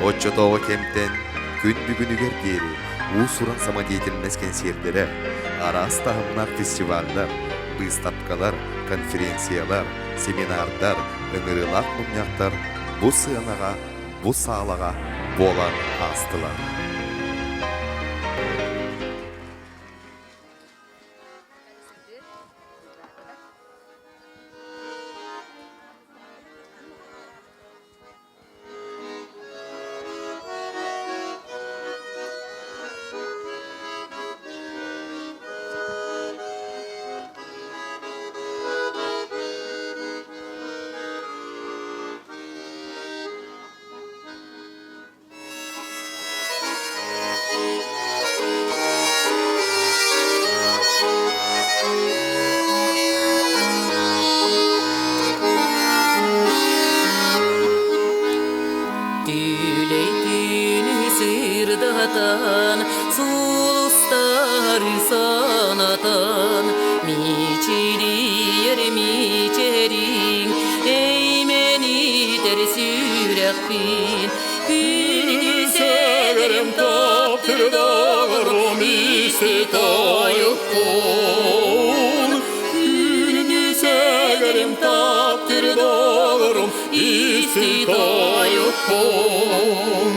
Оччотооҕу кэмтэн күн бүгүнүгэр диэри уус-уран самодеятельность кэнсиэрдэрэ, араас таһымнаах фестиваллар, быыстапкалар, конференциялар, семинардар, ыҥырыылаах мунньахтар бу сыанаҕа, бу саалаҕа буолан аастылар. Түлэй түүнү сырдатан, сулустары санатан, мичилийэр мичэриҥ, эймэнитэр сүрэхпин, күндү сэгэрим таптырдарым иститайыккун. Күндү сэгэрим таптырдарым иститайыккун.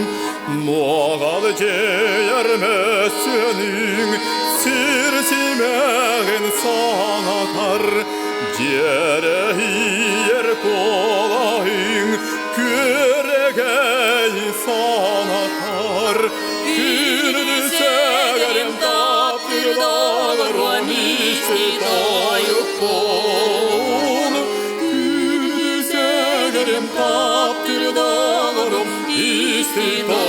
Нуоҕал дьиэйэр мөссүөнүҥ сир симэҕин санатар, дьиэрэһийэр куолаһыҥ күөрэгэй санатар. Күндү сэгэрим таптыырдарым иститайыккун. Күндү сэгэрим таптыырдарым иститайыккун.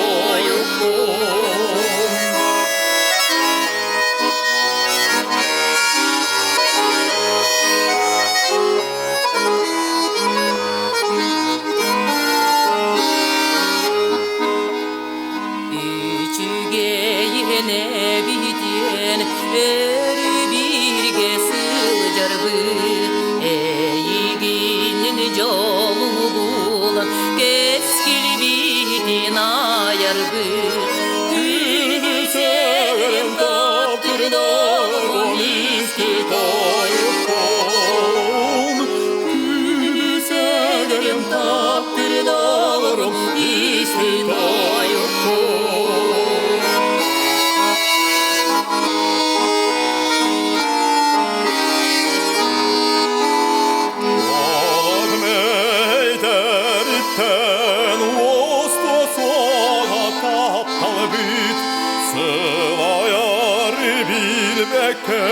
Үчүгэйин эбитиэн өр бииргэ сылдьарбыт, эйигинин дьолу булан кэскилбитин айарбыт. Күндү сэгэрим таптырдарым иститайыккун. Күндү сэгэрим таптырдарым иститайыккун. Олох мэйдэриттэн уостуо суоҕа тапталбыт, сылайары билбэккэ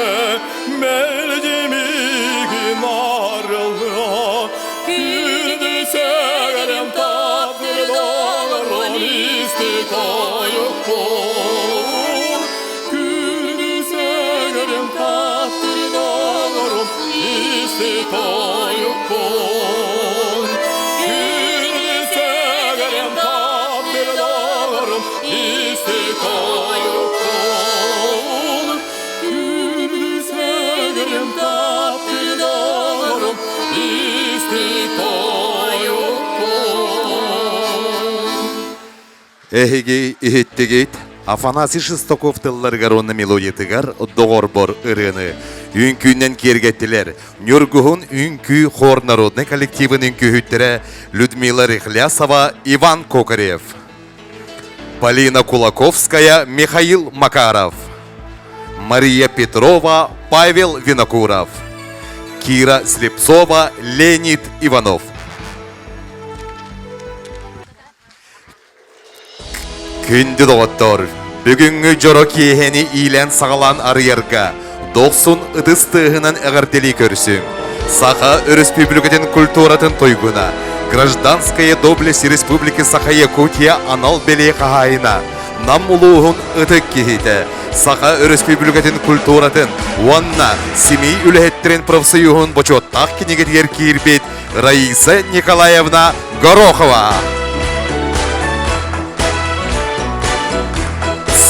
мэлдьи миигин арылла. Күндү сэгэрим таптырдарым иститайыккун. Күндү сэгэрим таптырдарым иститайыккун. Күндү сэгэрим таптырдарым иститайыккун. Күндү сэгэрим таптырдарым иститайыккун. Эһиги иһиттигит Афанасий Шестаков тылларыгар уонна мелодиятыгар доҕорбор ырыаны үҥкүүнэн киэргэттилэр. Ньургуһун үҥкүү хор народнай коллективын үҥкүүһүттэрэ Людмила Рехлясова, Иван Кокарев, Полина Кулаковская, Михаил Макаров, Мария Петрова, Павел Винокуров, Кира Слепцова, Леонид Иванов. Күндү доҕоттор, бүгүҥҥү дьоро киэһэни иилээн-саҕалаан арыйарга дохсун ытыс тыаһынан эҕэрдэлии көрсүҥ. Саха Өрөспүүбүлүкэтин культуратын туйгуна, Гражданская доблесть Республики Саха-Якутия анал бэлиэ хаһаайына, Нам улууһун ытык киһитэ, Саха Өрөспүүбүлүкэтин культуратын уонна семей үлэһиттэрин профсоюһун бочуоттаах кинигэтигэр киирбит Раиса Николаевна Горохова.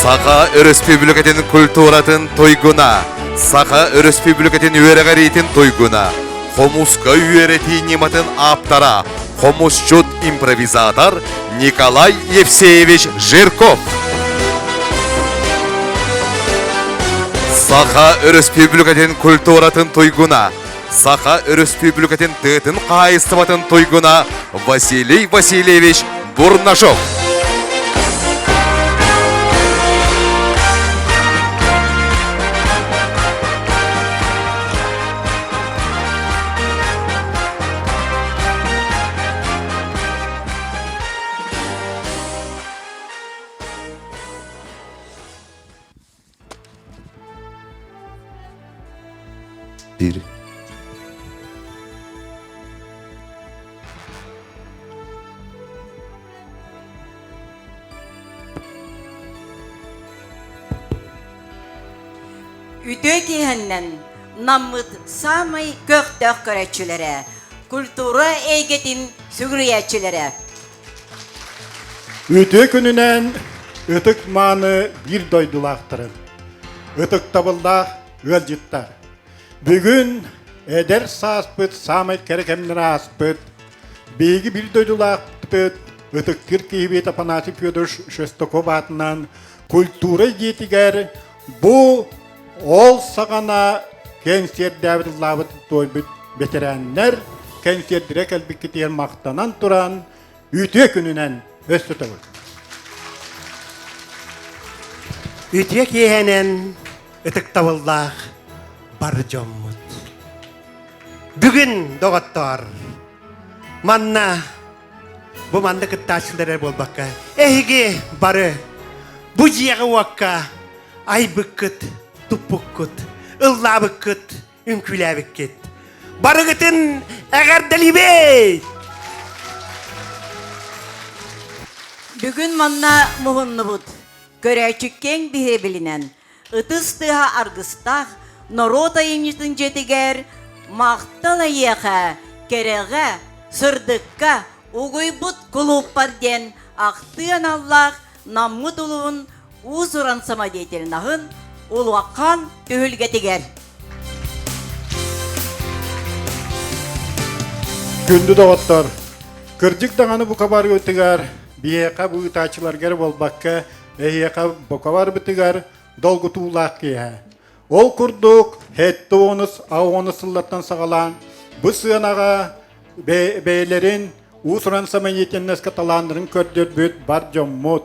Саха Өрөспүүбүлүкэтин культуратын туйгуна, Саха Өрөспүүбүлүкэтин үөрэҕириитин туйгуна, хомуска үөрэтии ньыматын ааптара, хомусчут-импровизатор Николай Евсеевич Жирков. Саха Өрөспүүбүлүкэтин культуратын туйгуна, Саха Өрөспүүбүлүкэтин тыатын хаһаайыстыбатын туйгуна Василий Васильевич Бурнашов. Бир. Үтүө киэһэннэн Наммыт саамай көхтөөх көрөөччүлэрэ, культура эйгэтин сүгүрүйээччилэрэ. Үтүө күнүнэн ытык-мааны биир дойдулаахтарын, ытыктабыллаах ыалдьыттар. Бүгүн эдэр сааспыт саамай кэрэ кэмнэр ааспыт, биһиги биир дойдулаахпыт ытыктыыр киһибит Афанасий Федорович Шестаков аатынан культура дьиэтигэр бу ол саҕана кэнсиэрдээбит ыллаабыт туойбут бэтэрээннэр кэнсиэрдэрэ кэлбиккитигэр махтанан туран үтүө күнүнэн өссө төгүл. Үтүө киэһэнэн ытыктабыллаах бар дьоммут. Бүгүн, доҕоттоор, манна бу манна кыттааччылар эрэ буолбакка, эһиги бары бу дьиэҕэ-уокка айбыккыт, туппуккут, ыллаабыккыт, үҥкүүлээбиккит. Барыгытын эҕэрдэлиибит! Бүгүн манна муһуннубут. Көрөөччү киэҥ биһирэбилинэн ытыс тыаһа аргыстаах норуот айымньытын дьиэтигэр махтал эйиэхэ, кэрэҕэ, сырдыкка угуйбут кулууппар диэн ахтыы аналлаах Наммыт улуһун уус-уран самодеятельноһын улахан түһүлгэтигэр. Күндү доҕоттор, кырдьык даҕаны бука барыытыгар, биһиэхэ бу ыытааччыларга эрэ буолбакка, эһиэхэ бука барбытыгар долгутуулаах киэһэ. Ол курдук, сэттэ уонус, аҕыс сыллартан саҕалаан, бу сыанаҕа бэйэлэрин уус-уран самодеятельноска талааннарын көрдөрбүт бар дьоммут,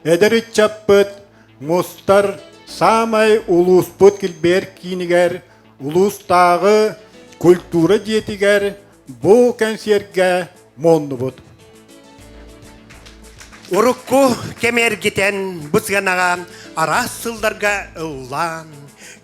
эдэр ыччаппыт мустар саамай улууспут килбиэр киинигэр, улуустааҕы культура дьиэтигэр бу кэнсиэргэ муоннубут. Урукку кэми эргитэн бу сыанаҕа араас сылларга ыллаан,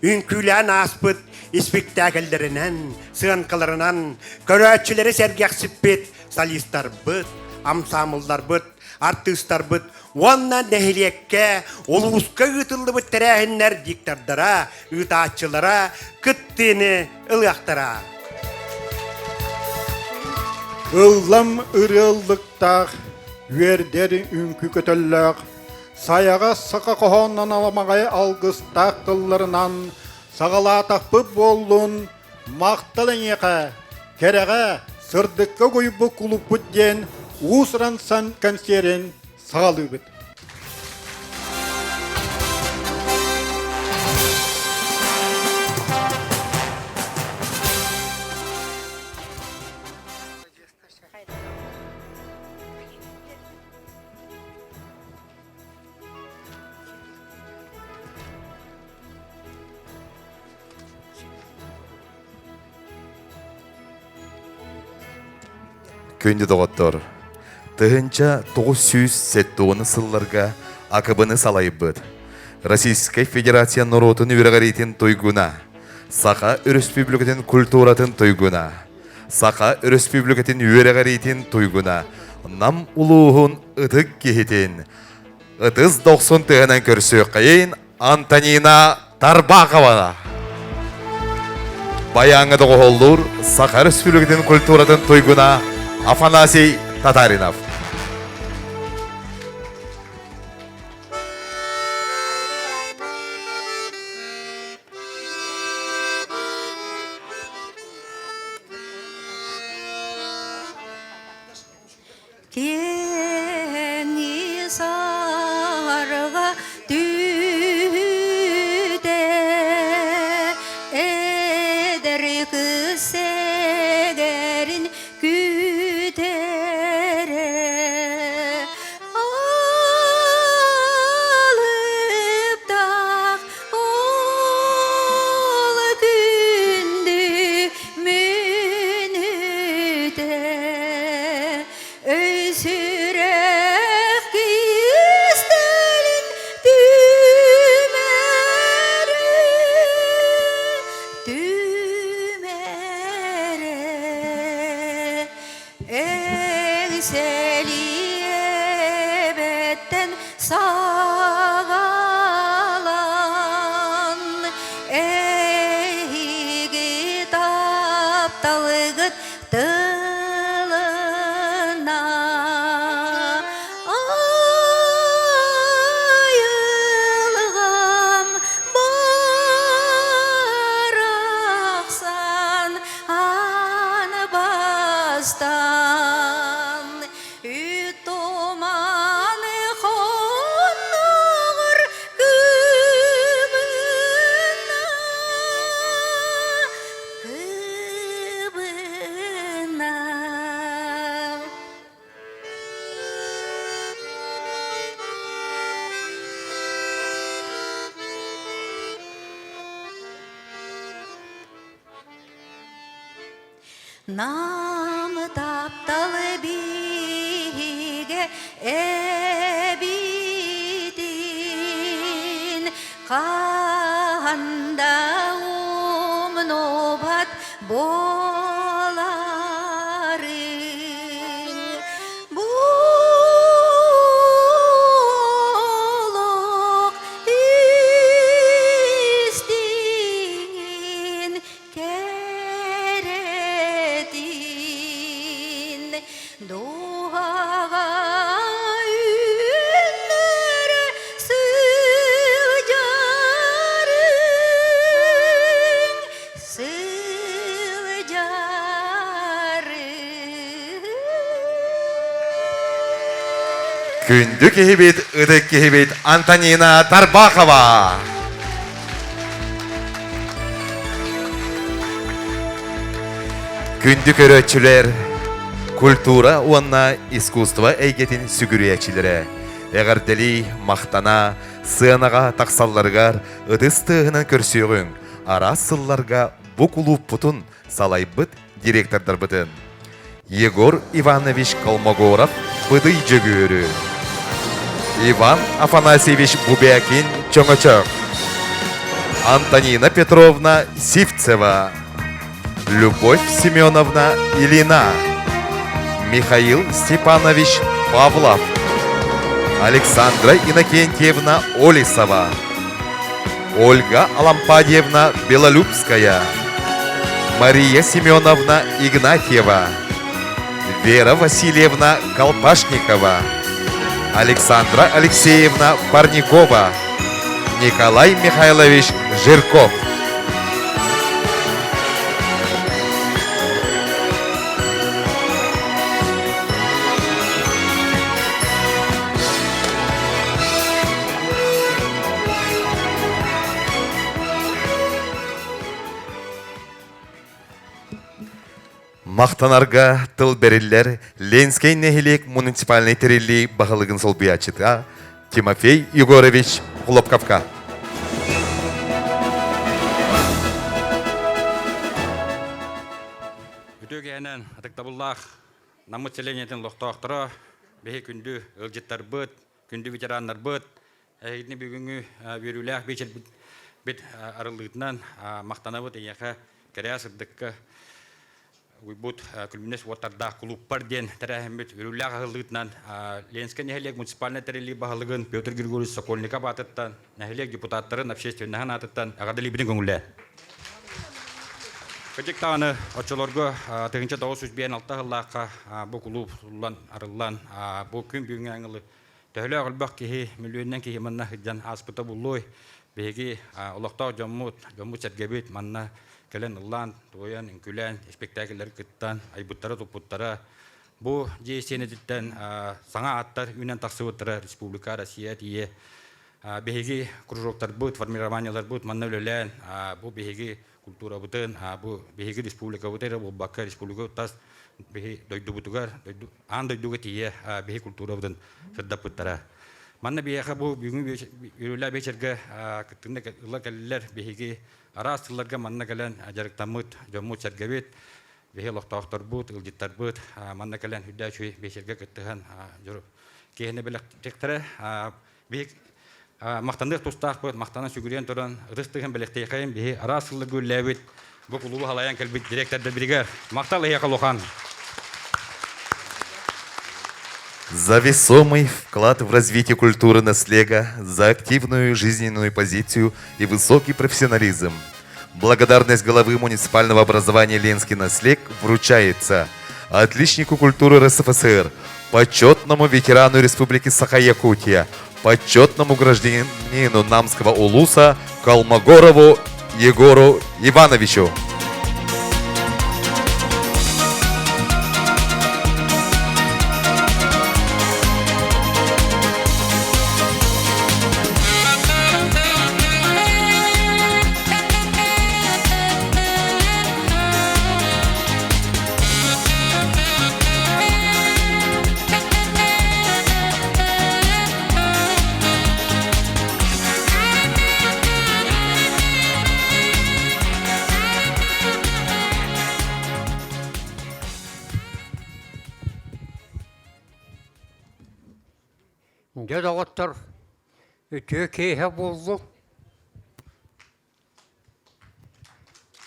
үҥкүүлээн ааспыт испиктээкэллэринэн, сыанкаларынан көрөөччүлэри сэргэхсиппит солистарбыт, амсаамылларбыт, артыыстарбыт уонна нэһилиэккэ, улууска ыытыллыбыт тэрээһиннэр диктордара, ыытааччылара кыттыыны ылыахтара. Ыллам ырыаллыктаах, үөрдэр үҥкүү көтөллөөх, сайаҕас саха хоһооннон аламаҕай алгыстаах тылларынан саҕалаатахпыт буоллун, махтал эйиэхэ, кэрэҕэ, сырдыкка угуйбут кулуппут диэн уус-уран сан кэнсиэрин саҕалыыбыт. Күндү доҕоттор, 1970 сылларга АКБ-ны салайбыт Российскай Федерация норуотун үөрэҕириитин туйгуна, Саха Өрөспүүбүлүкэтин культуратын туйгуна, Саха Өрөспүүбүлүкэтин үөрэҕириитин туйгуна, Нам улууһун ытык киһитин ытыс дохсун тыаһынан көрсүөххэйин Антонина Тарбахова. Баяҥҥа доҕуһуоллуур Саха Өрөспүүбүлүкэтин культуратын туйгуна Афанасий Татаринов. Эҥсэлиэбэттэн саҕалаан эһиги тапталгыт тылына айылҕам барахсан аан бастаан үт туманы хонноҕор кыбына кыбына. Нам таптал биһигэ эбитин хаһан да умнубат буоларыҥ. Бу олох истиҥин кэрэтин дууһаҕа үүннэрэ сылдьарыҥ, сылдьарыҥ. Күндү киһибит, ытык киһибит Антонина Тарбахова! Күндү көрөөччүлэр, культура уонна искусство эйгэтин сүгүрүйээччилэрэ эҕэрдэлии, махтана, сыанаҕа тахсалларыгар ытыс тыаһынан көрсүөҕүҥ араас сылларга бу кулууппутун салайбыт директордарбытын Егор Иванович Колмогоров Быдый Дьөгүөрү, Иван Афанасьевич Бубякин Чөҥөчөх, Антонина Петровна Сивцева, Любовь Семеновна Ильина, Михаил Степанович Павлов, Александра Иннокентьевна Олесова, Ольга Алампадьевна Белолюбская, Мария Семеновна Игнатьева, Вера Васильевна Колпашникова, Александра Алексеевна Парникова, Николай Михайлович Жирков. Махтанарга тыл бэриллэр Ленскэй нэһилиэк муниципальнай тэриллии баһылыгын солбуйааччыта Тимофей Егорович Хлопковка. Үтүө киһинэн ытыктабыллаах Наммыт сэлиэнньэтин олохтоохторо, биһи күндү ыалдьыттарбыт, күндү ветераннарбыт, эһигини бүгүҥҥү үөрүүлээх биэчэрбит бит арыллыытынан махтанабыт эйиэхэ кэрэ сырдыкка уйбут күлүмнэс уоттардаах кулууппар диэн тэрээһиммит үөрүүлээх аһыллыытынан Ленскэй нэһилиэк муниципальнай тэриллии баһылыгын Петр Григорьевич Сокольников аатыттан, нэһилиэк депутаттарын общественноһын ааттыттан эҕэрдэлиибитин көҥүллээн. Кырдьык даҕаны, оччолорго 1956 сыллаахха бу кулууп суллан, арыллан, бу күн бүгүҥҥү аҥылы төһөлөөх элбэх киһи, миллионунан киһи манна сылдьан ааспыта буллуой. Биһиги олохтоох дьоммут, дьоммут-сэргэбит манна кэлэн ыллаан, туойан, үҥкүүлээн, испэктээкиллэри кыттан, айбыттара-туппуттара. Бу дьиэ истиэнэтиттэн саҥа ааттар үүнэн тахсыбыттара республика, Россия тиийэ Биһиги кружоктарбыт, формированиеларбыт манна үлэлээн, бу биһиги культурабытын, бу биһиги республикабыт эрэ буолбакка, республика тас биһи дойдубутугар, аан дойдуга тиийэ биһи культурабытын сырдаппыттара. Манна биһиэхэ бу бүгүҥҥү үөрүүлээх биэчэргэ кыттыыны ыла кэллилэр биһиги араас сылларга манна кэлэн дьарыктаммыт дьоммут-сэргэбит, биһи олохтоохторбут, ыалдьыттарбыт манна кэлэн үрдээ үчүгэй биэчэргэ кыттыһан киэһэни бэлэхтиэхтэрэ. Биһи махтаныах тустаахпыт, махтана сүгүрүйэн туран, ытыс тыһын бэлэхтиэхэйин биһи араас сылларга үллээбит, бу кулуубу халайан кэлбит директордарбытыгар махтал эһиэхэ улахан. За весомый вклад в развитие культуры наслега, за активную жизненную позицию и высокий профессионализм. Благодарность главы муниципального образования Ленский наслег вручается отличнику культуры РСФСР, почетному ветерану Республики Саха-Якутия, почетному гражданину Намского улуса Колмогорову Егору Ивановичу. Дьэ, доҕоттор, үтүө киэһэ буоллун.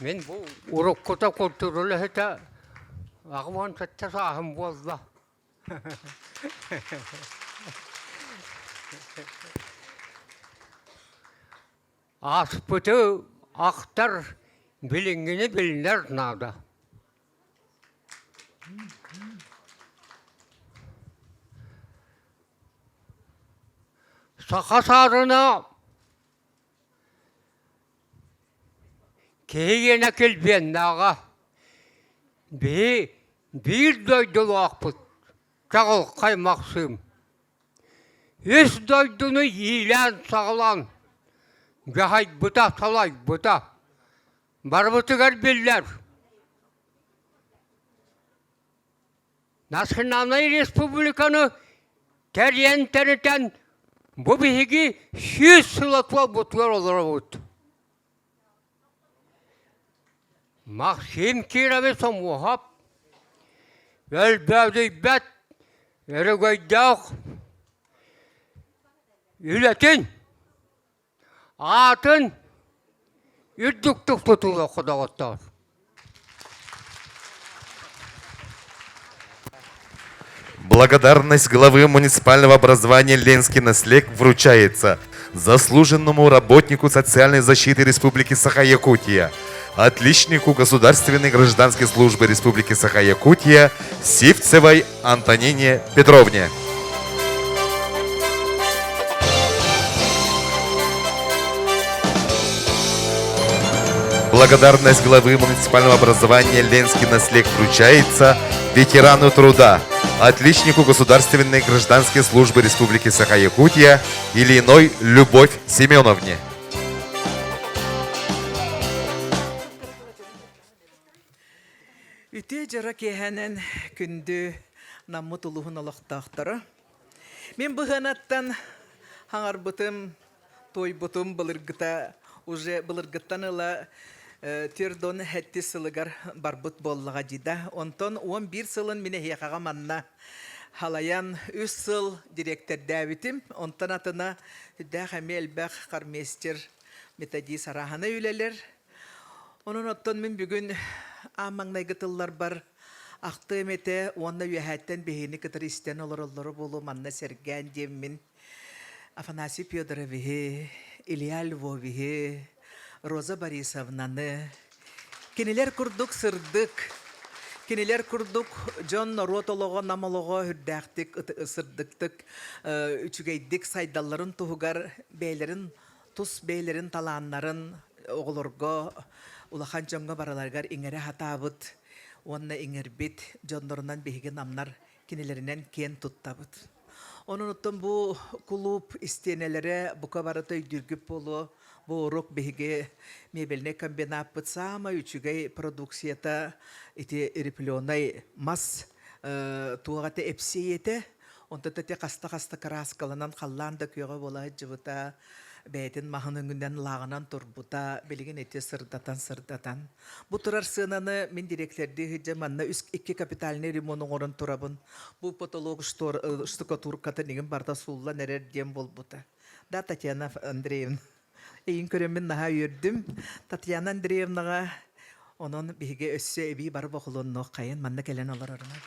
Мин бу уруккута культуралаһыта 87 сааһым буолла. Ааспыты ахтар, билиҥҥини билинэр наада. Саха саарына Киһи гиэнэ килбиэннээҕэ. Биһи биир дойдулаахпыт, чаҕылхай Махсыым. Үс дойдуну иилээн-саҕалаан дьаһайбыта, салайбыта барыбытыгар биллэр. Национальнай республиканы тэрийэн тэритэн бу биһиги 100 сыла туолбутугар олоробут. Максим Кирович Сомуоһап өлбөөдүйбэт өрөгөйдөөх үлэтин Аатын үрдүктүк тутулуохха доҕоттоор. Благодарность главы муниципального образования Ленский наслег вручается заслуженному работнику социальной защиты Республики Саха-Якутия, отличнику Государственной гражданской службы Республики Саха-Якутия Сивцевой Антонине Петровне. Благодарность главы муниципального образования Ленский наслег вручается ветерану труда, отличнику Государственной гражданской службы Республики Саха-Якутия Ильиной Любовь Семеновне. Үтүө дьоро киэһэнэн күндү Наммыт улууһун олохтоохторо. Мин быһыанаттан хаҥарбытым, туойбутум былыргыта уже былыргыттан ыла төрдон хэттис сылыгар барбыт буоллаҕа дии да. Онтон 11 сылын мин эһиэхэҕэ манна халайан үс сыл дириэктэрдээбитим. Онтон атына сүрдээх эмиэ элбэх хормейстер, методист арааһынай үлэлэр. Онон оттон мин бүгүн аан маҥнайгы тылларбар ахтыам этэ уонна үөһээттэн биһигини кытары истэн олороллоро буолуо манна сэргээн диэммин Афанасий Федоровиһы, Илья Львовиһы, Роза Борисовнаны кинилэр курдук сырдык, кинилэр курдук дьон норуот олоҕо, нам олоҕо үрдээхтик, сырдыктык, үчүгэйдик сайдалларын туһугар бэйэлэрин тус бэйэлэрин талааннарын оҕолорго, улахан дьоҥҥо барыларыгар иҥэрэ сатаабыт уонна иҥэрбит дьоннорунан биһиги намнар кинилэринэн киэн туттабыт. Онон оттон бу кулууп истиэнэлэрэ бука барыта өйдүүргүт буолуо. Бу уруок биһиги мебельнай комбинаппыт саамай үчүгэй продукцията ити репленай мас туох этэ эпсиэйэтэ Онтон ити хаста-хаста кырааскаланан халлаан да күөҕэ буола сылдьыбыта, бэйэтин маһын өҥүнэн лааҕынан турбута, билигин ити сырдатан-сырдатан. Бу турар сыананы мин дириэктэрдии сылдьан манна үс икки капитальнай ремонт оҥорон турабын. Бу потолок штукатуркатын игин барыта сууллан эрэр диэн буолбута. Да, Татьяна Андреевна. Эйин көрөммүн наһаа үөрдүм. Татьяна Андреевнаҕа онон биһиги өссө эбии бары бохулоннуох хайын манна кэлэн олорорунан.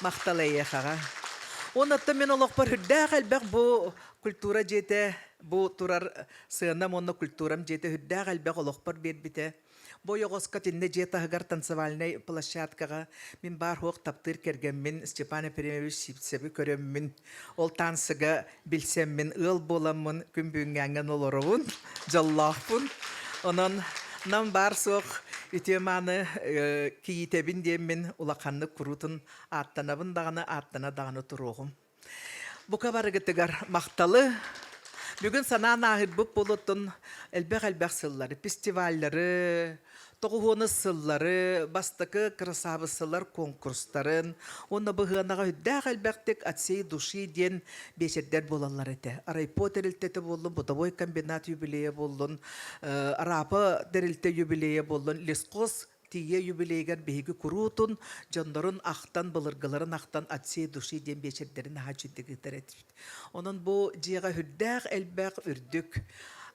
Махтал эйиэхэҕэ. Оннуттан мен олохпор үрдээх элбэх бу культура дьиэтэ, бу турар сыанам уонна культурам дьиэтэ үрдээх элбэх олохпор биэрбитэ. Бу ойоҕоско тиннэ дьиэ таһыгар танцевальнай площадкаҕа мин баар-суох таптыыр кэргэммин Степан Ефремович Сивцеви көрөммүн, ол таансыга билсэммин, ыал буоламмын күн бүгүҥҥээҥҥэ олоробун, дьоллоохпун. Онон нам баар-суох үтүө-мааны кийиитэбин диэммин улаханнык куруутун ааттанабын даҕаны, ааттана даҕаны туруоҕум. Бука барыгытыгар махталы. Бүгүн санаан ааһырбыт буолуттун элбэх-элбэх сыллары, фестиваллары, тоҕуһуонус сыллары, бастакы красавицалар конкурстарын уонна быһыанаҕа үрдээх элбэхтик от всей души диэн биэчэрдэр буолаллар этэ. Райпо тэрилтэтэ буоллун, бытовой комбинат юбилейа буоллун, Арапа тэрилтэ юбилейа буоллун, лесхоз тиийэ юбилейыгар биһиги куруутун дьоннорун ахтан, былыргыларын ахтан от всей души диэн биэчэрдэрин наһаа үчүгдүк ыытар этибит. Онон бу дьиэҕэ үрдээх элбэх үрдүк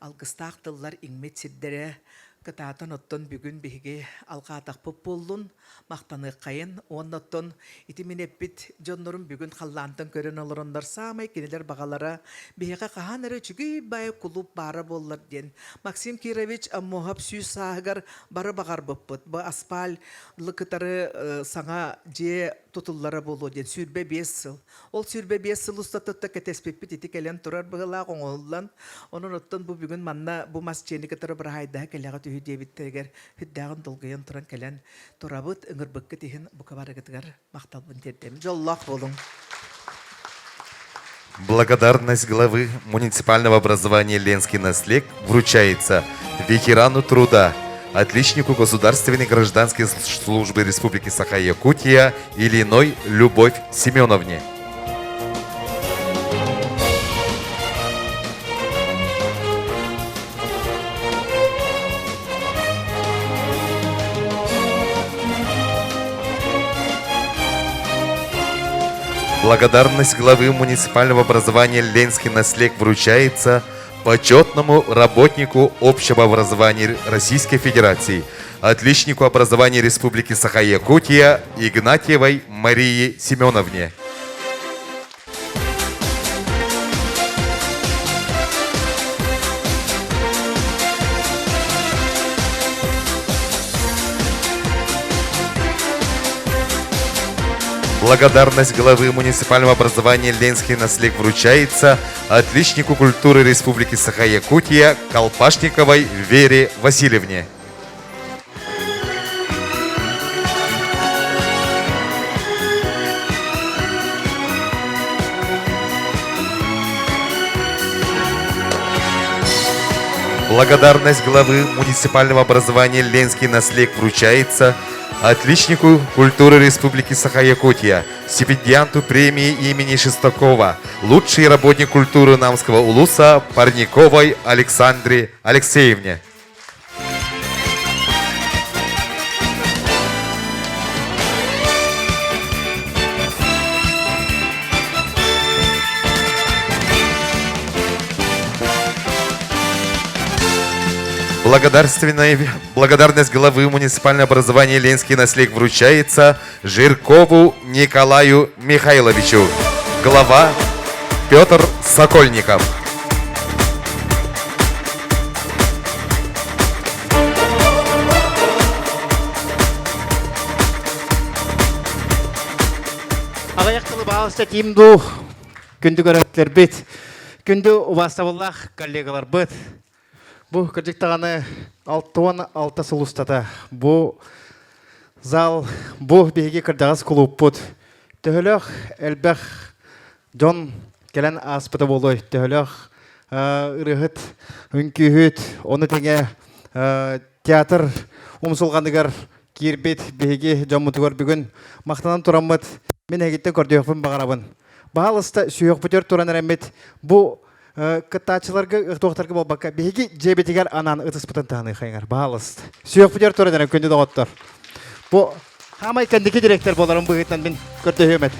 алгыстаах тыллар иҥмит сирдэрэ кытаатан оттон бүгүн биһиги алҕаатахпыт буоллун, махтаныаххайын уонна оттон ити мин эппит дьоннорум бүгүн халлаантан көрөн олороннор саамай кинилэр баҕалара биһиэхэ хаһан эрэ үчүгэй баай кулууп баара буоллар диэн Максим Кирович Аммоһап сүүс сааһыгар бары баҕарбыппыт. Бу аспаал кытары саҥа дьиэ тутуллара буолуо диэн 25 сыл. Ол 25 сыл устатыттан кэтэспиппит ити кэлэн турар быһылаах оҥоһуллан, онон оттон бу бүгүн манна бу мас дьиэни кытары быраһаайдаһа кэлэҕит үһү диэбиттэригэр сүрдээҕин долгуйан туран кэлэн турабыт, ыҥырбыккыт иһин бука барыгытыгар махталбын тиэрдэбин. Дьоллоох буолуҥ! Благодарность главы муниципального образования Ленский наслег вручается ветерану труда, отличнику Государственной гражданской службы Республики Саха-Якутия Ильиной Любовь Семеновне. Благодарность главы муниципального образования Ленский наслег вручается почетному работнику общего образования Российской Федерации, отличнику образования Республики Саха-Якутия Игнатьевой Марии Семеновне. Благодарность главы муниципального образования Ленский наслег вручается отличнику культуры Республики Саха-Якутия Колпашниковой Вере Васильевне. Благодарность главы муниципального образования Ленский наслег вручается отличнику культуры Республики Саха-Якутия, стипендианту премии имени Шестакова, лучший работник культуры Намского улуса Парниковой Александре Алексеевне. Благодарственная благодарность главы муниципального образования Ленский наслег вручается Жиркову Николаю Михайловичу. Глава Петр Сокольников. Аҕыйах тылы баҕалыста тиим дуу, күндү көрөөччүлэрбит, күндү убаастабыллаах коллегаларбыт. Бу кырдьык даҕаны 66 сыл устата бу зал, бу биһиги кырдьаҕас кулууппут төһөлөөх элбэх дьон кэлэн ааспыта буолуой, төһөлөөх ырыаһыт, үҥкүүһүт, ону тэҥэ театр умсулҕаныгар киирбит биһиги дьоммутугар бүгүн махтанан тураммыт мин эһигиттэн көрдүөхпүн баҕарабын. Баһаалыста сүһүөхпүтүгэр туран эрэммит бу кыттааччыларга ытуохтарга буолбакка биһиги дьиэбитигэр анаан ытыспытын таһыныахайыҥар баһаалыста. Сүһүөхпүтүгэр туран эрэн күндү доҕоттор. Бу хаамай кэнники директор буоларым быһыытынан мин көрдөһүөм этэ.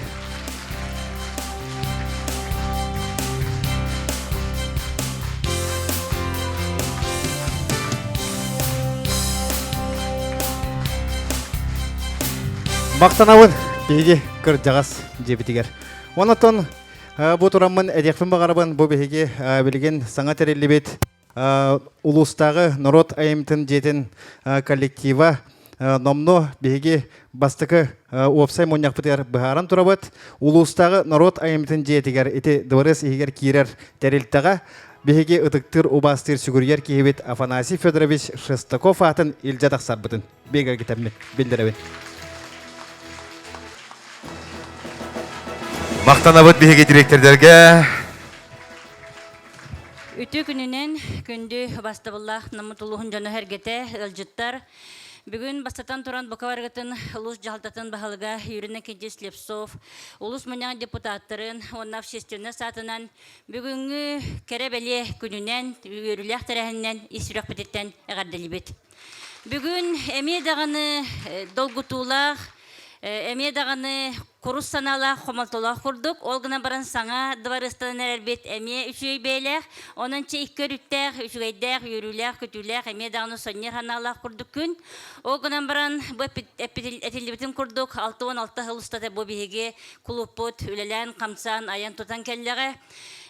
Махтанабын биһиги кырдьаҕас дьиэбитигэр. Онотон бу тураммын эдиэхпин баҕарабын бу биһиги билигин саҥа тэриллибит улуустааҕы норуот айымньытын дьиэтин коллектива номнуо биһиги бастакы уопсай мунньахпытыгар быһааран турабыт. Улуустааҕы норуот айымньытын дьиэтигэр ити дыбарыас иһигэр киирэр тэрилтэҕэ биһиги ытыктыыр, убаастыыр, сүгүрүйэр киһибит Афанасий Федорович Шестаков аатын илдьэ тахсарбытын бигэргитэммит биллэрэбин. Махтанабыт биһиги директордарга. Үтүө күнүнэн күндү бастабыллаах Наммыт улууһун дьоно-сэргэтэ, ыалдьыттар. Бүгүн бастатан туран бука барыгытын улуус дьаһалтатын баһылыга Юрий Иннокентьевич Слепцов, улуус мунньаҕын депутаттарын уонна общественность аатынан бүгүҥҥү кэрэ-бэлиэ күнүнэн, үөрүүлээх тэрээһининэн ис сүрэхпититтэн эҕэрдэлиибит. Бүгүн эмиэ даҕаны долгутуулаах, эмиэ даҕаны курус санаалаах, хомолтолоох курдук, ол гынан баран саҥа дыбарыастанан эрэрбит эмиэ үчүгэй бэйэлээх, онон чэ икки өрүттээх, үчүгэйдээх, үөрүүлээх, көтүүлээх, эмиэ даҕаны сонньуйар санаалаах курдук күн. Ол гынан баран бу этиллибитин курдук 66 сыл устата бу биһиги кулууппут үлэлээн-хамсаан, айан-тутан кэллэҕэ.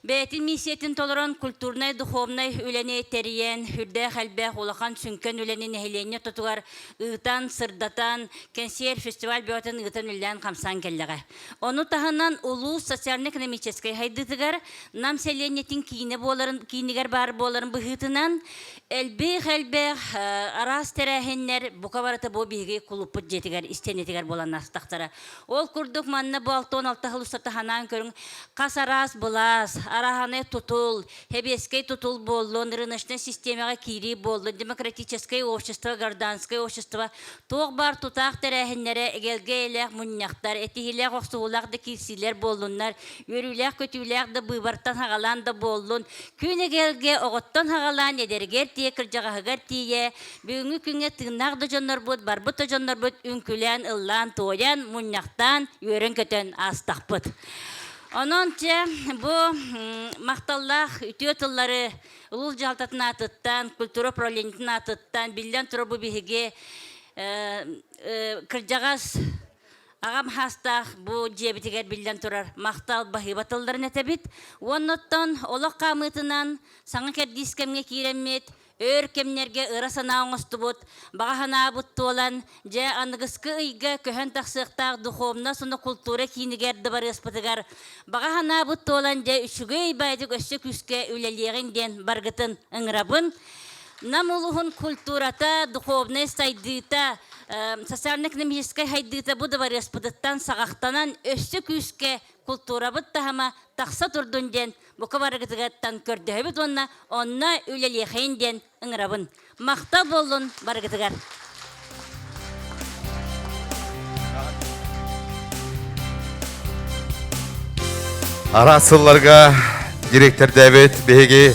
Бэйэтин миссиятын толорон культурнай, духовнай үлэни тэрийэн, үрдээх элбэх улахан сүҥкэн үлэни нэһилиэнньэ ортотугар ыытан, сырдатан, кэнсиэр, фестиваль бөҕөтүн ыытан үлэлээн-хамсаан кэллэҕэ. Ону таһынан улуус социально-экономическай сайдыытыгар Нам сэлиэнньэтин киинэ буоларын, киинигэр баар буоларын быһыытынан элбэх-элбэх араас тэрээһиннэр бука барыта бу биһиги кулууппут дьиэтигэр, истиэнэтигэр буолан аастахтара. Ол курдук манна бу 66 сыл устата санаан көрүҥ, хас араас былаас, арааһынай тутул, сэбиэскэй тутул буоллун, рыночнай систиэмэҕэ киирии буоллун, демократическай общество, гражданскай общество туох баар тутаах тэрээһиннэрэ, эгэлгэ эйэлээх мунньахтар, этиһиилээх охсуһуулаах да киирсиилэр буоллуннар, үөрүүлээх-көтүүлээх да быыбартан саҕалаан да буоллун, күн эгэлгэ оҕоттон саҕалаан эдэригэр тиийэ, кырдьаҕаһыгар тиийэ, Бүгүҥҥү күҥҥэ тыыннаах да дьоннорбут, барбыт да дьоннорбут үҥкүлээн, ыллаан, туойан, мунньахтаан, үөрэн-көтөн аастахпыт. Онон чэ, бу махталлаах үтүө тыллары улуус дьаһалтатын аатыттан, культура управлениетын аатыттан, биллэн турар бу биһиги кырдьаҕас Аҕам хаастаах бу дьиэбитигэр биллэн турар махтал баһыыба тылларын этэбит. Уонна оттон олох хаамыытынан саҥа кэрдиис кэмҥэ киирэммит, өр кэмнэргэ ыра санаа оҥостубут, баҕа санаабыт туолан, дьэ аныгыскы ыйга көһөн тахсыахтаах духовно уонна култуура киинигэр дыбарыаспытыгар баҕа санаабыт туолан, дьэ үчүгэй баайдык өссө күүскэ үлэлиэҕиҥ диэн баргытын ыҥырабын. Нам улууһун культурата, духовнай сайдыыта, социально-экономическай сайдыыта бу дыбарыаспытыттан саҕахтанан өссө күүскэ култуурабыт таһыма тахса турдун диэн бука барыгытыгартан көрдөһөбүт уонна онно үлэлиэхэйин диэн ыҥырабын. Махтал буоллун барыгытыгар. Араас сылларга директордээбит биһиги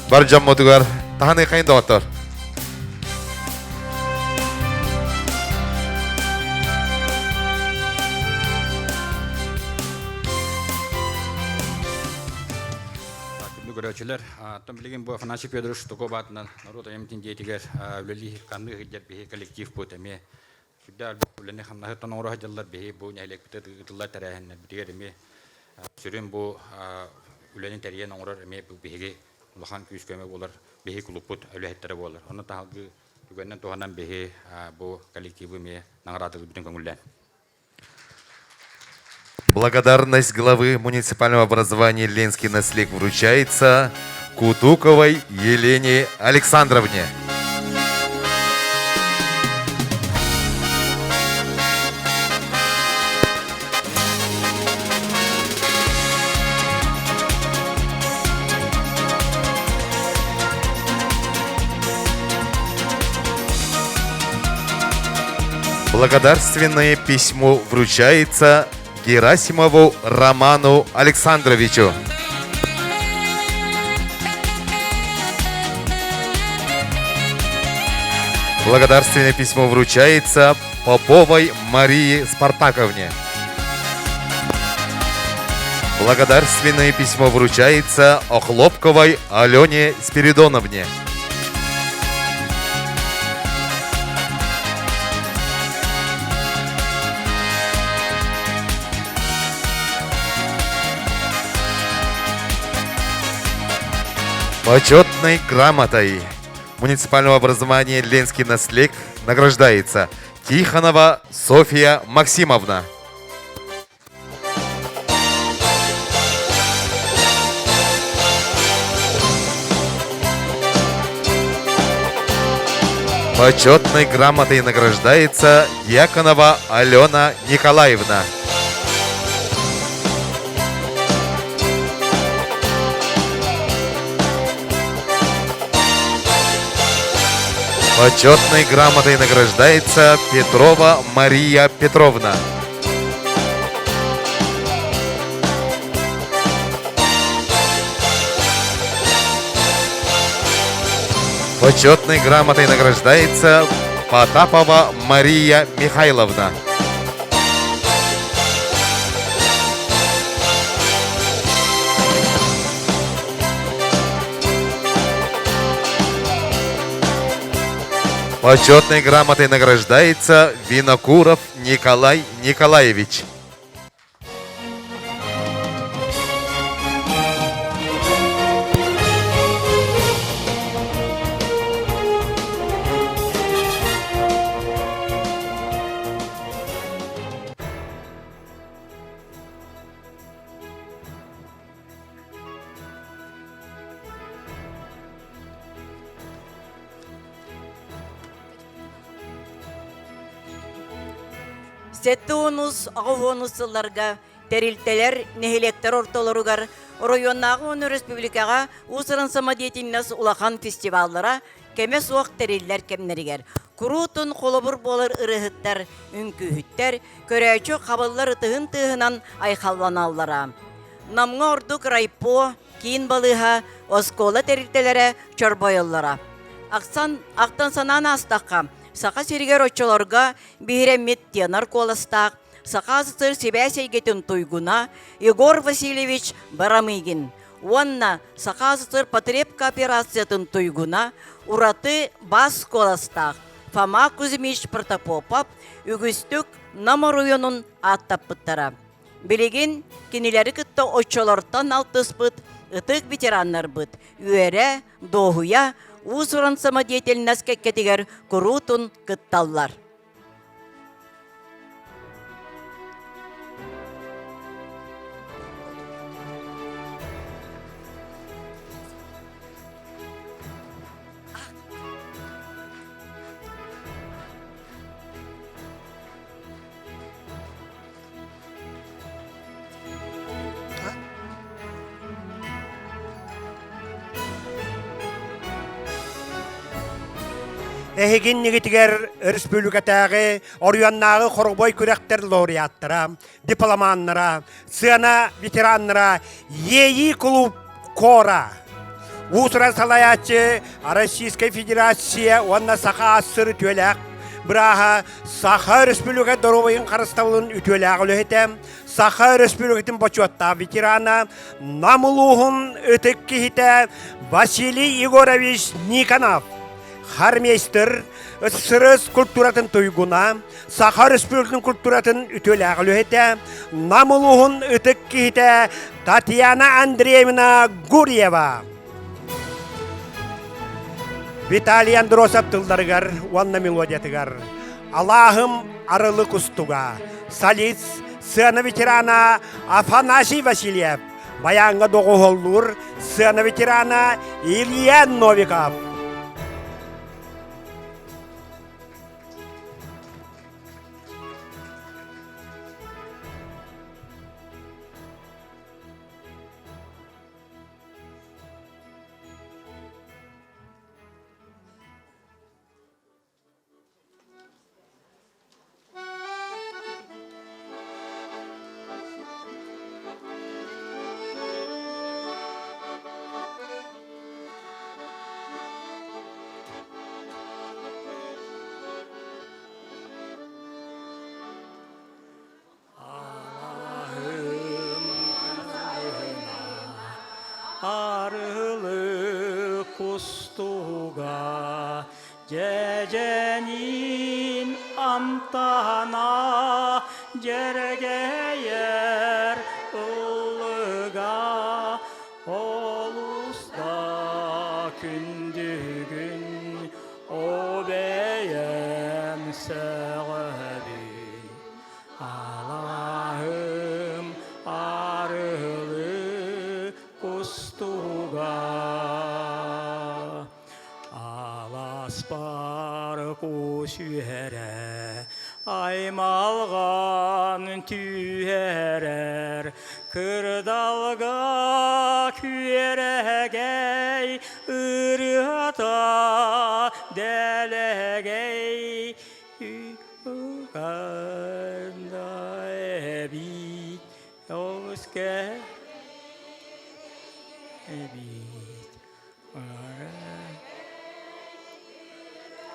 бар дьоммутугар таһан ыйхайын доҕоттор. Күндү көрөөччүлэр, оттон билигин бу Афанасий Федорович Штуков аатынан норуот айымньытын дьиэтигэр үлэлии ханнык сылдьар биһи коллективпыт эмиэ сүрдээх элбэх үлэни хамнаһыттан оҥоро сылдьаллар биһи бу нэһилиэкпитигэр ыытыллар тэрээһиннэрбитигэр эмиэ сүрүн бу үлэни тэрийэн оҥорор эмиэ бу биһиги улахан күүс-көмө буолар биһи кулууппут үлэһиттэрэ буолар. Онно таһалгыы түгэнинэн туһанан биһи бу коллективы эмиэ наҕараадалыырбытын көҥүллээн. Благодарность главы муниципального образования Ленский наслег вручается Кутуковой Елене Александровне. Благодарственное письмо вручается Герасимову Роману Александровичу. Благодарственное письмо вручается Поповой Марии Спартаковне. Благодарственное письмо вручается Охлопковой Алене Спиридоновне. Почетной грамотой муниципального образования Ленский наслег награждается Тихонова Софья Максимовна. Почетной грамотой награждается Дьяконова Алена Николаевна. Почетной грамотой награждается Петрова Мария Петровна. Почетной грамотой награждается Потапова Мария Михайловна. Почетной грамотой награждается Винокуров Николай Николаевич. Сэттэ уонус, аҕыс уонус сылларга тэрилтэлэр, нэһилиэктэр ортолоругар оройуоннааҕы уонна өрөспүүбүлүкэҕэ уус-уран самодеятельность улахан фестиваллара кэмэ суох тэриллэр кэмнэригэр куруутун холобур буолар ырыаһыттар, үҥкүүһүттэр, көрөөччү хабыллар ытыһын тыаһынан айхалланаллара. Намҥа ордук райпо, киин балыыһа, оскуола тэрилтэлэрэ чорбойоллоро. Ахсан, ахтан санаан аастахха, Саха сиригэр оччолорго биһирэммит тенор куоластаах Саха СССР сибээс эйгэтин туйгуна Егор Васильевич Барамыгин уонна Саха СССР потреб кооперациятын туйгуна ураты бас куоластаах Фома Кузьмич Протопопов үгүстүк Нам оройуонун ааттаппыттара. Билигин кинилэри кытта оччолортон алтыспыт ытык ветераннарбыт үөрэ, дуоһуйа, уус-уран самодеятельность кэккэтигэр куруутун кытталлар. Эһигин нигитигэр өрөспүүбүлүкэтээҕи оройуоннааҕы хоробой күрэхтэр лауреаттара, дипломаннара, сыана ветераннара Иэйии кулууп Кора. Уус-уран салайааччы Российскай Федерация уонна Саха АССР үтүөлээх бырааһа Саха Өрөспүүбүлүкэ доруобуйун харыстабылын үтүөлээх үлэһитэ, Саха Өрөспүүбүлүкэтин бочуоттаах ветерана, Нам улууһун ытык киһитэ Василий Егорович Никонов, хармейстер, СССР культуратын туйгуна, Саха Өрөспүүбүлүкэтин культуратын үтүөлээх үлэһитэ, Нам улууһун ытык киһитэ Татьяна Андреевна Гурьева. Виталий Андросов тылларыгар уонна мелодиятыгар Алааһым арылы кустуга, солист, сцена ветерана Афанасий Васильев, баяҥҥа доҕуһуоллуур сцена ветерана Илья Новиков. Арылы кустуга дьэдьэнин амтана дьэргэйэр ыллыга олус да. Кус үһэрэ аймалҕан түһэрэр кырдалга күөрэгэй ырыата дэлэгэй эбит олуске эбит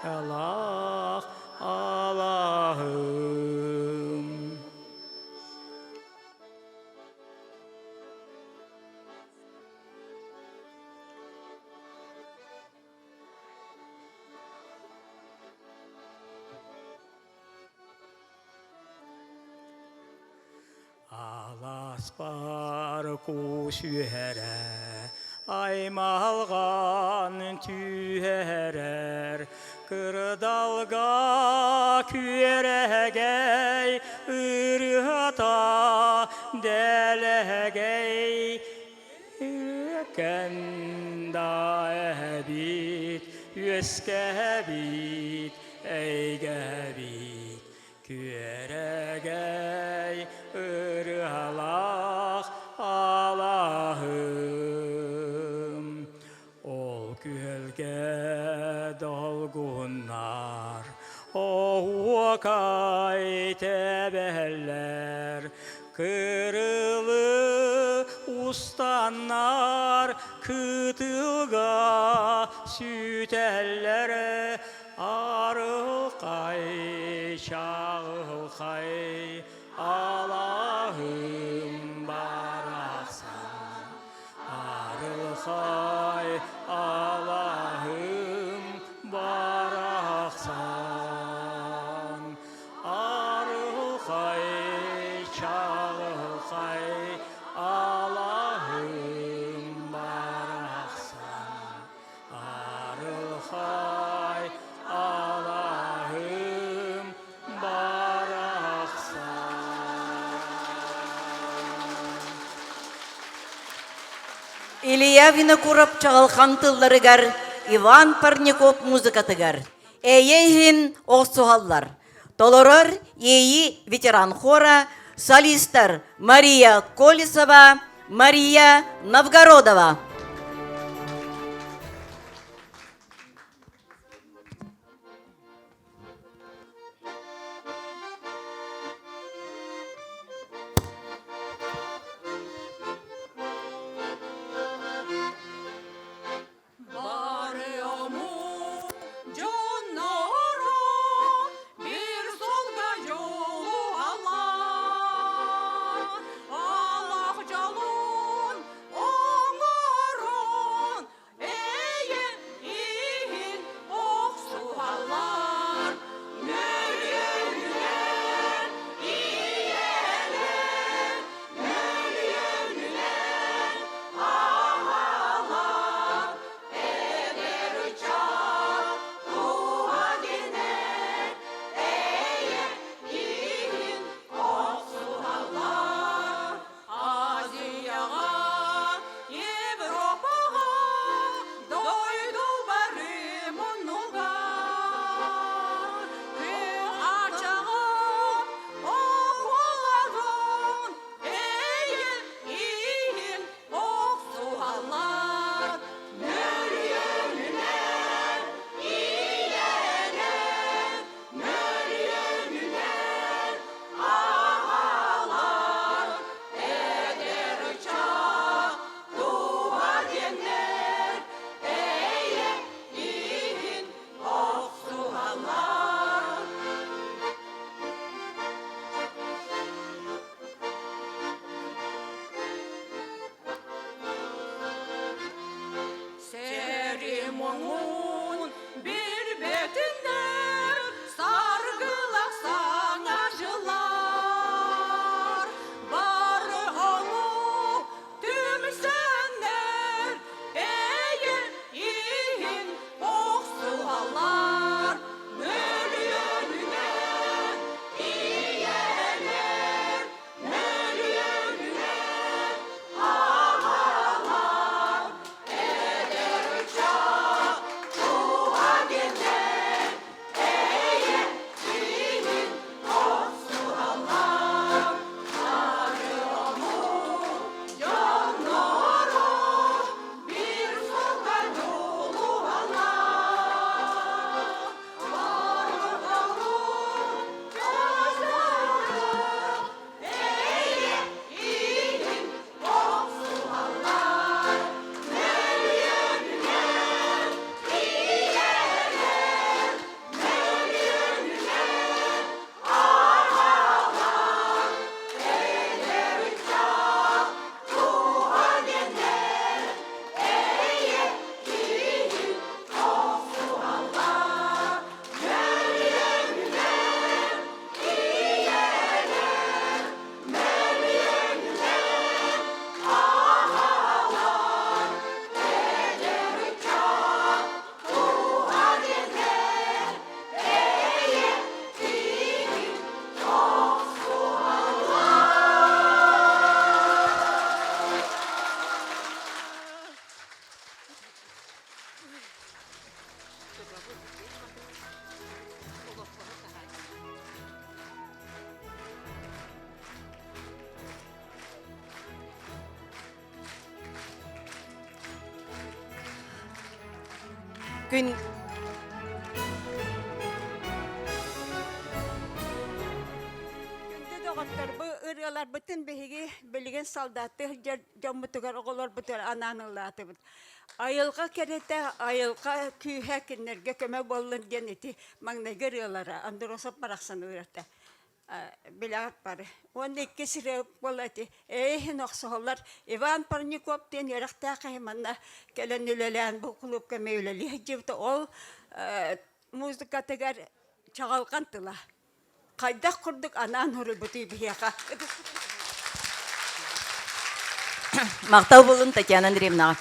Аллах Аллахым. Аласпар кус үһэрэ, аймалҕан түһэрэр, кырдалга күөрэгэй ырыата дэлэгэй Кэнда эбит, үөскэбит, эйгэбит Күөрэгэй ырыалаах алаһым, Ол күөлгэ долгуннар, оһуокай тэбэллэр, Кырылы устаннар кытылга сүтэллэр, Арылхай, чаҕылхай алаһым барахсан, Арылхай алаһым барахсан, Арылхай, чаҕылхай алаһым барахсан. Арылхай алаһым барахсан. Илья Винокуров чаҕылхан тылларыгар Иван Парников музыкатыгар эйэ иһин охсуһаллар. Толорор Иэйи ветеран хора, солистар Мария Колесова, Мария Новгородова. Бары омук дьонноро бир суолга дьулуһаллар. Аллах дьолун оҥорор. Күн Күндү доҕоттор, бу ырыаларбытын биһиги билигин солдаттыы сылдьар дьоммутугар, оҕолорбутугар анаан ыллаатыбыт. Айылҕа кэрэтэ, айылҕа күүһэ кинилэргэ көмө буоллун диэн ити маҥнайгы ырыалара Андросов барахсан ырыата. Билэҕит бары. Уонна иккис ырыа буола ити эйиһин охсуһаллар Иван Парников диэн үөрэхтээх киһи манна кэлэн үлэлээн бу кулуупка эмиэ үлэлии сылдьыбыта. Ол музыкатыгар чаҕылҕан тыла. Хайдах курдук анаан суруйбутуй биһиэхэ. Махтал буолун Татьяна Андреевнаҕа.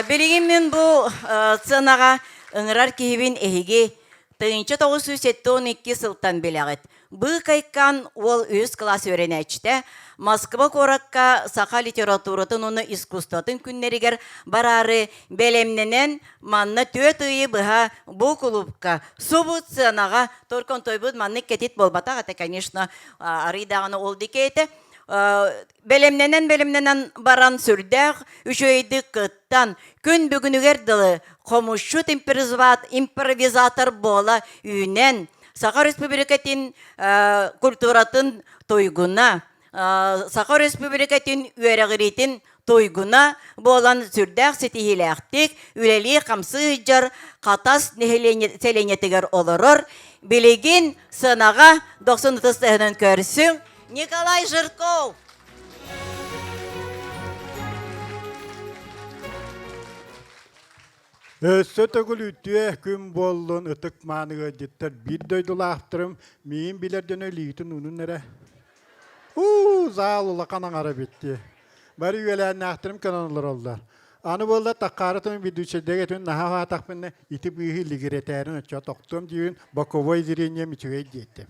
Билигин мин бу сценаҕа ыҥырар киһибин эһиги 1972 сылтан билэҕит. Быыкайкан уол үһүс кылаас үөрэнээччитэ Москва куоракка саха литературатын уонна искусствотын күннэригэр бараары бэлэмнэнэн манна түөрт ыйы быһа бу кулуупка субу сценаҕа только онтойбут маннык кэтит буолбатах это конечно арый даҕаны ол диэки этэ бэлэмнэнэн бэлэмнэнэн баран сүрдээх үчүгэйдик кыттан күн бүгүнүгэр дылы хомусчут импровизатор буола үүнэн Саха Республикатын культуратын туйгуна Саха Республикатын үөрэҕириитин туйгуна буолан сүрдээх ситиһиилээхтик үлэлии-хамсыы сылдьар Хатас сэлиэнньэтигэр олорор билигин сыанаҕа дохсун ытыс тыаһынан көрсүҥ Николай Жирков! Өссө төгүл үтүө күн буоллун ытык мааны ыалдьыттар биир дойдулаахтарым миин билэр дьоно илиитин уунун эрэ. Уу, заал улахан аҥара битти. Бары үөлээннээхтэрим кэлэн олороллор. Аны буолла таккаары тумун ведущайдыга этин наһаа хаатахпына ити быыһы лигирэтээрин оччо тохтуом диибин боковой зрением үчүгэй диэтим.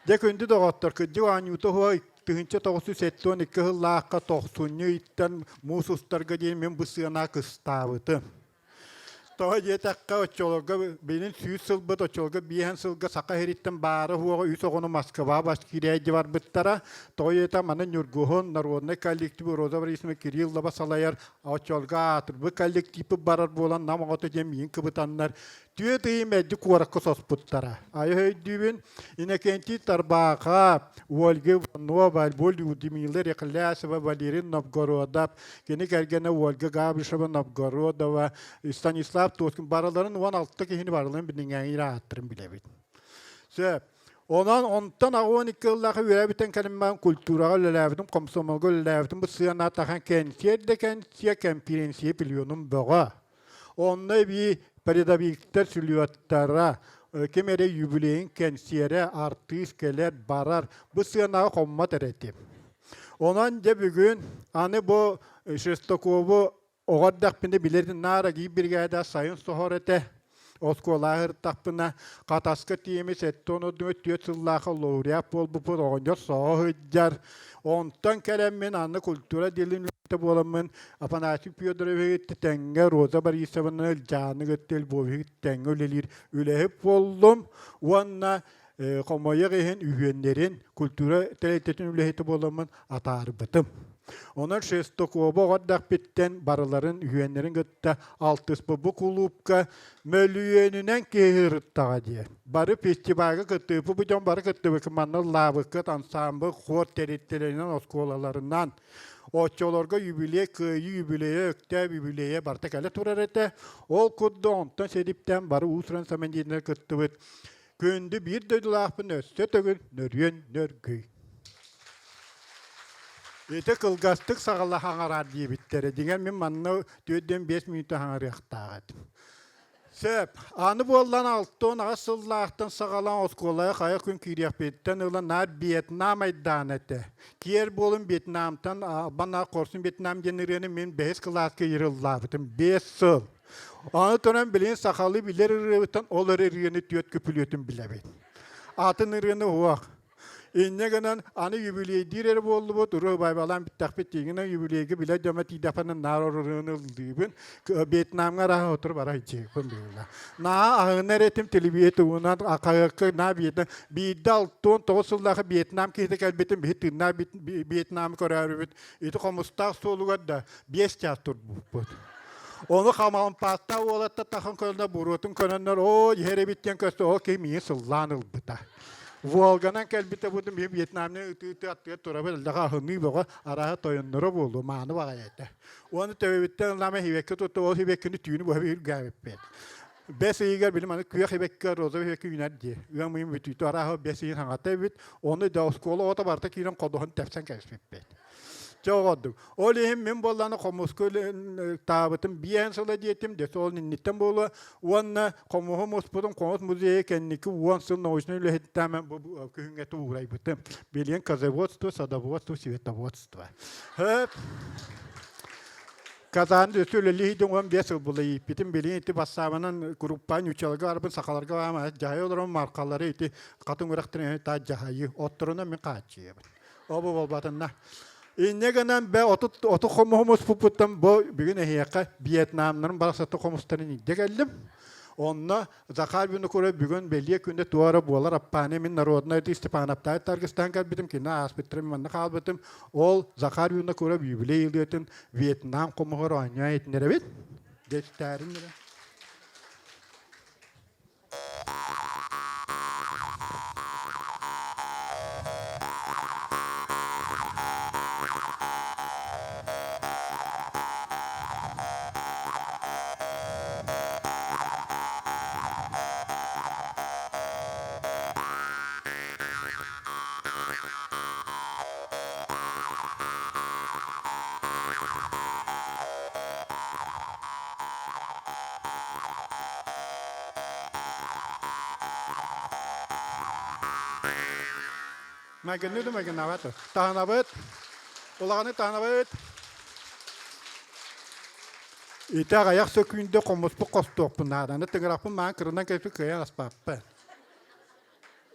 Дьэ күндү доҕоттор, кырдьык оонньуута уһуо 1972 сыллаахха тохсунньу ыйтан муус устарга диэн мин бу сыана кыстаабытым. Тоҕо диэтэххэ, оччолорго билин сүүс сылбыт, оччолорго биэһэн сылга Саха сириттэн баара-суоҕа үс оҕону Москва Башкирия барбыттара. Тоҕо диэтэ маны Ньургуһун народнай коллектив Роза Борисовна Кириллова салайар оччолорго аатырбыт коллективпыт барар буолан Нам оҕото диэн миин кыбытаннар Түөрт ыйы мэлдьи куоракка соспуттара. Айа өйдүүбүн, Иннокентий Тарбаахап, Ольга Иванова, Людмила Рехлясова, Валерий Новгородов, кини кэргэнэ Ольга Габышева Новгородова, Станислав Тоскин барыларын 16 киһини барыларын билиҥҥээҥи ааттарын билэбит. Сөп. Онон онтон 12 ыллаах үөрэбитэн кэлиммэн культураҕа үлэлээбитим, комсомолга үлэлээбитим бу сыана тахан кэнсиэр да кэнсиэ, кэмпириэнсийэ пилионум бөҕө. Онно эбии передовиктар сүлүөттара, ким эрэ юбилейын кэнсиэрэ, артыыс кэлэр, барар. Бу сыанаҕа хоммот эрэ этим. Онон дьэ бүгүн аны бу Шестакову оҕо эрдэхпинэ билэр наар агии биригээдэ сайын соһор этэ. Оскуолаҕа сырыттахпына Хатаска тиэмэ 74 сыллаахха лауреат буолбуппут оҕонньор соһо сылдьар. Онтон кэлэммин аны культура отделын үлэһитэ буоламмын Афанасий Федоровиһы тэҥҥэ Роза Борисовна Ылдьааны кытта Львовиһы тэҥҥэ үлэлиир үлэһит буоллум уонна хомойуох иһин үһүөннэрин культура тэрилтэтин үлэһитэ буоламмын атаарбытым. Онон Шестакова оҕо эрдэхпиттэн барыларын үһүөннэрин кытта алтыспыт бу кулуупка мөлүйүөнүнэн киһи ырыттаҕа диye. Бары фестивальга кыттыыппыт бу дьон бары кыттыбыккыт манна ыллаабыккыт ансамбль хор тэрилтэлэринэн оскуолаларынан оччолорго юбилей кыайыы юбилейэ өктөөп юбилейэ барыта кэлэ турар этэ. Ол курдук онтон сэдиптээн бары уус-уран самодеятельнай кыттыбыт Күндү биир дойдулаахпын өссө төгүл нөрүөн нөргүй. Ити кылгастык саҕала хаҥараар диэбиттэрэ. Дьиҥэр мин манна 4-5 мүнүүтэ хаҥарыахтаах этим. Сөп. Аны буоллан 68 сыллаахтан саҕалаан оскуолаҕа хайа күн киириэхпиттэн ыла наар Вьетнам айдаана этэ. Киэр буолун Вьетнамтан Албан Хорсун Вьетнам диэн ырыаны мин бэһис кылааска ырыллаабытым. Биэс сыл. Аны туран билигин сахалыы билэр ырыабыттан ол эрэ ырыаны түөрт күпүлүөтүн билэбин. Атын ырыаны уох. Инньэ гынан аны юбилейдиир эрэ буоллубут, уруу байбалаан бүттэхпит тииҥинэн юбилейга билэр дьомо тиийдэхпинэ наар ырыаны ыллыыбын. Вьетнамҥа араһа отур бара дьиэбин быһыылаах. Наа аһына эрэ этим телевизор туһунан хаһыакка наа Вьетнам биирдэ 69 сыллаах Вьетнам киһитэ кэлбитин биһи тыыннаах Вьетнамы көрөөрүбүт ити хомустаах суолугар да биэс чаас турбуппут. Ону хамаампааттаах уолаттар тахан көрөннөр, буруотун көрөннөр, оо, иһэр эбит диэн көстө, ол киһи миигин сыллаан ылбыта. Волганан кэлбитэ бутун биһи Вьетнамҥа ытыы-ытыы аттыгар турабыт, элбэх аһыныы бөҕө, арааһа тойонноро буолуо, мааны баҕайы этэ. Уонна төбөбүттэн ыллаама хибэкки тутта, ол хибэккини түүнү быһа үргээбиппит. Бэс ыйыгар били маны күөх хибэккэ, розовый хибэкки үүнэр дии. Ыам ыйын бүтүүтэ арааһа бэс ыйын хаҥата эбит. Ону да оскуола оҕото барыта киирэн ходуһун тэпсэн кэбиспиппит. Чэ оҕордук. Ол иһин мин буоллаҕына хомуска таабытым биэһин сыла диэтим, дьэ ол инниттэн буолуо. Уонна хомуһу муспутум хомус музейа кэнники уон сыл научнай үлэһиттээмэн бу күһүҥҥэ туурайбытым. Билигин козоводство, садоводство, световодство. Хөп. Казан өссө үлэлии иһдин 15 сыл була ииппитим. Билигин ити бассаабынан группа ньучаларга барбын, сахаларга барам, дьаһайа олорон маркалары ити хатыҥ үрэхтэрин та дьаһайыы. Отторунан мин хааччыйабын. Обу буолбатынна. Инньэ гынан бэ отут оту хомуһу муспуппуттан бу бүгүн эһиэхэ Вьетнамнарын барахсаты хомустарын илдьэ кэллим. Онно Захар Винокуров бүгүн бэлиэ күндэ туора буолар аппааны мин народнай Степановтаах Таргыстаан кэлбитим, кини ааспыттарым манна хаалбытым. Ол Захар Винокуров юбилей ылыатын Вьетнам хомуһугар оонньоон этинэрэбит. Дьэстээрин Майгынныы да майгыннаабат. Таһынабыт. Улаҕаны таһынабыт. Ити аҕыйах сөкүүндэ хомуспут хостуохпун нааданы тыҥырахпын маан кырынан кэлбит кыайан аспаппын.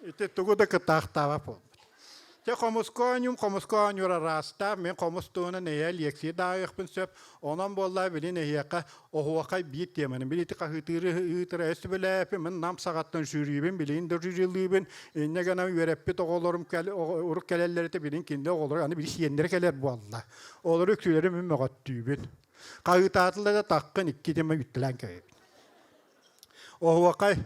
Ити тугу да кытаахтаабат буолбут. Чэ, хомуска оонньуум, хомуска оонньуур араастаах. Мин хомус туһунан эһиэ лекция да ааҕыахпын сөп. Онон буоллаа билин эһиэхэ оһуохай биир теманы. Мин ити хаһыытыыры ыытыра өс билээппин, мин нам саҕаттан жюрибин, билигин да жюрилыыбын. Инньэ гынан үөрэппит оҕолорум урук кэлэллэр этэ, билин кинилэр оҕолоро аны били сиэннэрэ кэлэр буолла. Олору үксүлэрин мин мөҕөттүүбүн. Хаһыытаатылар да таххын икки тема үттэлээн кэбиһэбин. Оһуохай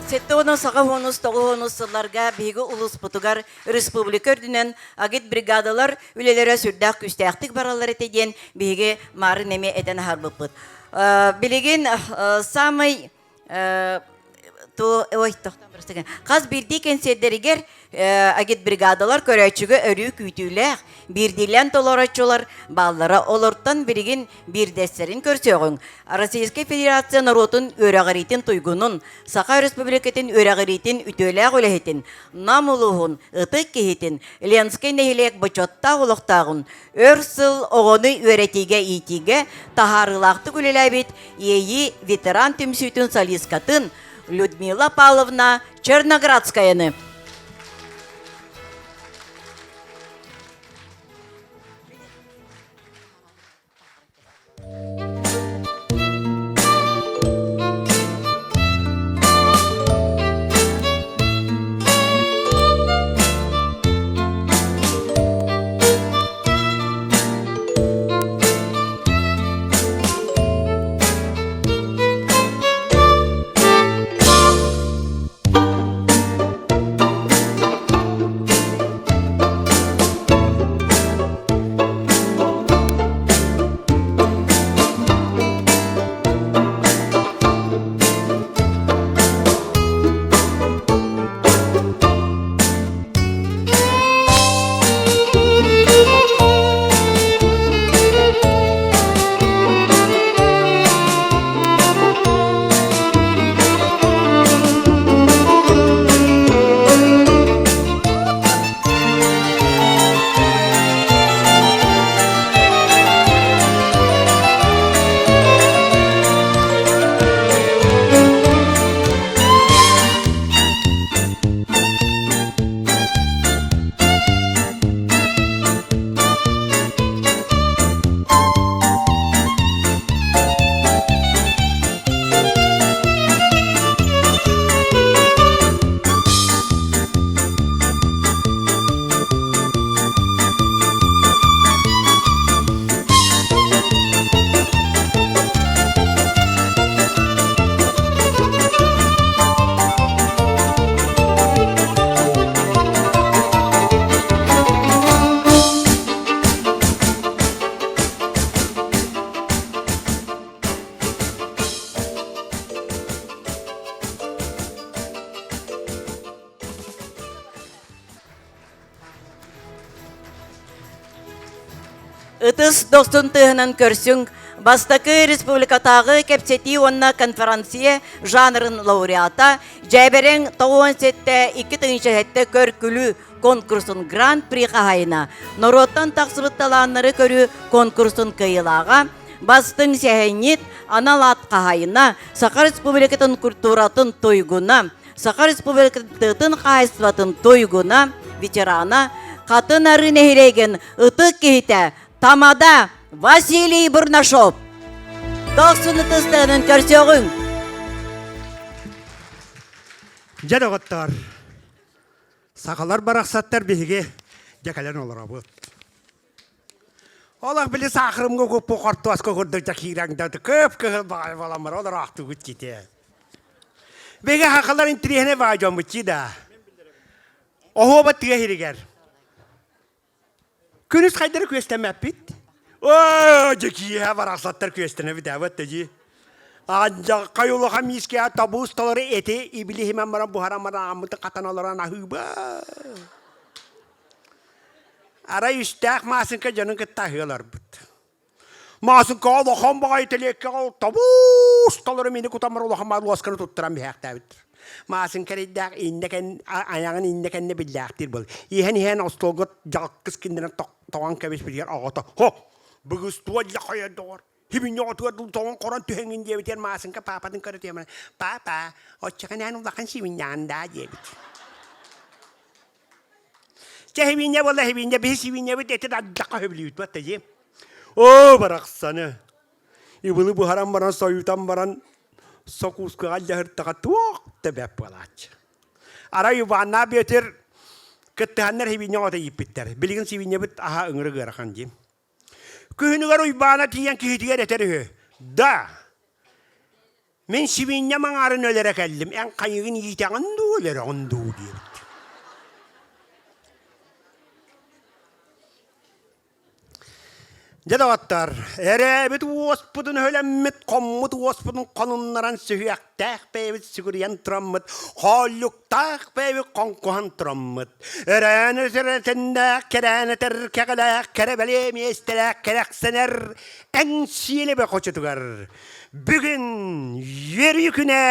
Сэттэ уонун саха уонус тоҕус уонус сылларга биһиги улууспутугар республика үрдүнэн агитбригадалар үлэлэрэ сүрдээх күүстээхтик бараллар этэ диэн биһиги маарын эмиэ этэн аһарбыппыт. Билигин самый ой хас биирдии кэнсиэрдэригэр агитбригадалар көрөөччүгэ өрүү күүтүүлээх, биирдиилээн толорооччулар бааллара. Олортон билигин биирдэстэрин көрсүөҕүҥ. Российскай Федерация норуотун үөрэҕириитин туйгунун, Саха Өрөспүүбүлүкэтин үөрэҕириитин үтүөлээх үлэһитин, Нам улууһун ытык киһитин, Ленскэй нэһилиэк бочуоттаах олохтооҕун, өр сыл оҕону үөрэтиигэ-иитиигэ таһаарыылаахтык үлэлээбит Иэйии ветеран түмсүүтүн солисткатын Людмила Павловна Черноградскаяны. Ытыс дохсун тыаһынан көрсүҥ бастакы республикатааҕы кэпсэтии уонна конференция жанрын лауреата Дьээбэрэҥ 97 2007 көр-күлүү конкурсун гран-при хаһаайына, норуоттан тахсыбыт талааннары көрүү конкурсун кыайыылааҕа, бастыҥ сэһэнньит, анал аат хаһаайына, Саха Республикатын культуратын туйгуна, Саха Республикатын хаһаайыстыбатын туйгуна, ветерана, Хатын Ары нэһилиэгин ытык киһитэ Тамада Василий Бурнашов. Дохсун ытыстыгынан көрсөҕүҥ. Дьэ доҕоттоор, сахалар барахсаттар биһиги дьэ кэлэн олоробут. Олох били саахырымга куппу хортуоска курдук дьэ киирэн да кып кыһыл баҕайы буоламмар олороохтугут дьите. Биһиги сахалар интириэһинэй баҕайы дьоммут дии да. Оһуоба тыа иһигэр. Күнүс хайдары күөстэммэппит. Оо, дьэ киэһэ барахсаттар күөстэнэбит эбит дии. Алдьархай улахан миискэҕэ тобуус толору эти ибили иһимэн баран буһаран баран ааммытын хатан олорон аһыыба. Арай үстээх Маасыҥка дьонун кытта аһыы олорбут. Маасыҥка улахан баҕайы тэлиэккэҕэ ол тобуус толору мини кутан баран улахан баҕайы луосканы туттаран биһээхтээбит. Маасыҥка эрэйдээх иннэ кэн айаҕын иннэ кэннэ биллээхтиир буол. Иһэн иһэн остуолга дьалкыс киндэрэн тоҕон кэбиспитигэр оҕото «Хо, быгыстуо дьэ хайа доҕор, хибинньэ оҕотугар дуу тоҕон хорон түһэҥҥин» диэбитигэр Маасыҥка паапатын көрө түһэн «Паапа, оччоҕо улахан сибинньэҕин даа» диэбит. Чэ сибиинньэ буолла сибиинньэ, биһи сибиинньэбит эти ардахха сөбүлүүбүт батта дии. Оо, барахсаны. Ибылы буһаран баран, сойутан баран, сокуускаҕа дьаһыртаҕа туох да бэп буолааччы. Арай Иванна Бүөтүр кыттыһаннар сибиинньэ оҕото ииппиттэр. Билигин сибиинньэбит аһа ыҥырык ыарахан дии. Күһүнүгэр Уйбаана тиийэн киһитигэр этэр үһү. Да, Мин сибиинньэм аҥаарын өлөрө кэллим, эн хайыгын иитэҕин дуу, өлөрөҕүн дуу диэбит. Дьэ доҕоттор, эрээбит уоспутун өһүлэммит, хоммут уоспутун хонуннаран сүһүөхтээх бэйэбит сүгүрүйэн тураммыт, хооллуктаах бэйэбит хоҥкуһан тураммыт, өрөөн өтөрөтөннөөх, кэрээн өтөр кэҕэлээх, кэрэ бэлиэ миэстэлээх кэрэхсэнэр Эҥсиэлэ хочотугар Бүгүн үөрүү күнэ,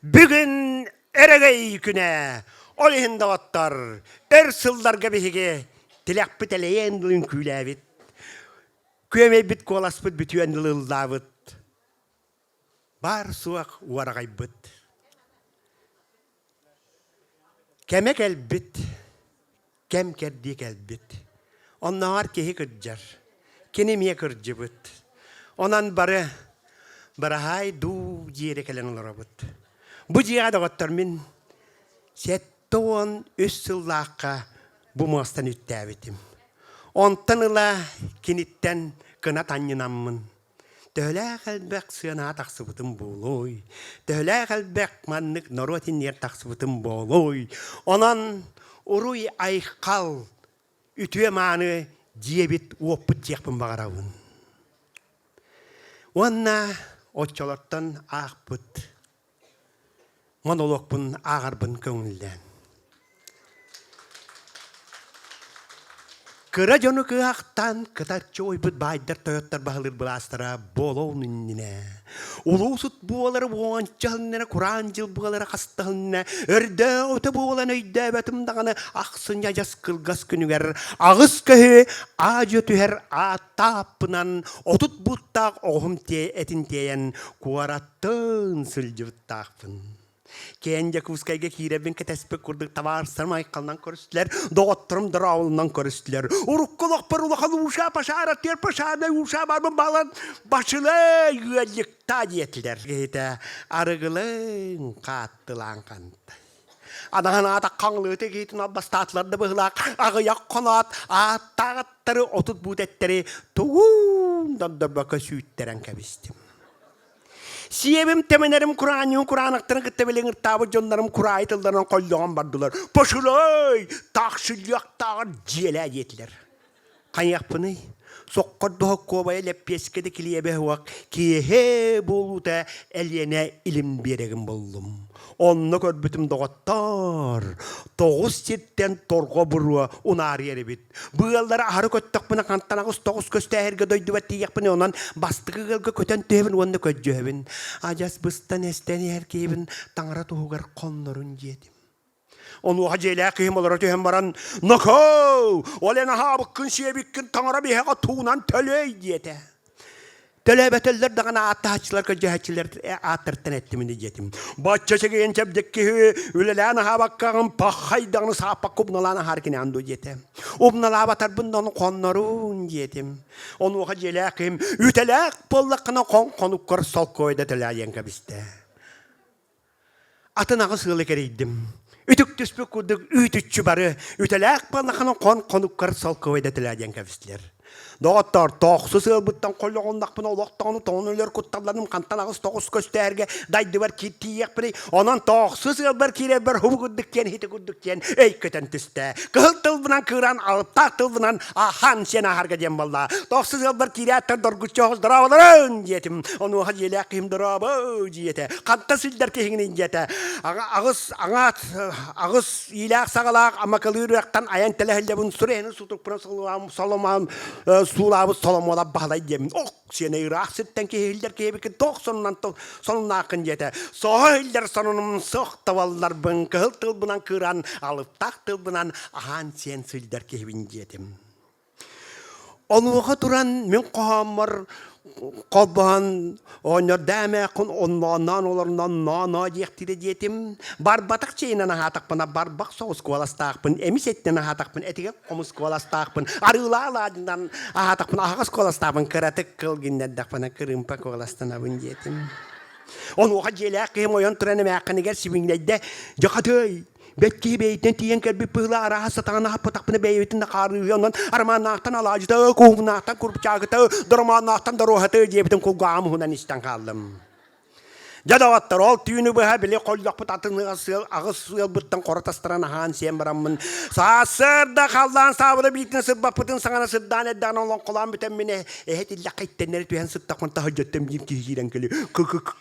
бүгүн өрөгөй күнэ. Ол иһин доҕоттор, өр сылларга биһиги тилэхпит элэйэн үҥкүүлээбит, күөмэйбит куоласпыт бүтүөн ыллаабыт, баар-суох уораҕайбыт. Кэмэ кэлбит, кэм кэрдии кэлбит. Оннооҕор киһи кырдьар, кини эмиэ кырдьыбыт. Онон бары быраһаай дуу диэри кэлэн олоробут. Бу дьиэҕэ доҕоттор мин 73 сыллаахха бу муостан үттээбитим. Онтон ыла киниттэн кынат анньынаммын Төһөлөөх элбэх сыанаҕа тахсыбытым буолуой, төһөлөөх элбэх маннык норуот иннигэр тахсыбытым буолуой. Онон уруй-айхал, үтүө-мааны дьиэбит уоппут диэхпин баҕарабын. Уонна оччолортон аахпыт монолуокпун ааҕарбын көҥүллээн. Кыра дьону кыахтан кытарчы уйбут баайдар тойоттор баһылыыр былаастара буолуон иннинэ улуусут буолары уонча сылыннара кураан дьыл буолара хастаһынна өрдөөҕүтэ буолан өйдөөбөтүм даҕаны ахсынньы адьас кылгас күнүгэр аҕыс көһү аадьуо түһэр ааттааппынан 30 буттаах оҕуһум этин тиэйэн куораттан сылдьыбыттаахпын. Киэн Дьокуускайга киирэбин кэтэспит курдук табаарыстарым айхалынан көрүстүлэр, доҕотторум дорооболунан көрүстүлэр. Урукку олохпор улахан ууша пашара тиэр пашарнай ууша барбын балан башылай ыаллыкта диэтилэр. Киһитэ арыгылыҥ хааттылаан хантай. Анаһын аата хаҥлыыта киһитин албастаатылар да быһылаах аҕыйах хоноот ааттааҕаттары 30 буут эттэри тугун дордорбокко сүүттэрэн кэбистим. Сиэбим тэмэнэрим кураанньугун кураанахтарын кытта билиҥыртаабыт дьоннорум кураайы тылларынан холлоҕон бардылар. Пошулай, таах сүллүөхтааҕар дьиэлээ диэтилэр. Хайыахпыный? Соккордоһоккуобайа лэппиэскэ да килиэбэ суох киэһэ буолуута Элиэнэ илим биэрэгин буллум. Онно көрбүтүм доҕоттоор, тоҕус сиртэн торҕо буруо унаарыйар эбит. Быаллары аһары көттөхпүнэ хантан аҕыс тоҕус көстөөһөргө дойдубар тиийэхпинэ онон бастакы ыалга көтөн түһэбин уонна көдьүөһэбин. Адьас быстан эстэн иһэр киһибин таҥара туһугар хоннорун диэтим. Онуоха дьиэлээх киһим олоро түһэн баран «Нокоо! Ол эн аһаабыккын сиэбиккин таҥара биһэҕэ туунан төлөй» диэтэ. Төлөөбөтөллөр даҕаны ааттаһааччылар көрдьөһөөччүлэр ааттарыттан эттим ини диэтим. Бачча чэгиэн чэбдик киһи үлэлээн аһаабаккаҕын паххай даҕаны сааппакка умналаан аһаар кинээн дуо диэтэ. Умналаабатарбын да ону хоннорун диэтим. Онуоха дьиэлээх киһим үтэлээх буоллаххына хон хонуккар солкуойда төлөө диэн кэбистэ. Атын аҕыс ыалы кэрийдим. Үтүктүспүт курдук үүтүччү бары үтэлээх буоллаххына хон хонуккар солкуойда төлөө диэн кэбистилэр. Доҕоттоор, тоохсус ыалбыттан холлоҕуннахпына олохтоону тоҥон өлөр кутталланым хантан аҕыс тоҕус көстөөргө дайдыбар тиийиэхпиний. Онон тоохсус ыалбар киирэрбэр хубу курдук диэн ити курдук диэн өй көтөн түстэ. Кыһыл тылбынан кыыран, алыптаах тылбынан ахан сиэн аһарга диэн буолла. Тоохсус ыалбар киирээттэр доргуччу оҕус дорооболорун диэтим. Онуоха дьиэлээх киһим дорообо диэтэ. Ханта сылдьар киһиҥин диэтэ. Аҕыс аҥаат аҕыс иилээх саҕалаах амакалыыр үрэхтэн айан тэлэһиллэбин сурэһини сутукпунан соломоон суулаабыт соломуолап баһылай диэмин ох сиэнэ ыраах сиртэн киһи иһиллэр киһибикин туох сонунан сонуннааххын диэтэ соһо иһиллэр сонунум сох табалларбын кыһыл тылбынан кыыран алыптаах тылбынан аһаан сиэн сылдьар киһибин диэтим Онуоха туран мин хоһооммор холбоһон оонньордоо эмээххин онноонноон олорунан ноо-ноо диэхтиирэ диэтим. Барбатах чэйинэн аһаатахпына барбах соҕус куоластаахпын, эмис этинэн аһаатахпын этигэр хомус куоластаахпын, арыылаах алаадьынан аһаатахпына аһаҕас куоластаахпын, кыратык кыл гиннэрдэхпинэ кырыымпа куоластанабын диэтим. Онуоха дьиэлээх киһим ойон туран эмээххинигэр сибиҥнэйдэ, «Дьэ хатыай, Бэт киһи бэйэтинэн тиийэн кэлбит быһыылаах арааһа сатаҕын аһаппатахпына бэйэбитин да хаарыыһы онон Арамааннаахтан алаадьыта, куһугунаахтан курупчаагыта, Доромоонноохтон доруоһаты диэбитин кулгааҕым уһунан истэн хааллым. Дьэ доҕоттор, ол түүнү быһа били холлохпут атын сыал аҕыс сыалбыттан хоро тастаран аһаан сиэн бараммын саасыарда халлаан саабыта биитин сырбаппытын саҥана сырдаан эрдэҕинэ олоҥхолоон бүтэммин эһэ тиллэххэ иттэннэри түһэн сыттахпын таһырдьаттан биир киһи киирэн кэлэ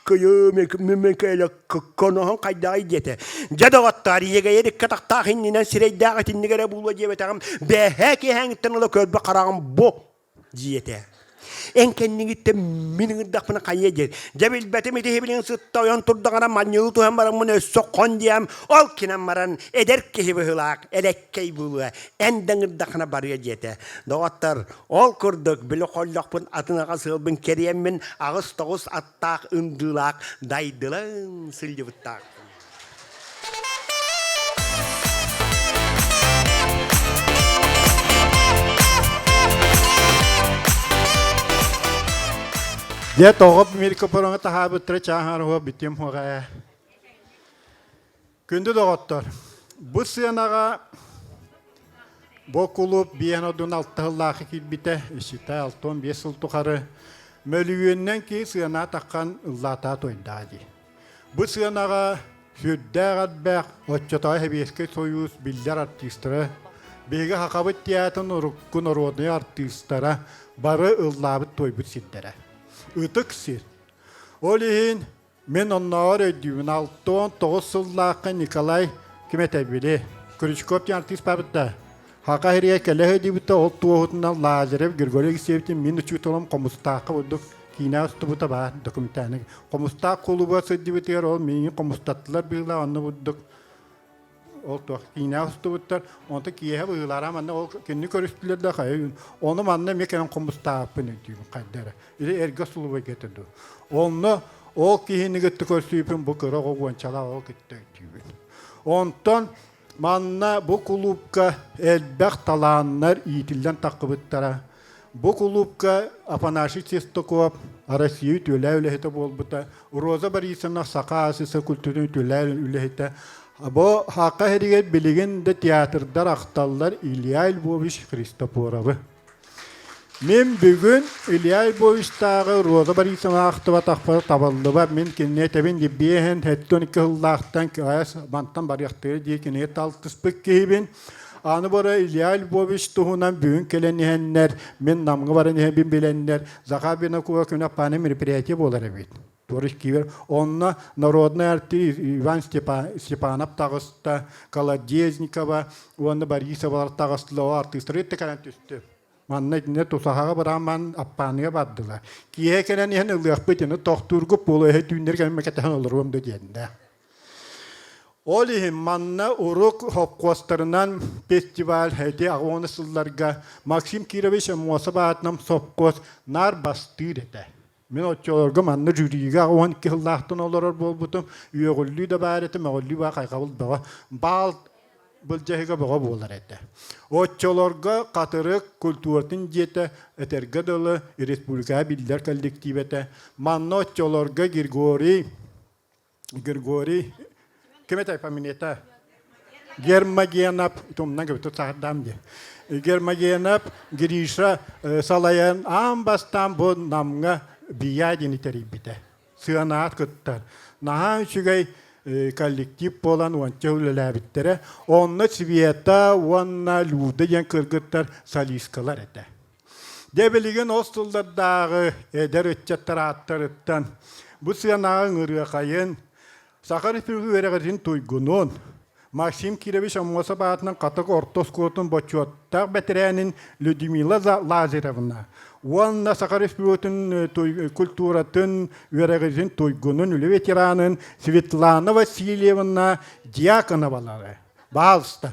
кыйы Коноһон хайдаҕый диэтэ. Дьэ доҕоттоор, иэгэйэр икки атахтаах иннинэн сирэйдээх итинник эрэ буолуо диэбэтэҕим, бээһээ киэһээҥиттэн ыла көрбө хараҕым бу диэтэ. Эн кэннигиттэн мин ыҥырдахпына хайыа диэн. Дьэ билбэтим ити билин сытта ойон турдаҕына манньылы туһан бараммын өссө хон диэм, ол кинэн баран эдэр киһи быһыылаах, элэккэй буолуо, эн да ыҥырдаххына барыа диэтэ. Доҕоттор, ол курдук били холлохпун атын аҕа сыалбын кэриэммин аҕыс тоҕус ат таах ындыылаах дайдылан сылдьыбыттаах. Дьэ тоҕо микрофоҥҥа таһаабыттара чааһаруһа бүтүм хуҕа. Күндү доҕоттор, бу сыанаҕа бу кулууп биэһэн одун алта сыллаахы киирбитэ, считай 65 сыл тухары мөлүйүөннэн киһи сыана таххан ыллаатаа тойдаа дии. Бу сыанаҕа сүрдээх элбэх оччотооҕу Сэбиэскэй Сойуус биллэр артыыстара, биһиги Хахабыт театрын урукку народнай артыыстара бары ыллаабыт туойбут сирдэрэ. Ытык сир. Ол иһин Мин оннооҕор өйдүүбүн, 69 сыллаахха Николай ким этэ били, Крючков диэн артыыс баабыт да, Хака сиригэр кэлэ сылдьыбыта, ол туоһутунан Лазарев Григорий Алексеевичтин мин учууталым Хомустаахха курдук киинэ устубута баар документальный. Хомустаах кулууба сылдьыбытыгар ол миигин хомустаттылар быһыылаах, онно курдук Ол туох киинэҕэ устубуттар, онто киэһэ быһыылаара манна ол кинини көрүстүлэр да хайа ону манна эмиэ кэлэн хомустаабыппын өйдүүбүн хайда эрэ. Или эргэ сулубайга этэ дуу. Онно ол киһини кытта көрсүүпүн бу кыра оҕо уончалаах оҕо кытта өйдүүбүн. Онтон манна бу кулуупка элбэх талааннар иитиллэн таххыбыттара. Бу кулуупка Афанасий Чистяков Россия үтүөлээх үлэһитэ буолбута, Роза Борисовна Саха АССР культуратын үтүөлээх үлэһитэ. Бу Саха сиригэр билигин да театрдар ахталлар Илья Львович Христофоровы. Мин бүгүн Илья Львовичтааҕы Роза Борисовна ахтыбатахпар табыллыбат. Мин кинини этэбин дибиэһин 72 сыллаахтан мантан барыахтыыр дии кинини талтыспыт киһибин. Аны бара Илья Львович туһунан бүгүн кэлэн иһэннэр, мин Намҥа баран иһэбин билэннэр, Захар Винокуров күнэ аппааны мероприятие буолар эбит. Торис Кивер. Онно народный артист Иван Степанов таҕыста, Колодезникова уонна Борисовалар таҕыстылар, артыыстары кэлэн түстү. Манна итиннэ тусаһаҕа бырааман аппааныга бардылар. Киэһэ кэлэн иһэн ылыахпыт ини тохтуургуп буолуо эһэ түүннэр кэлэн кэтэһэн олоруом да диэннэ. Ол иһин манна урук хопкуостарынан фестиваль эти аҕыс сылларга Максим Кирович Аммосов аатынан сопхуос наар бастыыр этэ. Мин оччолорго манна жюрига 12 сыллаахтан олорор буолбутум, үөҕүллүү да баар этэ, мөҕүллүү баа хайҕабыл бөҕө, баал былдьаһыга бөҕө буолар этэ. Оччолорго Хатырык культуратын дьиэтэ этэргэ дылы республикаҕа биллэр коллектив этэ. Манна оччолорго Григорий Григорий ким этэй фамилията? Гермогенов, тумнан кэбитэ саһардаам дии. Гермогенов Гриша салайан аан бастаан бу Намҥа БИА диэни тэрийбитэ. Сыанаат кыттар. Наһаа үчүгэй коллектив буолан уонча үлэлээбиттэрэ. Онно Света уонна Люда диэн кыргыттар солисткалар этэ. Дьэ билигин ол сыллардааҕы эдэр ыччаттар ааттарыттан бу сыанаҕа ыҥырыахайын Саха Республика үөрэҕирин туйгунун, Максим Кирович Аммосов аатынан Хатык орто оскуолатын бочуоттаах бэтэрээнин Людмила Лазаревна уонна Саха Республикатын культуратын үөрэҕирин туйгунун үлэ ветеранын Светлана Васильевна Дьяконовалары баалыста.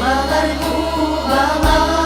Кубалар, кубалар,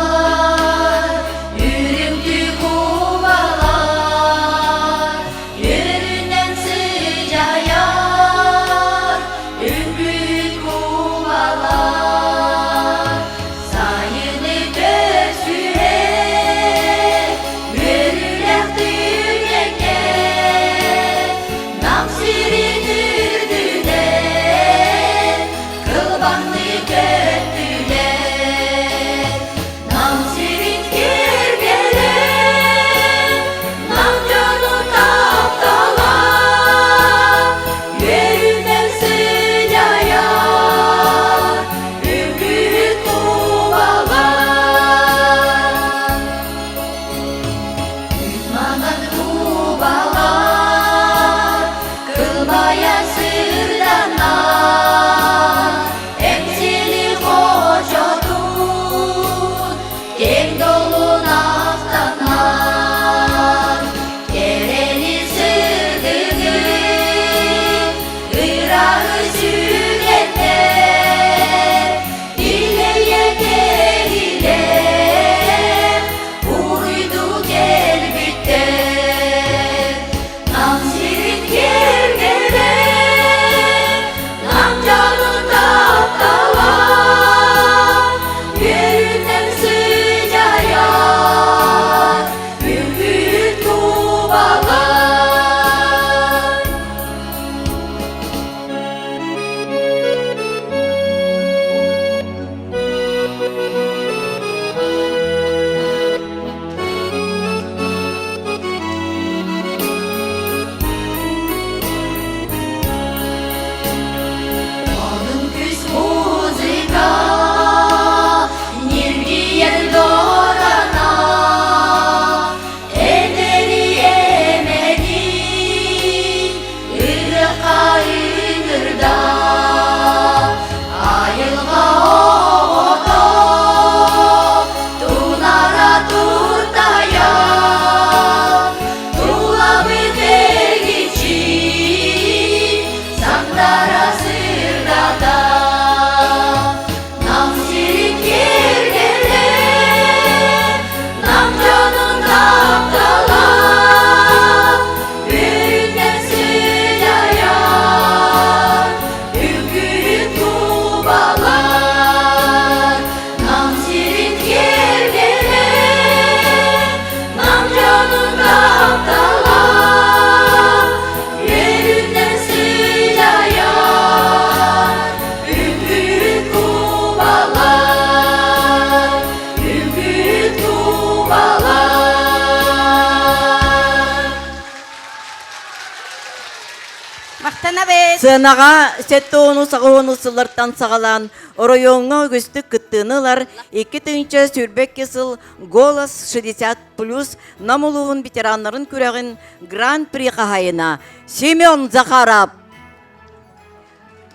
Махтанабыт. Сыанаҕа сэттэ ону сыллартан саҕалаан оройуоҥҥа үгүстүк кыттыыны ылар 2022 сыл «Голос 60 плюс» Нам улууһун ветераннарын күрэҕин Гран-при хаһайына Семен Захаров.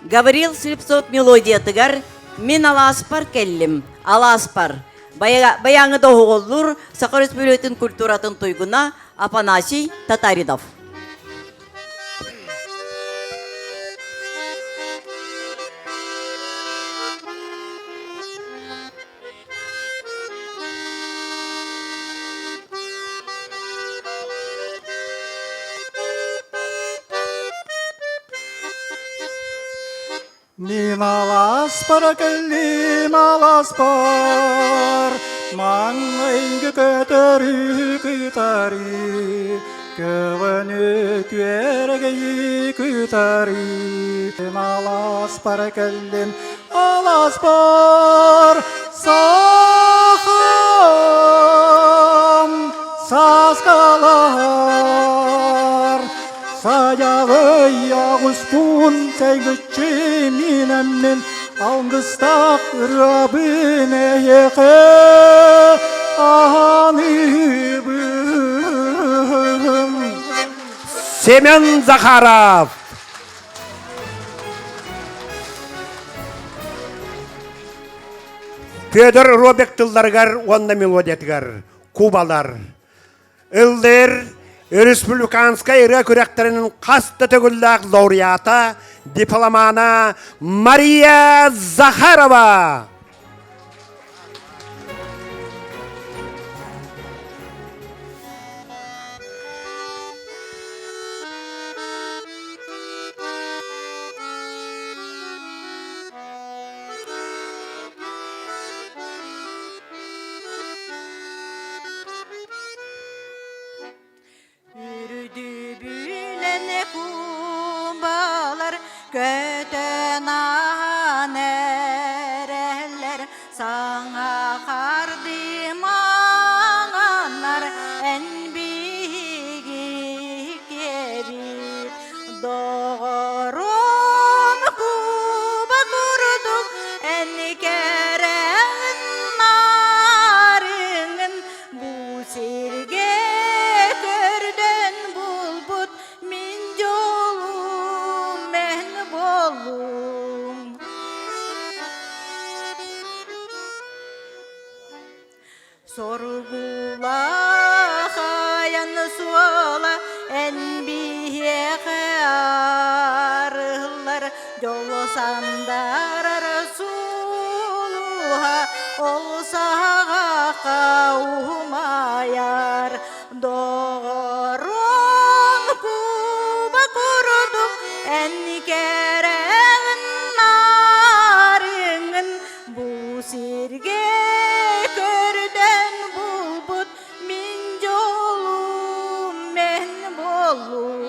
Гаврил Слепцов мелодиятыгар «Мин алааспар кэллим, алааспар» баяҥы доһуҕуллуур Саха Өрөспүүбүлүкэтин культуратын туйгуна Афанасий Татаринов. Мин алааспар кэллим алааспар, маҥнайгы көтөрү кытары, көҕөнү күөрэгэйи кытары. Мин алааспар кэллим алааспар, сахам саскалар. Саяҕый аҕыспун сэйгиччи минэммин алгыстаах ырыабын эйиэхэ аныыбын. Семен Захаров. Федор Робек тылларыгар уонна мелодиятыгар Кубалар Ыллыыр республиканскай ырыа күрэхтэрин хас да төгүллээх лауреата, дипломана Мария Захарова. Үрдүбүнэн кубалар көтөн ааһан эрэллэр саҥа хардымаҥаннар эн биһиги кэбит доҕорум куба курдук эн кэрэҕин маарыҥын Бу сиргэ көрдөн булбут мин дьолум эн буоллум. Соргулаах айан суола эн биһиэхэ арыллар дьолу сандарар сулуһа ол саҕахха уһумайар доҕорум куба курдук эн кэрэҕин маарыҥын бу сиргэ көрдөн булбут мин дьолум мен буоллум.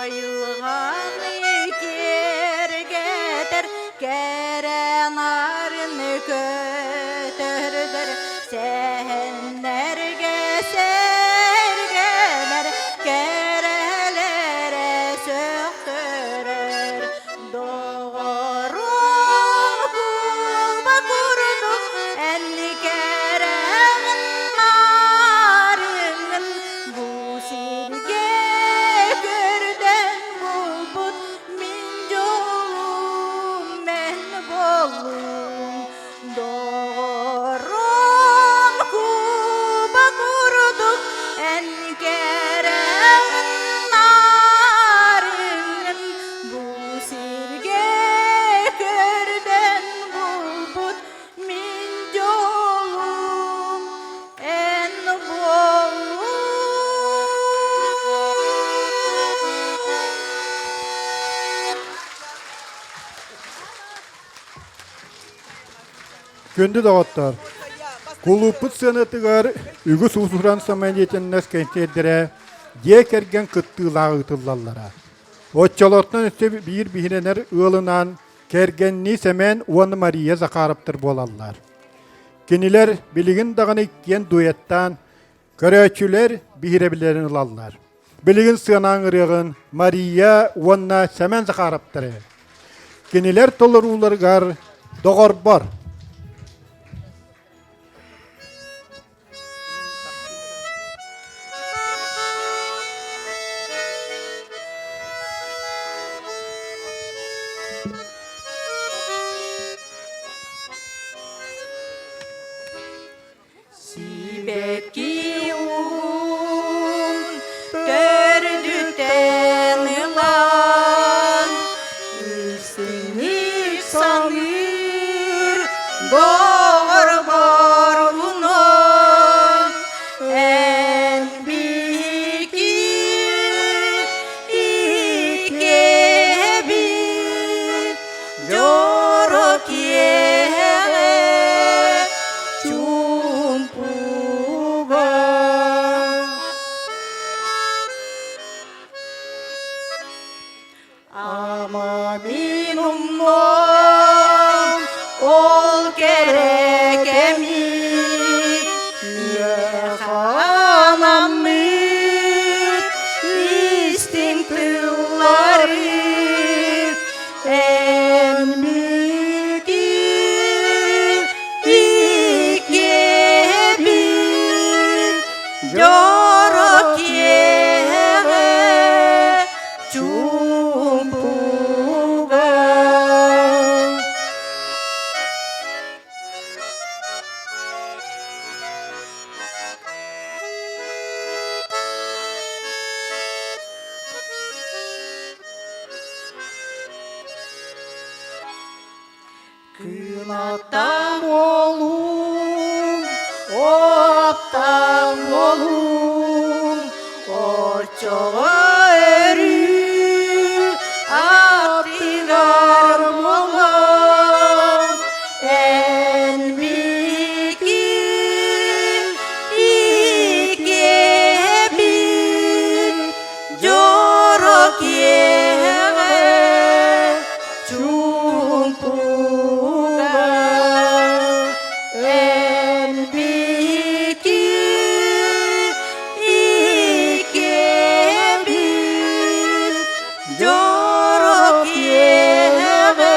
Айылҕаны киэргэтэр кэрэ нарын көтөрдөр сэһэннэргэ сэргэнэр кэрэлэрэ сөхтөрөр доҕорум куба курдук эн кэрэҕин маарыҥын Бу сиргэ көрдөн булбут мин дьолум мен буоллум доҕорум куба курдук эн кэрэҕин наарыҥын бу сиргэ көрдөн булбут мин дьолум эн Күндү доҕоттор, кулууппут сыанатыгар үгүс уус-уран самодеятельность кэнсиэрдэрэ дьиэ кэргэн кыттыылаах ыытыллаллара. Оччолортон өссө биир биһирэнэр ыалынаан кэргэннии Сэмэн уонна Мария Захаровтар буолаллар. Кинилэр билигин даҕаны иккиэн дуэттаан көрөөччүлэр биһирэбиллэрин ылаллар. Билигин сыанаан ырыаҕын Мария уонна Сэмэн Захаровтары. Кинилэр толорууларыгар доҕорбор. Сибэкки угун төрдүтэн ылан Истиҥник саныыр доҕорборунан Эн биһиги иккиэбит Дьоро киэһэ чуумпуга Ама мин умнуом ол кэрэ кэми миэхэ анаммыт истиҥ тыллары Эн бүтүн иккиэбит дьоро киэһэҕэ чуумпуга. Кынаттаах буолуум, оттаах буолуум, оччоҕо өрүү аттыгар буолуом. Эн биһиги иккиэбит Дьоро киэһэҕэ чуумпуга эн биһиги иккиэбит дьоро киэһэҕэ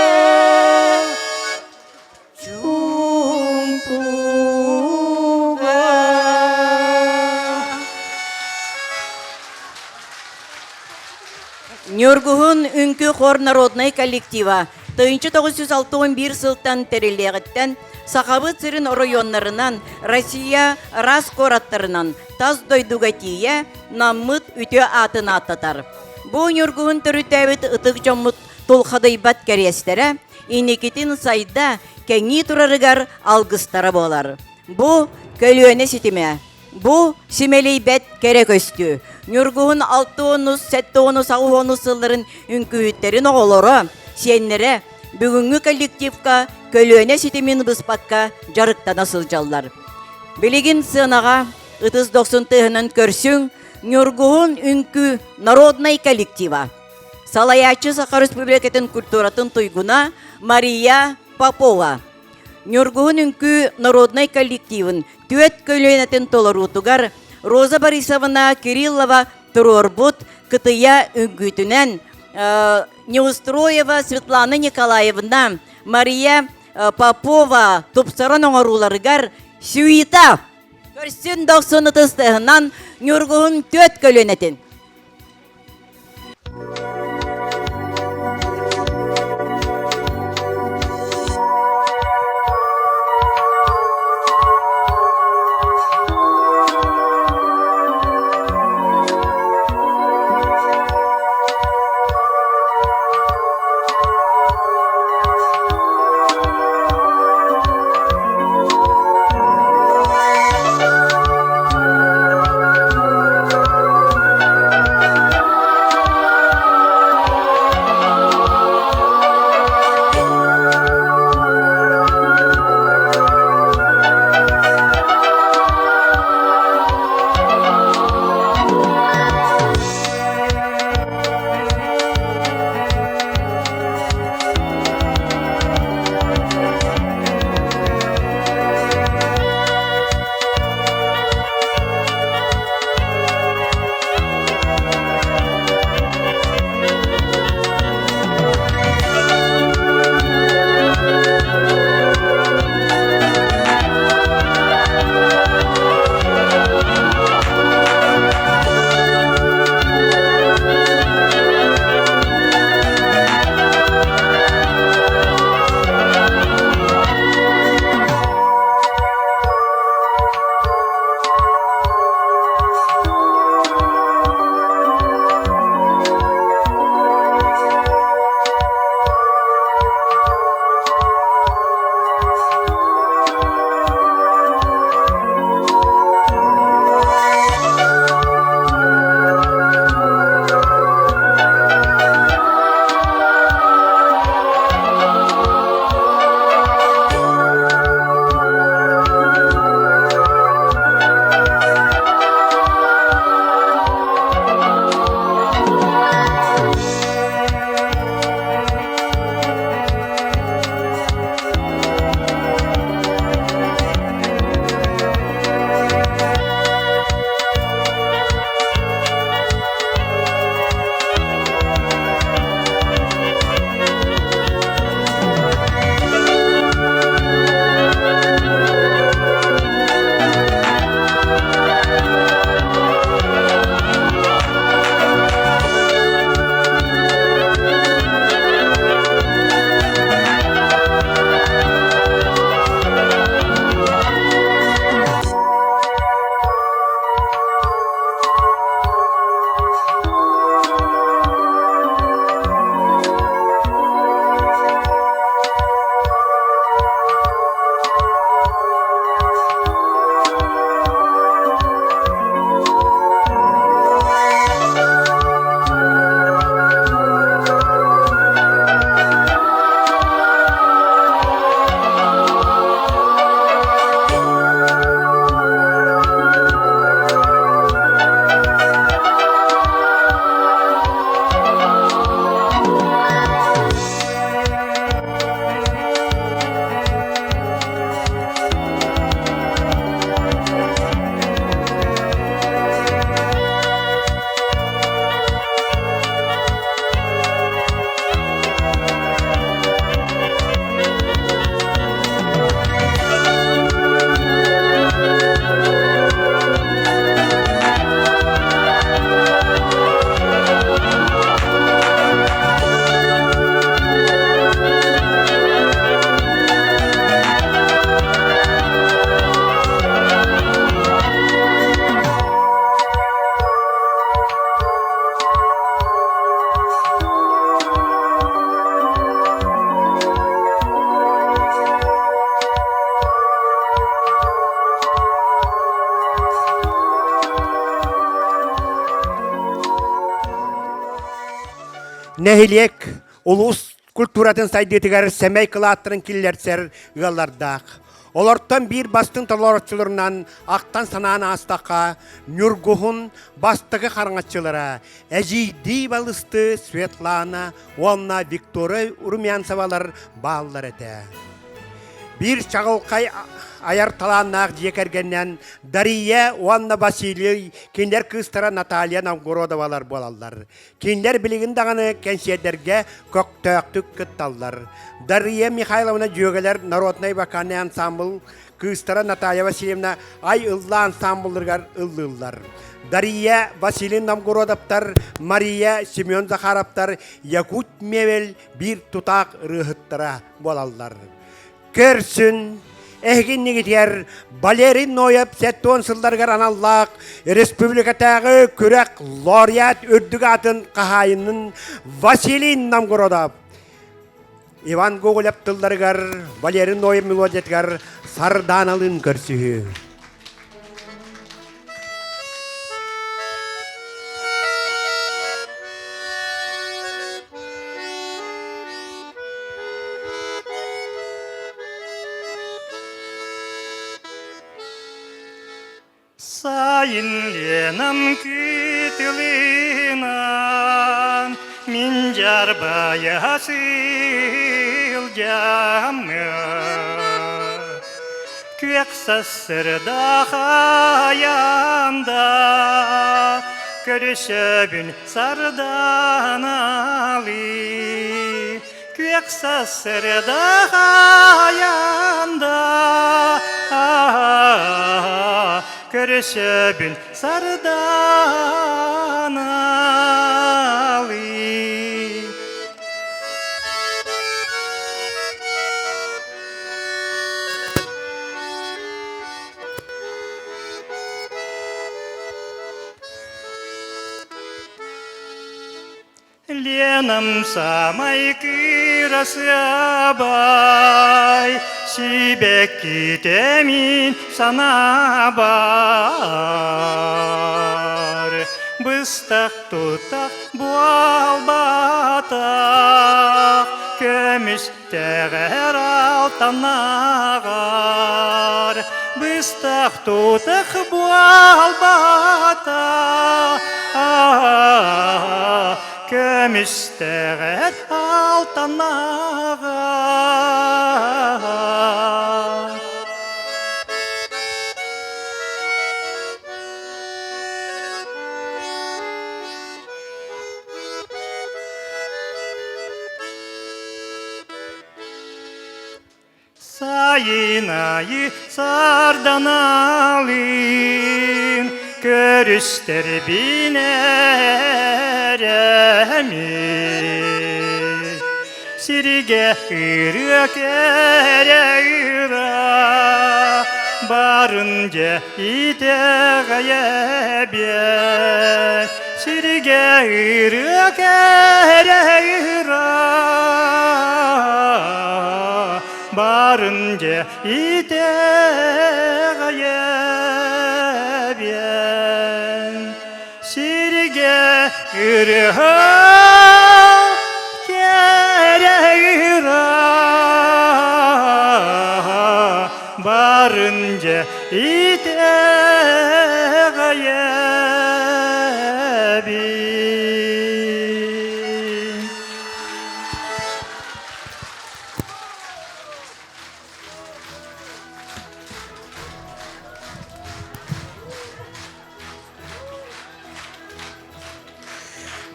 Ньургуһун үҥкүү хор народнай коллектива 1961 сылтан тэриллиэҕиттэн Сахабыт сирин оройуоннарынан, Россия рас куораттарынан тас дойдуга тиийэ Наммыт үтүө аатын ааттатар. Бу Ньургуһун төрүттээбит ытык дьоммут тулхадыйбат кэриэстэрэ инникитин сайда, кэҥии турарыгар алгыстара буолар. Бу көлүөнэ ситимэ, бу симэлийбэт кэрэ көстүү. Ньургуһун алта уонус, сэттэ уонус, аҕыс уонус сылларын үҥкүүһүттэрин оҕолоро, сиэннэрэ бүгүҥҥү коллективка көлүөнэ ситимин быспакка дьарыктана сылдьаллар. Билигин сыанаҕа ытыс дохсун тыаһынан көрсүҥ Ньургуһун үҥкүү народнай коллектива. Салайааччы Саха Республикатын культуратын туйгуна Мария Попова. Ньургуһун үҥкүү народнай коллективын түөрт көлүөнэтин толоруутугар Роза Борисовна Кириллова туруорбут кытыйа үҥкүүтүнэн Неустроева Светлана Николаевна, Мария Попова тупсаран оҥорууларыгар сюита көрсүн дохсун ытыстыһынан Ньургуһун түөрт көлүөнэтин. Нэһилиэк улуус культуратын сайдыытыгар сэмэй кылааттарын киллэрсэр ыаллардаах. Олортон биир бастыҥ толорооччуларынан ахтан санаан аастахха, Ньургуһун бастакы хараҥаччылара эдьиийдии балысты Светлана уонна Виктория Румянцевалар бааллар этэ. Биир чаҕылхай айар талааннаах дьиэ кэргэнинэн Дария уонна Василий кинилэр кыыстара Наталья Новгородовалар буолаллар. Кинилэр билигин даҕаны кэнсиэрдэргэ көхтөөхтүк кытталлар. Дария Михайловна дьүөгэлэр народнай вокальный ансамбл кыыстара Наталья Васильевна Ай ылла ансамблларыгар ыллыыллар. Дария Василий Новгородовтар, Мария Семен Захаровтар Якут мебель биир тутаах ырыаһыттара буолаллар. Көрсүн, эһигиннигитигэр Валерий Ноев 70 сылларыгар аналлаах республикатааҕы күрэх лауреат үрдүк аатын хаһаайынын Василий Новгородов Иван Гоголев тылларыгар Валерий Ноев мелодиятыгар Сардааналыын көрсүһүү. Сайын Ленам кытылынан мин жарбая сылдьаммын Күөх сарсыарда хайаанда көрүсөбүн сарданалыы Күөх сарсыарда хайаанда көрүсөбүн сарданалыы Ленам самай кырасыабай, сибэккитэ мин санаабар. Быстах тутах буолбатах, көмүс Тэҕэр алтанаҕар быстах тутах буолбата көмүстэҕэр алтанаҕар Сайын айы сарданалыын көрүстэрбин эрэми Сиригэ ырыа кэрэ ыра барын дьэ итэҕэйэбиэ Сиригэ ырыа кэрэ ыра барын дьэ итэҕэйэбиэн Сиригэ ырыа кэрэ ыра барын дьэ итэҕэйэбин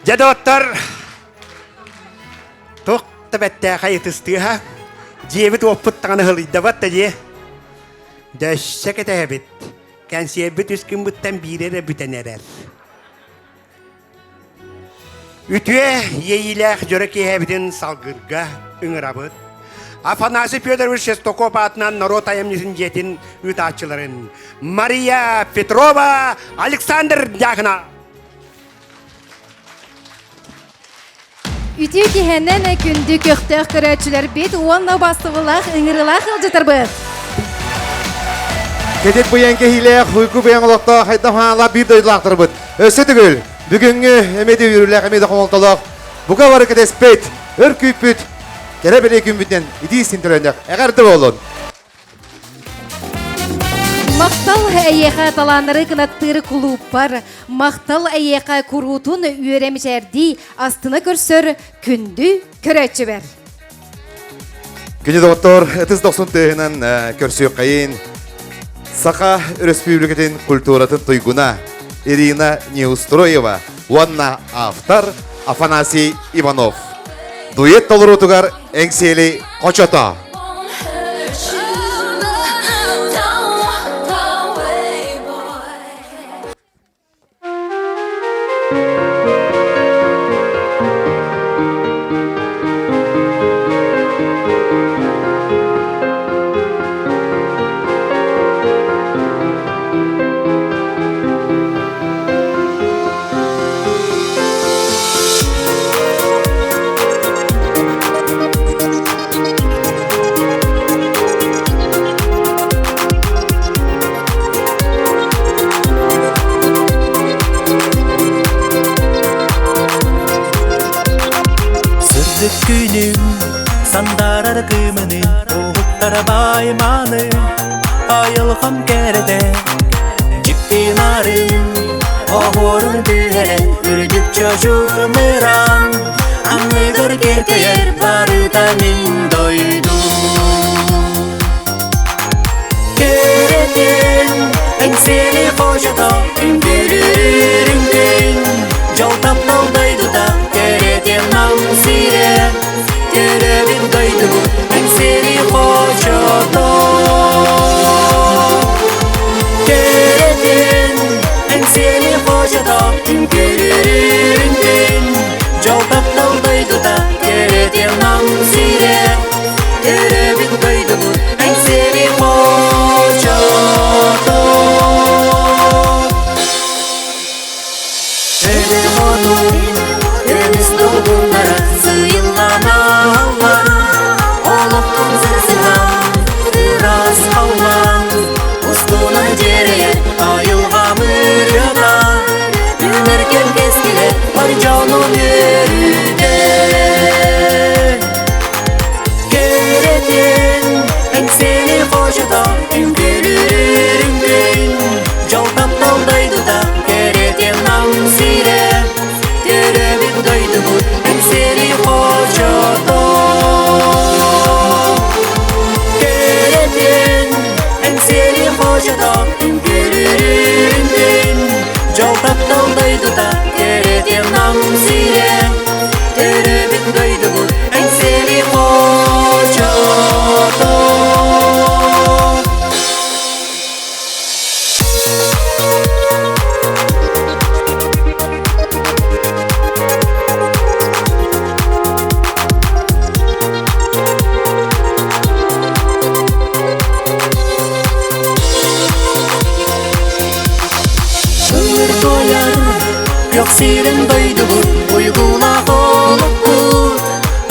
Дьэ, доҕоттор, туох да бэттээхэй ытыстыыһа, дьиэбит уоппут таҥаны ыһылыйдабат да дьиэ. Дөссө кэтэһэбит. Кэнсиэрбит үс күммүттэн биирэ эрэ бүтэн эрэр. Үтүө иэйиилээх дьоро киэһэбитин салгырга ыҥырабыт. Афанасий Федорович Шестаков аатынан норуот айымньытын дьиэтин ыытааччыларын Мария Петрова, Александр Дьяконов. Үтүө киһэнэн күндү көхтөөх көрөөччүлэрбит уонна бастыбылаах ыҥырылаах ыалдьытарбыт. Кэтит быйан кэһиилээх, уйгу быйаҥ олохтоох хайдах хаала биир дойдулаахтарбыт. Өссө төгүл бүгүҥҥү эмиэ да үөрүүлээх, эмиэ да хомолтолоох. Бука бары кэтэспит, өр күүппүт, кэрэ бэлиэ күммүтүнэн итии синтөлөннөх эҕэрдэ буолун! Махтал эйиэхэ талааннары кынаттыыр кулууппар, махтал эйиэхэ куруутун үөрэ мичээрдии астына көрсөр күндү көрөөччүбэр. Күнү доҕоттор, ытыс дохсун тыаһынан көрсүөххэйин Саха Өрөспүүбүлүкэтин культуратын туйгуна Ирина Неустроева уонна автор Афанасий Иванов. Дуэт толоруутугар Эҥсиэли хочото. Сырдык күнүм сандаарар кыымыны уһуктара бааймааны айылҕам кэрэтэ Дьиктинарын оһуорун түһэрэн үрдүк чочур-мыран анныгар кэркэйэр барыта мин дойду Кэрэтин эҥсиэли хочото үҥкүүлүүр дьол таптал дойдута кэрэтин нам сирэ төрөөбүт дойдубут эҥсиэли хочото Кэрэтин эҥсиэли хочото үҥкүүлүүр дьол таптал дойдута кэрэтин нам сирэ төрөөбүт дойдубут эҥсиэли хочото Эбэ хотун көмүс долгуннара сыйылланаллар олохтон сырсыһан ыраас халлаан устунан дьиэрэйэр айылҕам ырыата үүнэр кэм кэскилэ бар дьонун үөрүүтэ Кэрэтин эҥсиэли хочото үҥкүүлүүр үҥкүн дьол таптал дойдута кэрэтин нам сирэ төрөөбүт дойдубут эҥсиэли хочото Кэрэтин эҥсиэли хочото үҥкүүлүүр үҥкүн дьол таптал дойдута кэрэтин нам сирэ төрөөбүт дойдубут эҥсиэли хочото Ыр туойар күөх сирин дойдубут уйгулаах олохпут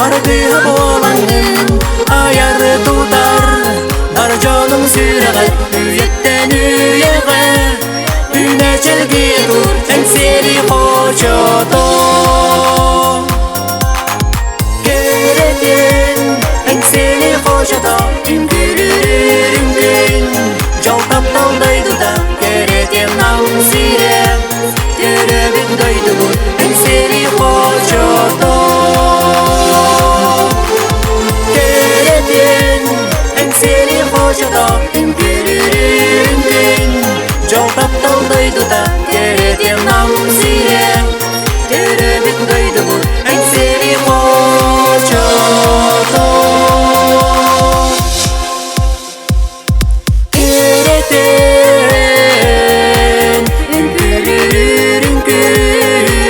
аргыһа буолаҥҥын айар тутар бар дьонуҥ сүрэҕэ үйэттэн үйэҕэ үүнэ чэлгийэ тур эҥсиэли хочото Кэрэтин эҥсиэли хочото үҥкүүлүүр үҥкүн дьол таптал дойдута кэрэтин нам сирэ төрөөбүт дойдубут эҥсиэли хочото Кэрэтин эҥсиэли хочото үҥкүүлүүр үҥкүн дьол таптал дойдута кэрэтин нам сирэ төрөөбүт дойдубут эҥсиэли хочото Кэрэтин үҥкүүлүүр үҥкүүн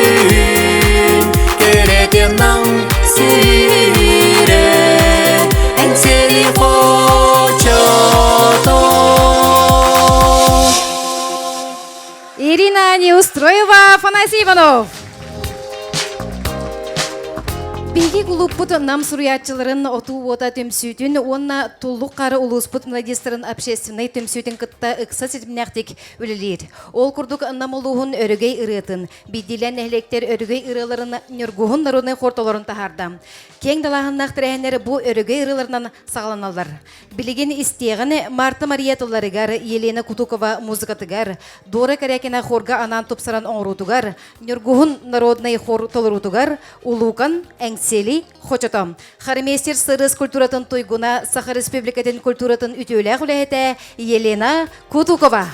кэрэтин нам сирэ эҥсиэли хочото Ирина Неустроева, Афанасий Иванов. Биһиги кулууппут Нам суруйааччыларын отуу уота түмсүүтүн уонна Туллук хары улууспут мелодистарын общественнай түмсүүтүн кытта ыкса ситимнээхтик үлэлиир. Ол курдук Нам улууһун өрөгөй ырыатын, биирдиилээн нэһилиэктэр өрөгөй ырыаларын Ньургуһун народнай хортолорун таһаарда. Киэҥ далааһыннаах тэрээһиннэр бу өрөгөй ырыаларынан саҕаланаллар. Билигин истиэҕин Марта Мария тылларыгар, Елена Кутукова музыкатыгар, Дора Корякина хорга анаан тупсаран оҥоруутугар, Ньургуһун народнай хор толоруутугар Улуукан Эҥсиэли хочото. Хормейстер сырыс культуратын туйгуна Саха Республикатын культуратын үтүөлээх үлэһитэ Елена Кутукова.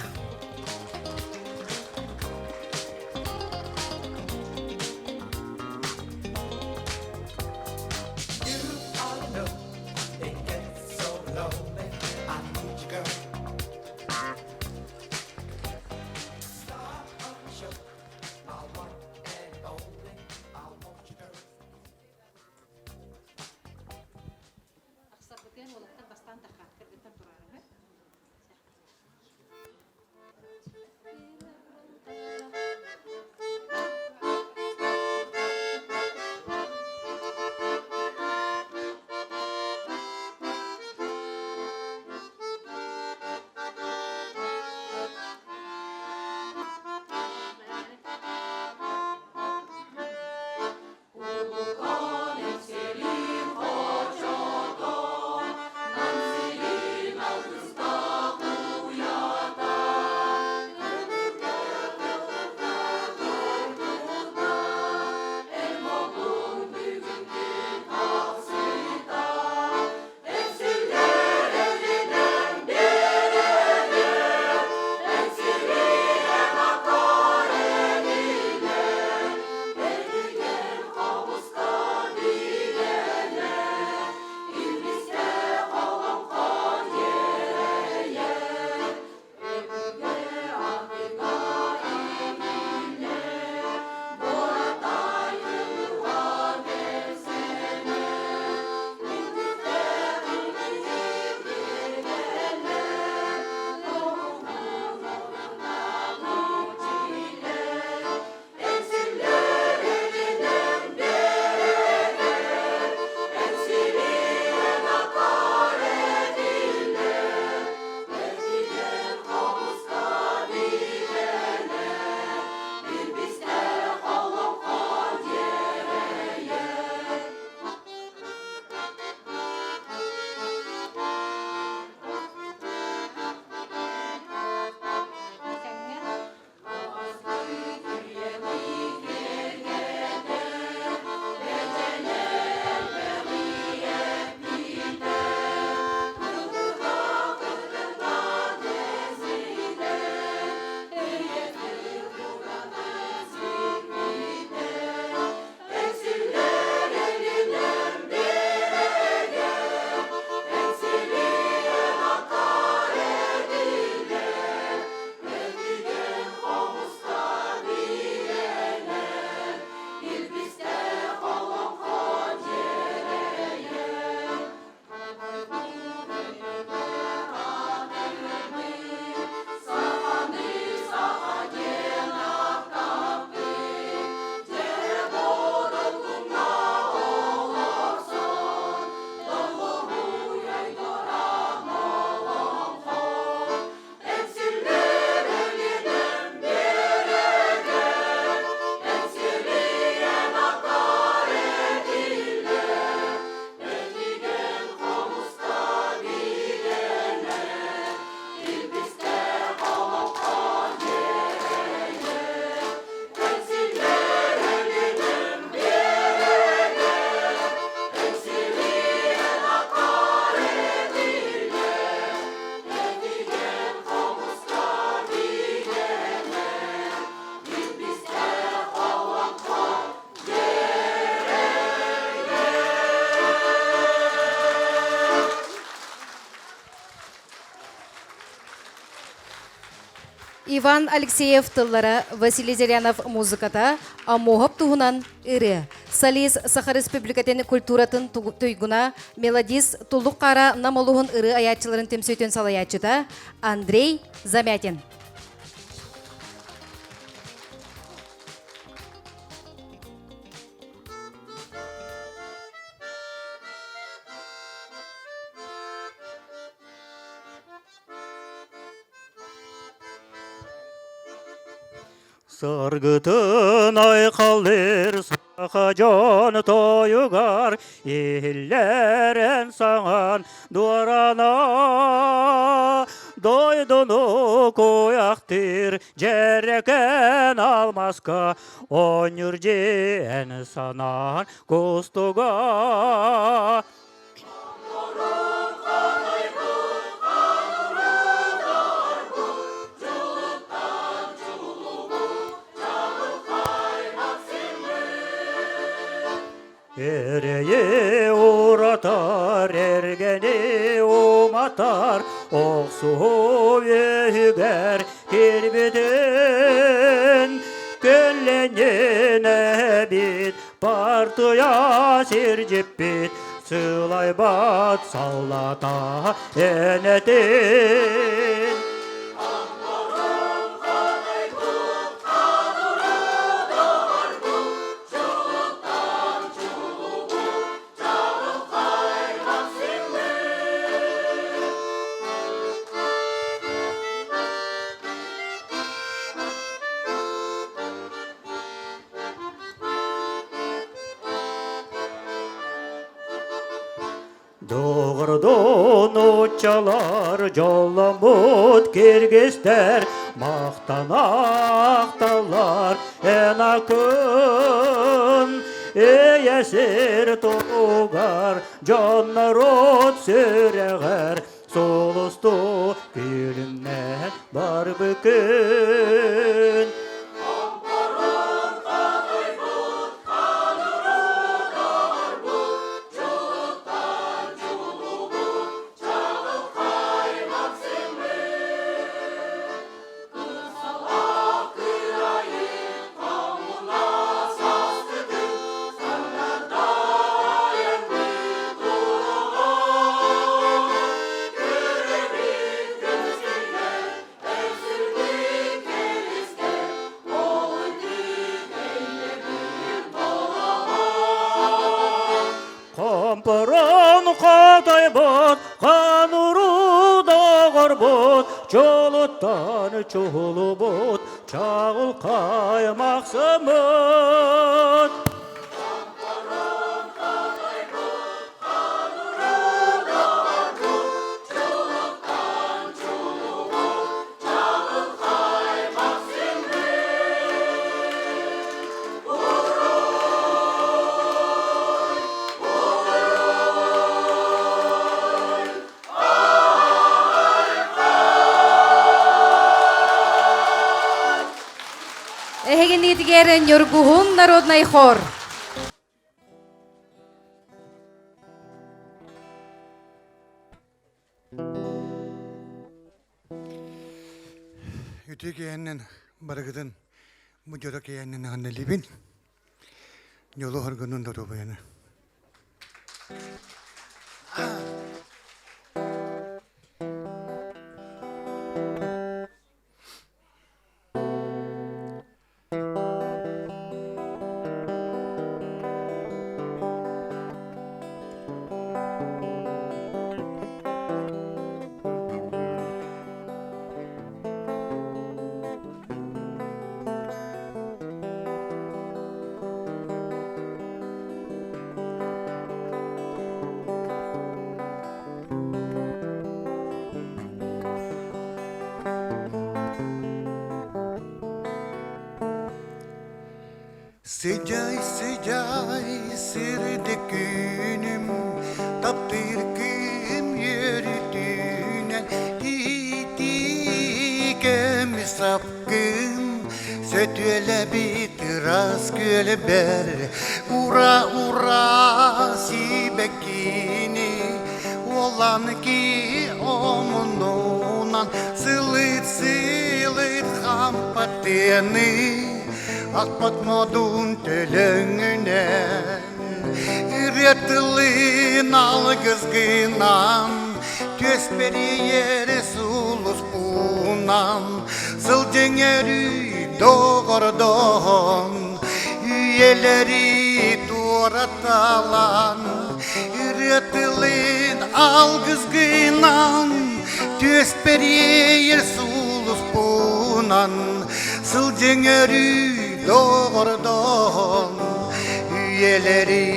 Иван Алексеев тыллара, Василий Зырянов музыката, Аммоһоп туһунан ырыа. Солист Саха Республикатын культуратын туйгуна, мелодист Туллук Хара Нам улуһун ырыа айааччыларын түмсүүтүн салайааччыта Андрей Замятин. Саргытын айхаллыр саха дьон тойугар иһиллэр эн саҥан дуорана дойдуну куйахтыыр дьэрэкээн алмаска оонньуур дьиэн санаан кустуга. Эрэйи уратар, эргэни уматар, охсуһуу үөһүгэр киирбитин көлленин эбит Партуйа сирдьиппит, сылайбат саллата энэтин. Доҕордоон нууччалар дьолломмут киргизтэр махтана ахталлар эн акын эйэ сир туһугар дьон норуот сүрэҕэр сулустуу күлүмнээн барбыкын. Хомпорон хотойбут, хануру доҕорбут, чолуттан чулубут, чаҕылхай махсыммыт. Эһигинитигэр Ньургуһун народнай хор. Үтүө киэһэннэн барыгытын бу дьоро киэһэннэн аҕынналыыбын. Дьолу хоргунун доруобуйаны. Сыдьай, сыдьай, сырдык күнүм, таптыыр кыым үөрүүтүнэн тиитии көмүс сапкын сөтүөлэбит ыраас күөлбэр ура ура сибэккини уолан ки омунунан сылыт сылыт хампатыаны Акпат модун төлөҥүнэн Ырыа тылын алгысгынан Түөспэрийэр сулуспунан Сылдьыҥ өрүү доҕордоһон Үйэлэри туораталан Ырыа тылын алгысгынан Түөспэрийэр сулуспунан. Сылдьыҥ өрүү доҕордоһон, үйэлэри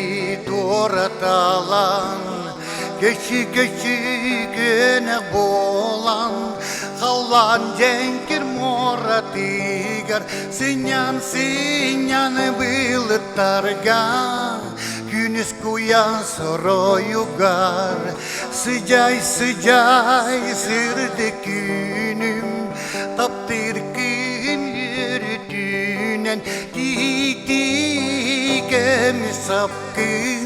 туораталаан, Көчү-көчү көнөх буолан, халлаан дьэҥкир муоратыгар сынньан-сынньан былыттарга күнүс куйан соройугар сыдьай-сыдьай сырдык күнүм таптыыр күн үөрүтүнэн тиий-тиий көмүс сапкын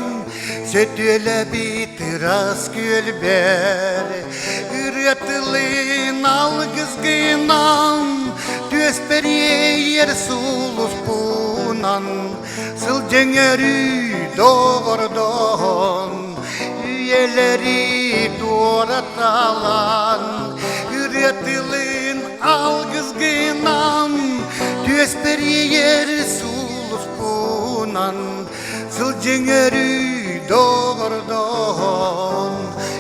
сөтүөлэбит ыраас күөлбэр ырыа тылын алгысгынан түөспэр иэйэр сулуспунан сылдьыҥ өрүү доҕордоһон үйэлэри туораталаан ырыа тылын алгысгынан түөспэр иэйэр сулуспунан Сылдьыҥ өрүү доҕордоһон,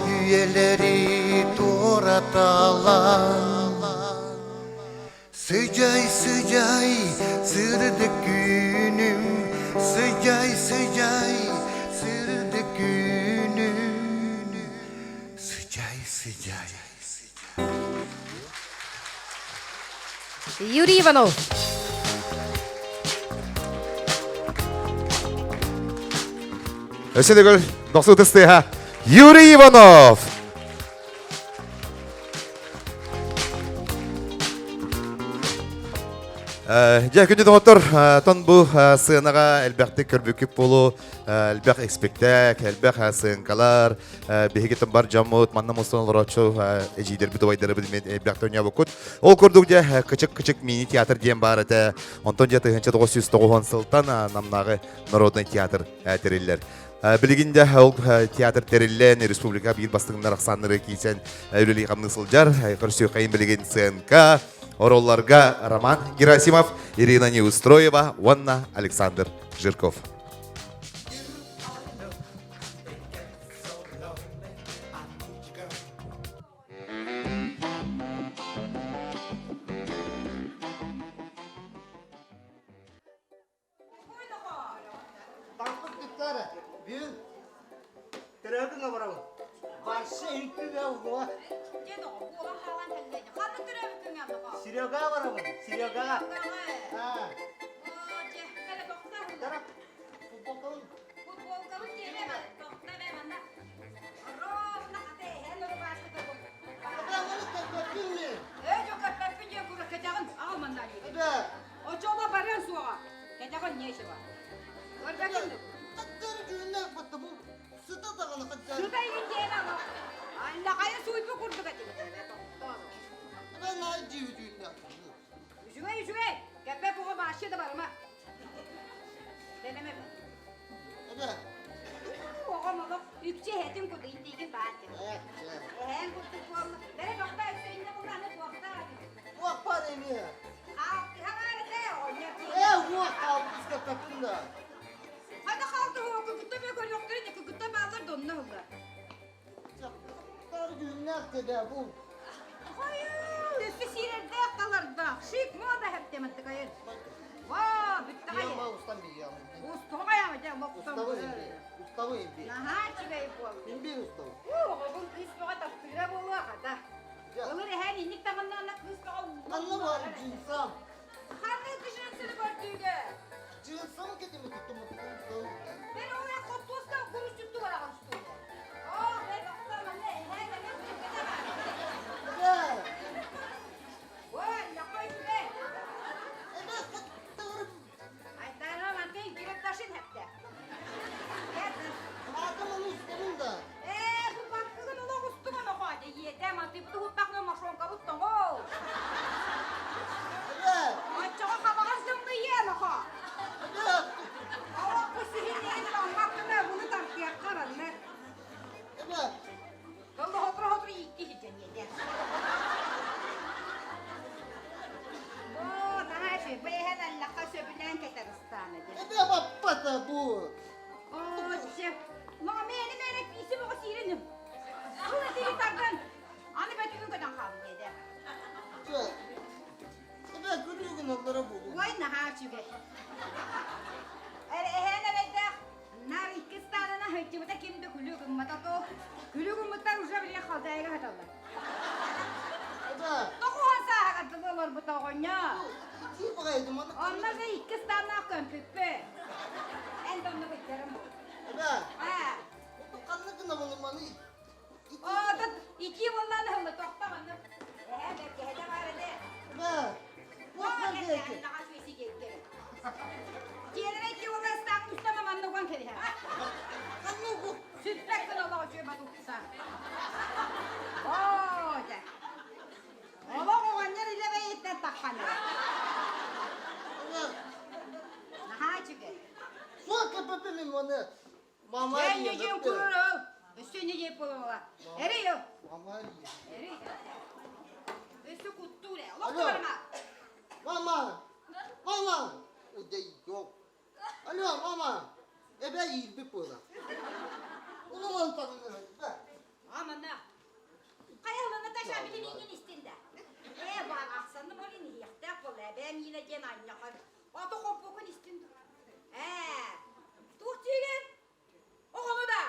үйэлэри туораталаан. Сыдьай, сыдьай, сырдык күнүм, сыдьай, сыдьай, сырдык күнүм, сыдьай, сыдьай. Юрий Иванов. Өссө төгүл дохсу ытыстыыха Юрий Иванов! Дьэ, күндү доҕоттор, тон бу сыанаҕа элбэхтик көрбүккүт буолуо, элбэх испиктээк, элбэх сыаҥкалар, биһиги бар дьоммут, манна мустан олороччу эдьиийдэрбит, убайдарбыт элбэхтэ оонньообуккут. Ол курдук дьэ, кычык-кычык мини-театр диэн баар этэ. Онтон дьэ 1990 сылтан Намнааҕы народный театр тэриллэр. Билигин дьэ ол театр тэриллэн республика биир бастыҥнар ахсааннары киирсэн үлэлии-хамныы сылдьар. Көрсүөххэйин билигин сценка, Оролларга Роман Герасимов, Ирина Неустроева уонна Александр Жирков. Серега барабын, Серега. Очола барыан суоҕа. Кэтэҕин нечего. Сыта игин диэн ама. Аллахайы суйбу курдук этим. Үчүгэй, үчүгэй. Кэппэ буга баашчы да барыма. Бэлэме Оҕом олох үкчэ эһэтин курдук интиигин баар диэн. Эһээн курдук буолла. Бэрэ бахта өссө иннэ булааны туохтаа. Туох бар эмиэ? Хаалтыһа баар этэ, оҕонньор. Ээ, уох хаалтыска татында. Хата хаалтыһа кыкытта бе көрүөхтэрин кыкытта бааллар да онно ылла. Тар күннээх дедэ бу. Хайыы, өссө сиирэрдээх талардаах. Шик мода хэптэмэттикайын. Ва, бүттэҕэй. Устан бириям. Устуҕайама дьэ, лоптон. Уставы имби. Наһаа үчүгэй буолла. Имби уставы. Оҕобун кыыс бөҕө таптыыра буолуо хата. Былыр эһээн инник таҥыннаҕына кыыс бөҕө Ханна бар джинсам? Ханна джинсыны көрдүүгө? Джинсам кетими туттум. Мен ол хоттуоста курус түттү бараҕын устуу. Оо, бэй бахта манна эһээн эмэ кэппэтэ баар. Ой, лакой үчүгэй. Айтарам антын киректашын хепте. Атам onu устабын да. Ээ, бу баккыгын олох устуган оҕо, ийэтэ мантыйбыты хуттахны мошонкабыт тоҥоо. Оччоҕо хабаҕас дымныйыан оҕо. Олох бу сиһин тоҥмаккына буну тартыахха манны. Толло хотору-хотору иикки сидьэн ийэтэ. Бу наһаа үчүгэй. Бу эһэн аллахха сөбүлээн кэтэр ыстаана дьэ. Эбэ баппата бу. Оо, Мамени мэре писи боҕо сиириним. Ыл этиги тардан, аны бөтүгүн көтөн хаалын диэдэ. Эбэ Эбээ күлүүгүн аллара буолуо. Ой, наһаа үчүгэй. Эһээн эрэйдээх наар иккис таанана сылдьыбыта ким да күлүү гыммата тоо. Күлүү гыммыттар уже билигин халдайга саталлар. Эбээ. Тоҕуһан сааһыгар дылы олорбута оҕонньор. Итии баҕайы маны. Онно да иккис тааннаах көмпүппүт. Эн да онно быттарым. Эбээ. Аа. Ханна гынабын маны Оо, итии буоллаан ыһылла тохтоо манна. Эһээ, бэргэһэтэ баар этэ. Эбээ. Дьиэлэрэ ити уола ыстааҕын устама манна уган кэбиһэр. Сүппэт гына олох үчүгэй батукса. Оо, дьэ. Олох оҕонньор илэ бэйиттэн таххана. Наһаа үчүгэй. Суох кэппэппин мин маны. Мама Дьэ, дьиэм куруру. Өссө не диэп буолуола. Эрий ол. Мама Эрий. Өссө куттуур ээ. Олох барыма. Мама! Мама! Удайдок. Алло, мама! Эбэ иирбит буола. Улуган таҥнары. Амана. Хайа Наташа билин иҥин истин да. Ээ, баар ахсанным олин иһиэхтээх буолла. Эбээ миинэ диэн анньахар. Ото хоппукун истин. Ээ, туох диигин? Оҕону да!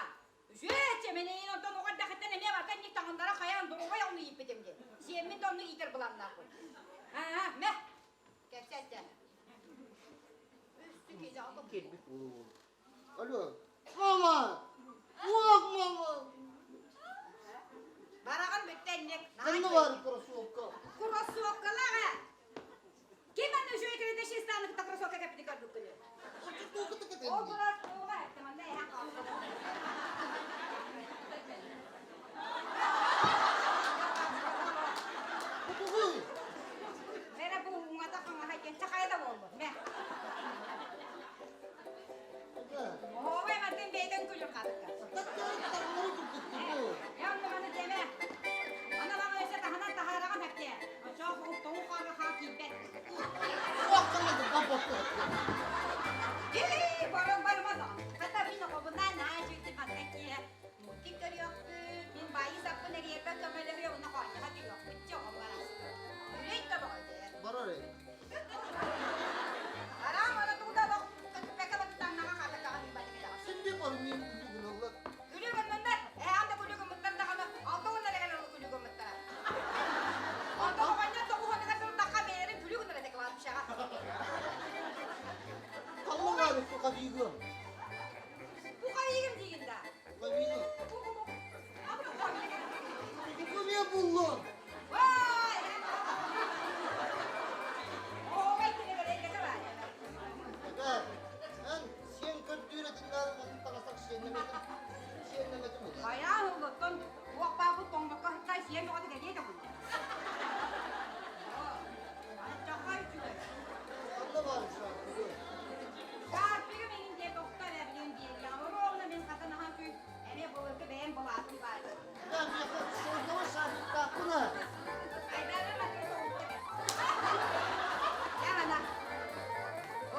Үсүөччэ, мэнэйин онтон оҕо эрдэхиттэн эмиэ барта инник таҥыннара хайаан доруобай оҕону ииппитим диэн. Сиэммин да онно иитэр былааннаахпын. Аа, мэ, кэпсэттэ. Алло, мама! Уох, мама! Бараҕын бүттэ инник. Ханна бар кроссовка? Кроссовкалаах ээ. Ким аны үчүгэй кэлитэ шестаны кытта кроссовка кэппити көрбүккүнү? Ол турар туола эттэ манна эһэ хаалла. Мэрэ бу уҥата хаҥаһа диэн чахайа да буоллу. Мэ. Оһообой мантын бэйдэн күлүр хатыкка. Я онно маны диэмэ. Ана баҕа өссө таһынан таһаараҕын хэптиэ. Очоох тоҥу хаара хаа киирбэт. Ии, баран барма да. Хата мин оҕобунаан наһаа үчүгэй манна киэ. Мультик көрүөхпүт, мин баайы саппын эрийэрбэр көмөлөһүө уонна хоонньоһо түһүөхпүт дьэ оҕом бараста. Үлэй да баҕайы. Барар Араам ана тугу да олох көтүппэккэ батытаннаҕа хаатакаҕа быыбатыгыдаҕа. Синди бармын күлүгүн Күлүк оннуннар, ээ анда күлүк ымыттар даҕаны, 60 эрэ кэлэр күлүк ымыттара. Онто оҕонньор тоҕуһуонугар сылтахха бэйэлэрин күлүк ыннар этэ кылаабышаҕа. Таллаҕаары кухавигым. Кухавигым диигин да? Кухавигым. Кухаве буллун. Эн сиэн көрдүүрэтиннээр таҥасак сиэннэмэтин сиэннэмэтин була. Хайаа ыллыттан туох баабыт тоҥмокко сыттай сиэн бөҕөтө кэлиэ да буолла. Аччахай үчүгэй. Ханна баар шарпигы? Шарпигы миҥин диэ тохто эрэ билин диэриэҕим. Оруобуна мин хатан ахан күн эмиэ былыргы бэйэм былаатым баар. Да, миэхэ сордоҕо шарпиктаахпына. Айдары матын соҕурда кэл. Яна.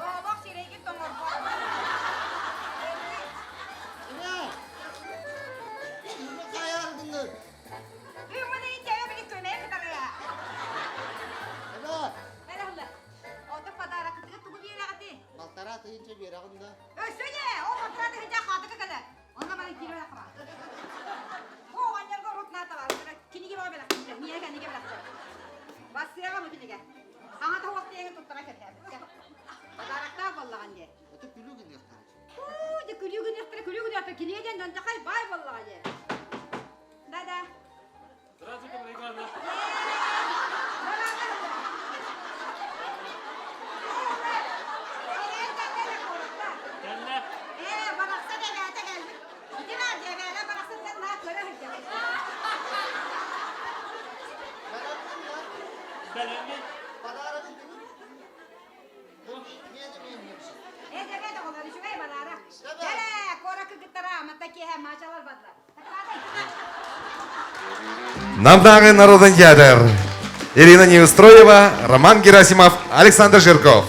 Олох сирэйгин тоҥорбот. Ина! Ина хайаардыңыр? Бүгүн ийтеге били көмөй кытарыа. Эбэ! Бэрэ Ото подарокытыгы тугу биэрэҕити? Балтараа тыһыынча биэрэҕин да. Өссө не, ол балтараа тыһыынча хаатыка кэлэр. Онно бары киирэ хаба. Бу оҕонньорго урут наата бар. Кинигэ баҕа бэлэхтииллэр. Миэхэ кинигэ бэлэхтэр. Бассыаҕа бу кинигэ. Аҥата уох тиэҥи туттара кэпсээбиккэ. Подароктаах буоллаҕын дии. Это күлүү гыныахтара. Уу, дьэ күлүү гыныахтара, күлүү гыныахтара. Кинигэ диэн дьончахай баай буоллаҕа дии. Да-да. Здравствуйте, Мария Ивановна. Кэллэ. Ээ, барахсан эбээтэ кэлбит. Ити баар дьэбээлэ барахсан наа көрө сылдьабын. Бэлэммин. Подарогын түгүн. Ээ, дьэбээ доҕолор, үчүгэй балаара. Кэлэ, куоракка кыттара, аматта киэһэ маачалар бардылар. Намнааҕы народный театр. Ирина Неустроева, Роман Герасимов, Александр Жирков.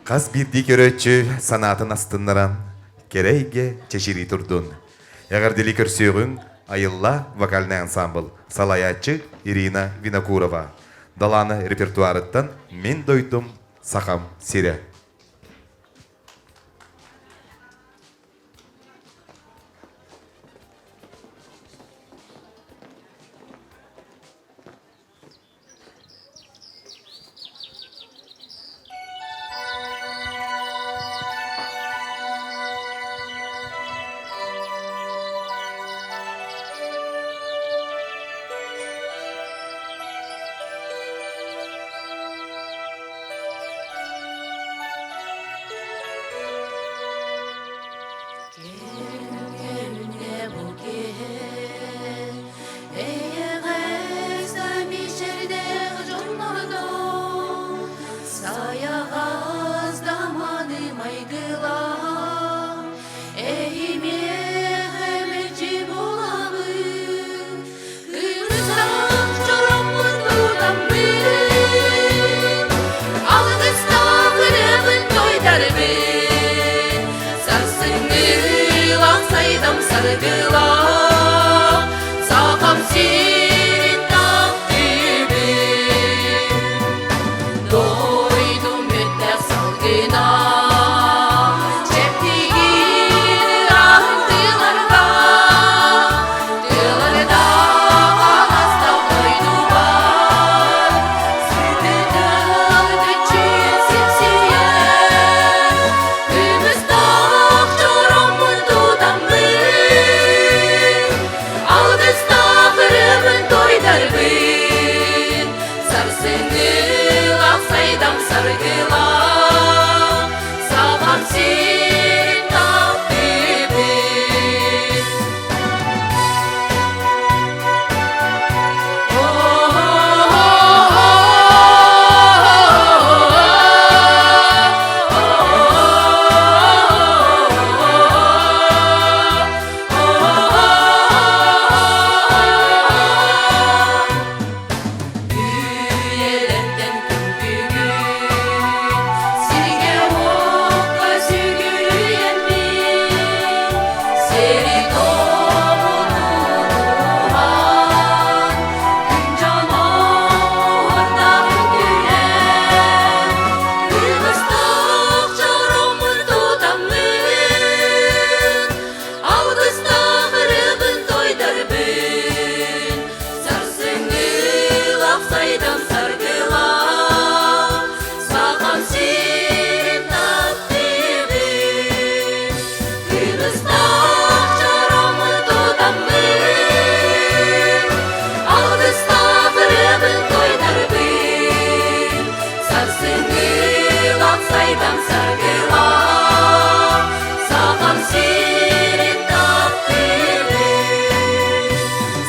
Хас биирдии көрөөччү санаатын астыннаран, кэрэ эйгэ чэчирии турдун. Эҕэрдэлии көрсүөҕүҥ. Айылла вокальный ансамбл, салайааччы Ирина Винокурова. Далаана репертуарыттан «Мин дойдум Сахам сирэ». Саргыла, сахам сирин таптыыбын. Дойдум өттөх салгына, чэптигин ыраһын тыыларга, тыыларда аластау дойдубар, сытытыл төчүйэн сипсийэн, Күмүс-таах чороммун тутаммын, Алгыстаах ырыабын тойдарбын, Сарсыҥҥылаах сайдам саргылаах, Сахам сирин таптыыбын. Үйэлэртэн күн сиргэ-уокка сүгүрүйэммин, сири-туому тутуһан, күн дьоно уордаах үҥкүүлээн, кыыбыстаах чороммун тутаммын, алгыстаах ырыабын тойдарбын, сарсыҥҥылаах сайдам саргылаах, сахам сирин таптыыбын. Кыыбыстаах чороммун тутаммын, алгыстаах ырыабын тойдарбын, сарсыҥҥылаах сайдам саргылаах, сахам сирин таптыыбын.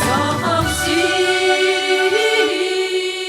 Сахам сирин таптыыбын.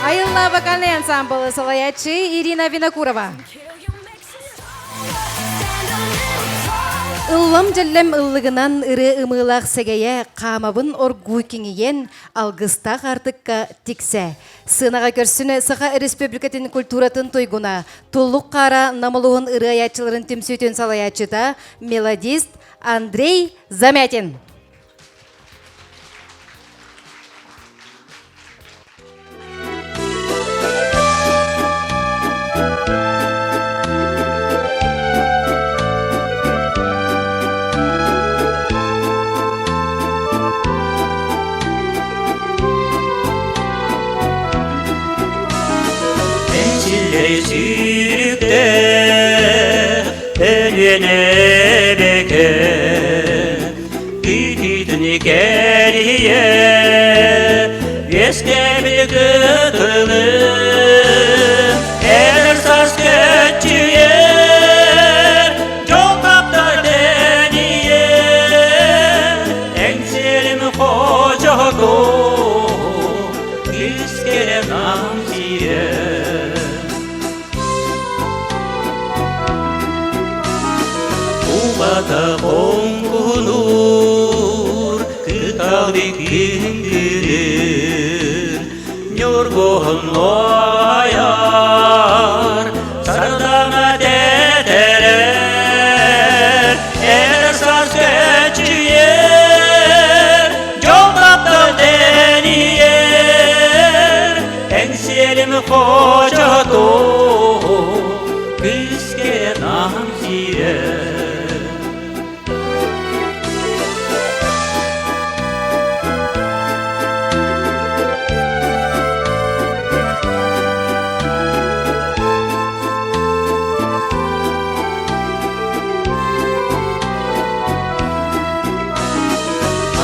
Айылла вокальный ансамбль салаячы Ирина Винокурова. Ыллам дьэллэм ыллыгынан ырыа ымыылаах сэгэйэ хаамабын оргууй киҥийэн алгыстаах артыкка тиксэ. Сыанаҕа көрсүн Саха Республикатын культуратын туйгуна, Туллук хаара Нам улууһун ырыа айааччыларын түмсүүтүн салайааччыта, мелодист Андрей Замятин. Эчиллери сүүрүктэ Өлүөнэбэкэ Күүтүүтүн кэрийэ Үөскэбил Кытылын Эдэр саас көччүйэр Дьол таптар тэнийэр Эҥсиэлим хочото Күүскэрэ нам сирэ Убата хоҥкунуур, кыталык күндүлүр, Ньургуһун луойар, сардаҥа тэтэрэр, Эдэр саас көччүйэр, дьол таптал тэнийэр, Эҥсиэлим хочото, күүскэ нам сирэ.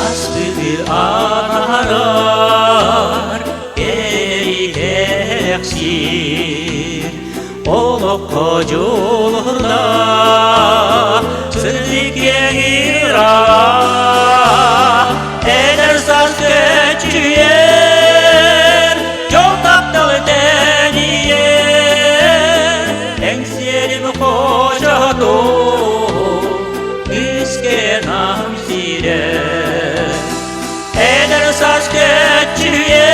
Астыгы анарар кэхсиир олоххо дьулуурдаах сырдык ыраах эдэр саас көччүйэр дьол таптал тэнийэр эҥсиэрим хочото күүскэ нам сирэр Эдэр саас көччүйэр,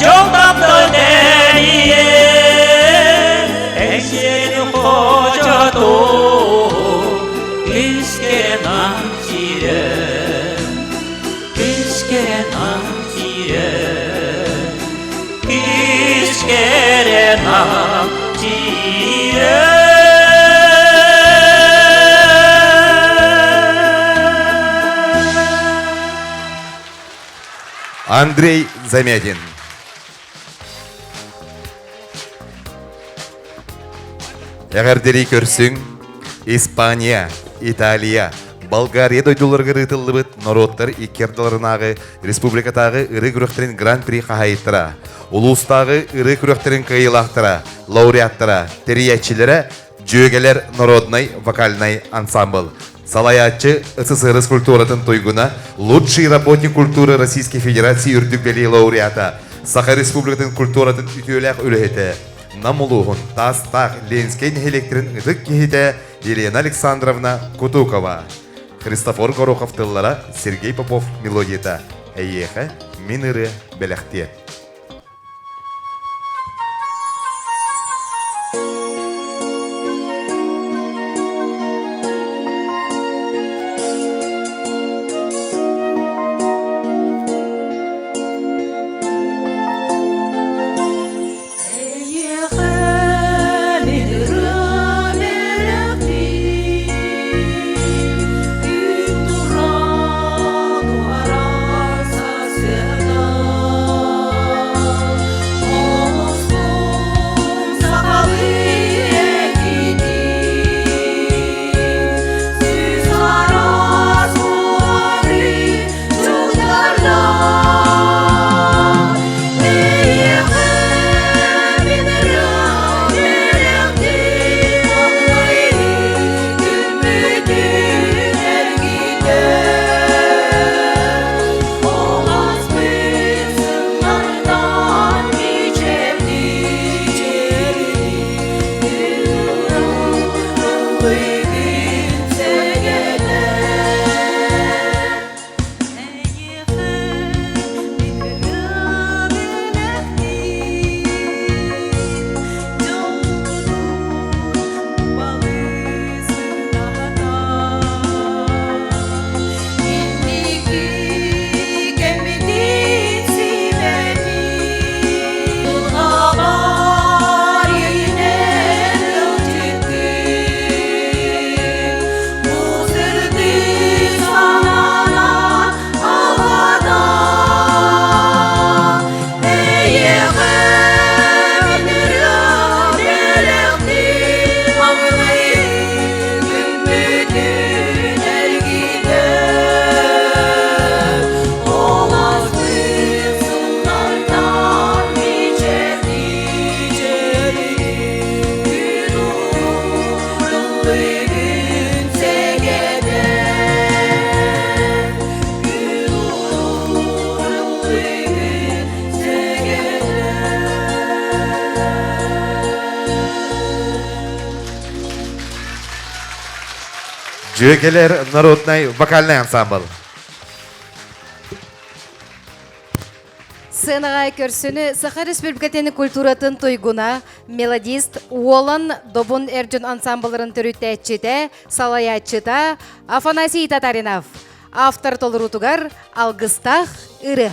дьол таптал тэнийэр, эҥсиэли хочото күүскэ нам сирэр, күүскэ нам сирэр, күүскэ нам сирэр. Андрей Замятин. Эҕэрдэлии көрсүҥ Испания, Италия, Болгария дойдуларыгар ыытыллыбыт норуоттар икки ардыларынааҕы республикатааҕы ырыы күрэхтэрин гран-при хаһаайыттара, улуустааҕы ырыы күрэхтэрин кыайыылаахтара, лауреаттара, тэрийээччилэрэ Дьүөгэлэр народнай вокальнай ансамбл. Салайааччы СССР культуратын туйгуна, лучший работник культуры Российской Федерации үрдүк бэлиэ лауреата, Саха Республикатын культуратын үтүөлээх үлэһитэ, Нам улууһун Таастаах Ленскэй нэһилиэктэрин ытык киһитэ Елена Александровна Кутукова. Христофор Горохов тыллара, Сергей Попов мелодията. Эйиэхэ мин ырыа бэлэхтиэ. Ууруллугун сэгэтэ Күн ууруллугун сэгэтэ Дьүөгэлэр народный вокальный ансамбль. Сценаҕа көрсүнү Саха Республикатын культуратын туйгуна, мелодист Уолан Добун эр дьон ансамбларын төрүттээччитэ, салайааччыта Афанасий Татаринов. Автор толоруутугар Алгыстаах ырыа.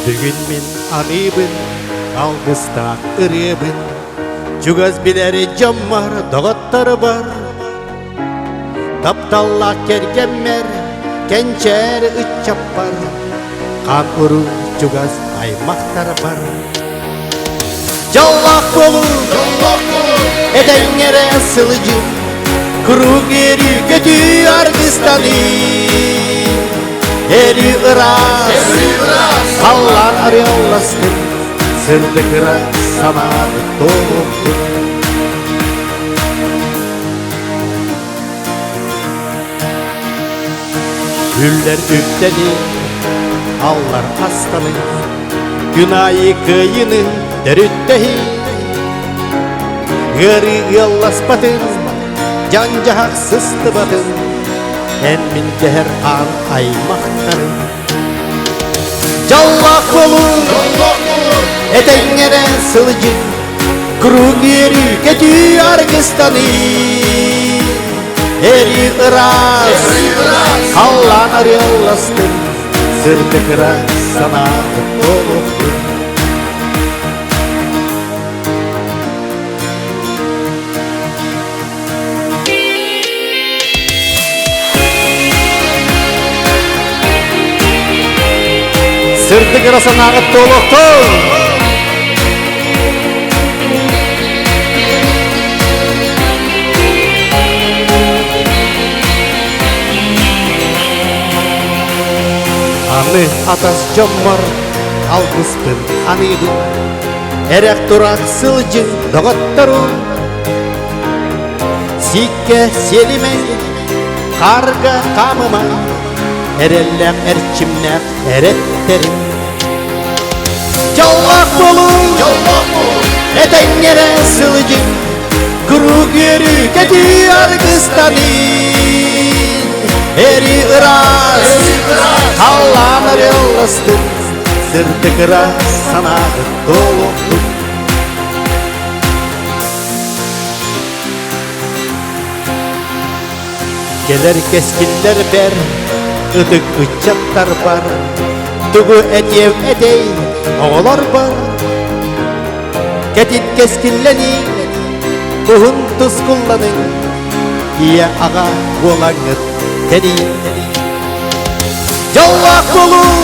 Бүгүн мин аныыбын, алгыстаах ырыабын, Чугас билэр дьоммор, доҕотторбор, Тапталлаах кэргэммэр, кэнчээр ыччаппар, Хаан уруу чугас аймахтарбар. Дьоллоох буолуу, этэҥҥэ эрэ сылдьыы, Куруук үөрүү көтүү аргыстаныы. Өрүү ыраас, халлаан арыалластын, Сырдык ыра санааны туолуохтун. Үллэр үктэни, аллар астаны, Күн аайы кыайыны төрүттэһи. Ыарыы ыалласпатын, дьан-дьаһах сыстыбатын, Эн мин дэһэр аан аймахтарым. Дьоллоох буолуу, этэҥҥэ эрэ сылдьын, Куруук үөрүү көтүү аргыстаныы. Өрүү ыраас, халлаан арыалластын, Сырдык ыра санааны толуктун. Сырдык ыра санааҕыт туолуохтун! Аны атас дьоммор алгыспын аныыбын, Эрэх турах сылдьыҥ доҕотторум. Сиккэ сиэлимэҥ, хаарга хаамымаҥ, Эрэллээх эрчимнээх эрэттэрим. Дьоллоох буолуҥ, этэҥҥэ эрэ сылдьыҥ, Куруук үөрүү көтүү аргыстаныы. Эри ыраас, халлаан арыалластын, Сырдык ыраас санааҕыт туолуохтун. Кэлэр кэскиллэрбэр, ытык ыччаттарбар, Тугу этиэм этэй оҕолорбор? Кэтит кэскиллэниҥ, уһун тускулланыҥ, Ийэ аҕа буолаҥҥыт тэнийиҥ. Дьоллоох буолуҥ,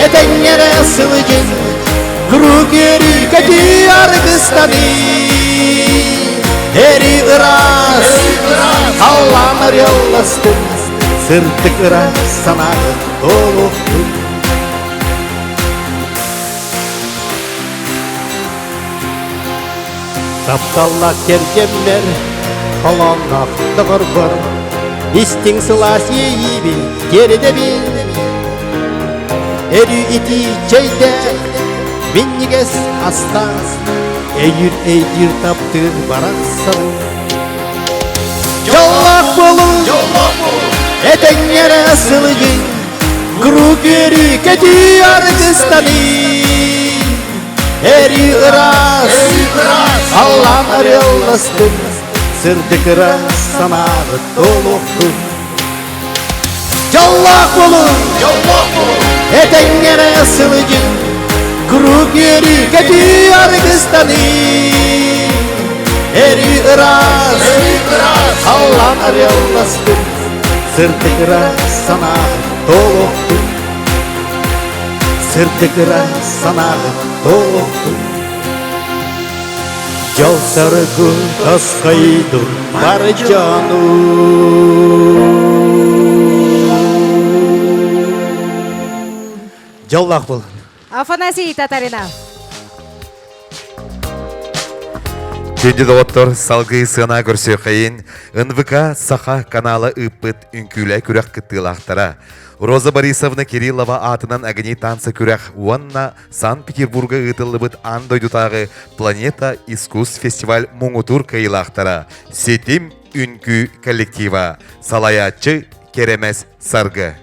этэҥҥэ эрэ сылдьыҥ, Куруук үөрүү көтүү аргыстаныы. Эри ыраас, халлаан арыалластын, Сырдык ыра санааҕын туолуохтун. Тапталлаах кэргэммэр, холоонноох доҕорбор, Истиҥ сылаас иэйиибин тиэрдэбин. Өрүү итии чэйдээх, минньигэс астаах, Өйүүр өйдүүр таптыыр барахсаным. Дьоллоох буолуҥ, этэҥҥэ эрэ сылдьыҥ, Куруук үөрүү көтүү аргыстаныы. Өрүү ыраас, халлаан арыалластын, Сырдык ыраас санааҕыт туолуохтун. Дьоллоох буолуҥ, этэҥҥэ эрэ сылдьыҥ, Куруук үөрүү көтүү аргыстаныы. Өрүү ыраас, халлаан арыалластын, Сырдык ыраас санааҕыт туолуохтун. Сырдык ыра санааҕыт туолуохтун. Дьол саргы тасхайдын бар дьону. Дьоллоох буолун. Афанасий Татаринов. Күндү доҕоттор, салгыы сыана көрсүөххэйин НВК Саха канала ыыппыт үҥкүүлэ күрэх кыттыылаахтара. Роза Борисовна Кириллова аатынан Огни танца күрэх уонна Санкт-Петербурга ыытыллыбыт аан дойдутааҕы Планета искусств фестиваль муҥутуур кыайыылаахтара Ситим үҥкүү коллектива, салайааччы Керемес Саргы.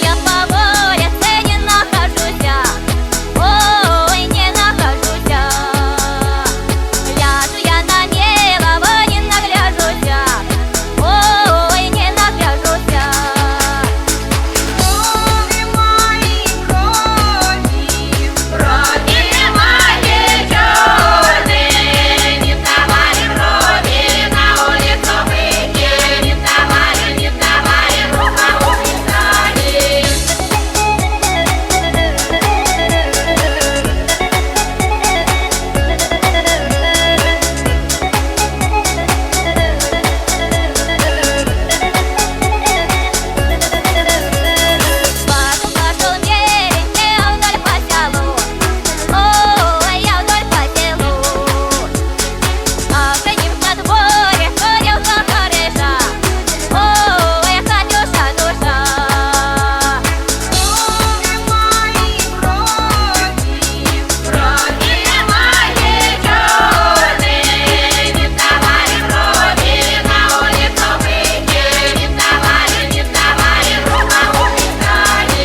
Я по воле не нахожусь, ой, не нахожусь. Гляжу я на милого, не нагляжусь, ой, не нагляжусь. Брови мои, брови, брови мои черные, не вставали брови, на улицу выйти, не вставали, не вставали, рукаву не стали. Пошел меленький вдоль по селу, ой, я вдоль по селу. А за ним во дворе ходил хороша, ой, Катюша душа. Брови мои, брови, брови мои черные, не вставали брови, на улицу выйти, не вставали, не вставали, рукаву не стали.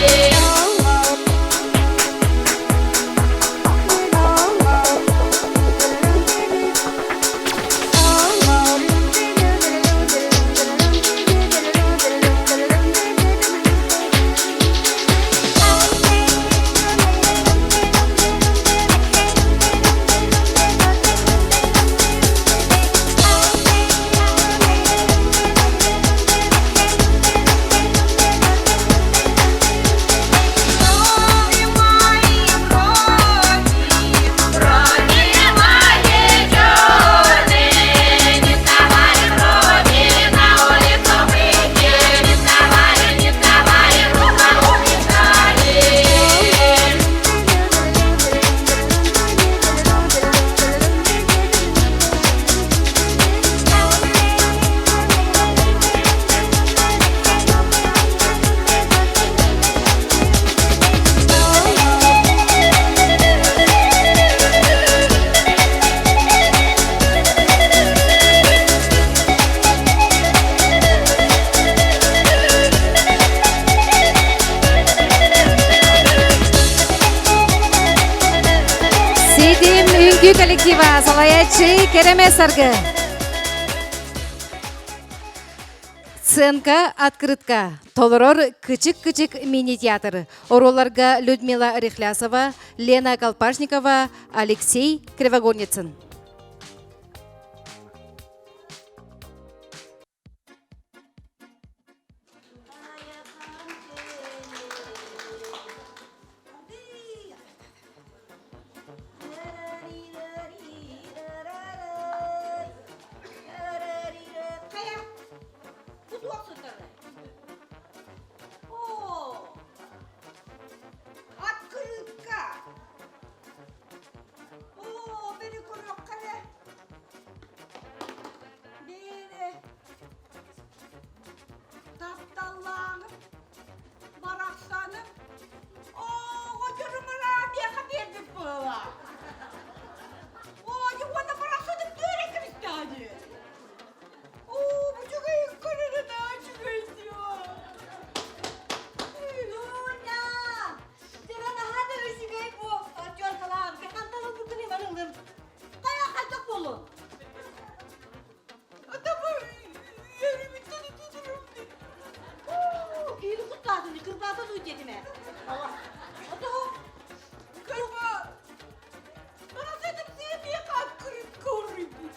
Брови мои черные, не вставали брови, на улицу выйти, не вставали, не вставали, рукаву не стали. Ситим үҥкүү коллектива салайааччы Кереме Саргы. Сценка открытка. Толорор кычык-кычык мини-театр. Оруолларга Людмила Рехлясова, Лена Колпашникова, Алексей Кривогорницын. Хайа, бу туох сытарый? Оо, открытка! Оо, бери көрүөхпүн. диэтим ээ. Отоһу. Кырба. Барасытым сиэпиэ хаккырын көрүбүт.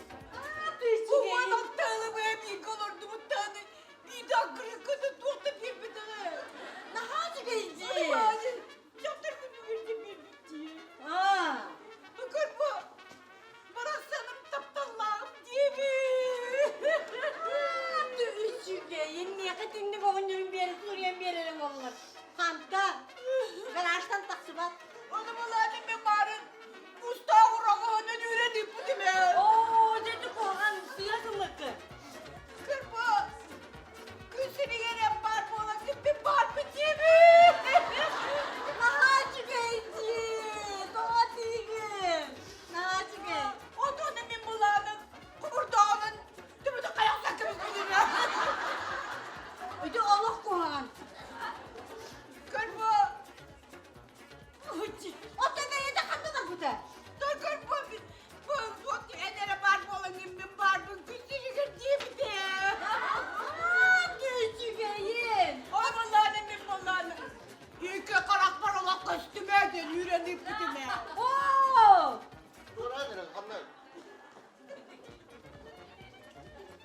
Уон алтаалы бэйэ бииргэ олордубуттааны биирдэ аккырыыкката туох да биэрбэтэҕэ. Наһаа үчүгэй дии. Дьахтар күнүгэр да биэрбит дии. Кырба. Барахсаным тапталлааҕым диэбит. Үчүгэйин миэхэ түннүк оҕонньорун биэрэ суруйан биэрэрин оллор. Хантан? Гаражтан тахсыбат. Ону булааны мен баарын кустаах ураҕаһынан үүрэн ыыппытым ээ. Оо, дьэ куһаҕан сыа гыммыккын. Кырба, күн сиригэр эн баар буолан киппин баарбын диэбит. Наһаа үчүгэй дии. Тоҕо тиигин? Наһаа үчүгэй. Отону мин булаанын кубурдааҕынан түбүтү хайахсан кэбиспитим. Ити олох куһаҕан. Кырба, Оттон бэйэтэ ханна барбыта? Кырба, бу эн эрэ баар буолан мин баарбын күн сиригэр диэбитэ. Үчүгэйин. Ой, булааны мин булааны. Икки харахпар олох көстүмэ диэн үүрэн ыыппытым ээ. Оо! Тураан эрэ ханна?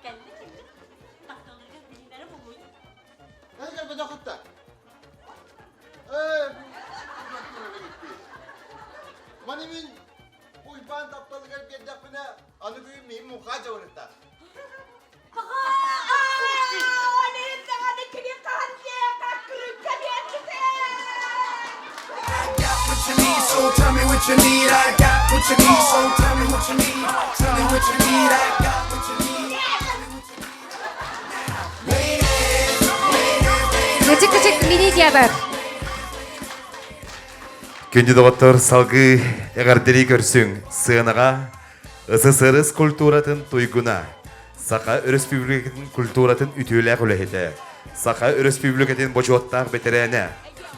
Кэлли кэлли. Тапталыгар билинэрэ буолуй. Эн кэлбэтэх кытта. Ээ, Маны мин Уйбаан тапталыгар биэрдэхпинэ, аны бүгүн миин муҥхаа дьабырыттар. What you need, so tell me what you need. I got what you need, so tell me what you need. Tell me what you need, I got what you need. Кычык-кычык мини-театр. Күндү доҕоттор, салгыы эҕэрдэлии көрсүҥ. Сыанаҕа СССР культуратын туйгуна, Саха Өрөспүүбүлүкэтин культуратын үтүөлээх үлэһитэ, Саха Өрөспүүбүлүкэтин бочуоттаах бэтэрээнэ,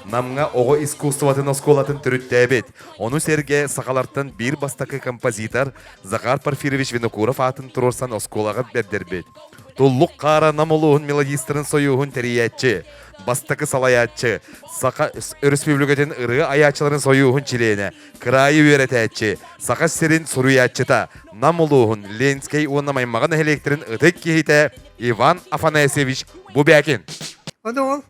Намҥа оҕо искусствотын оскуолатын төрүттээбит, ону сэргэ сахалартан биир бастакы композитор Захар Порфирьевич Винокуров аатын туруорсан оскуолаҕа бэрдэрбит. Туллук хаара Нам улууһун мелодистарын сойууһун тэрийээччи, бастакы салайааччы, Саха Өрөспүүбүлүкэтин ырыа айааччыларын сойууһун чилиэнэ, кыраайы үөрэтээччи, Саха сирин суруйааччыта, Нам улууһун Ленскэй уонна Маймаҕа нэһилиэктэрин ытык киһитэ Иван Афанасьевич Бубякин. Ону ол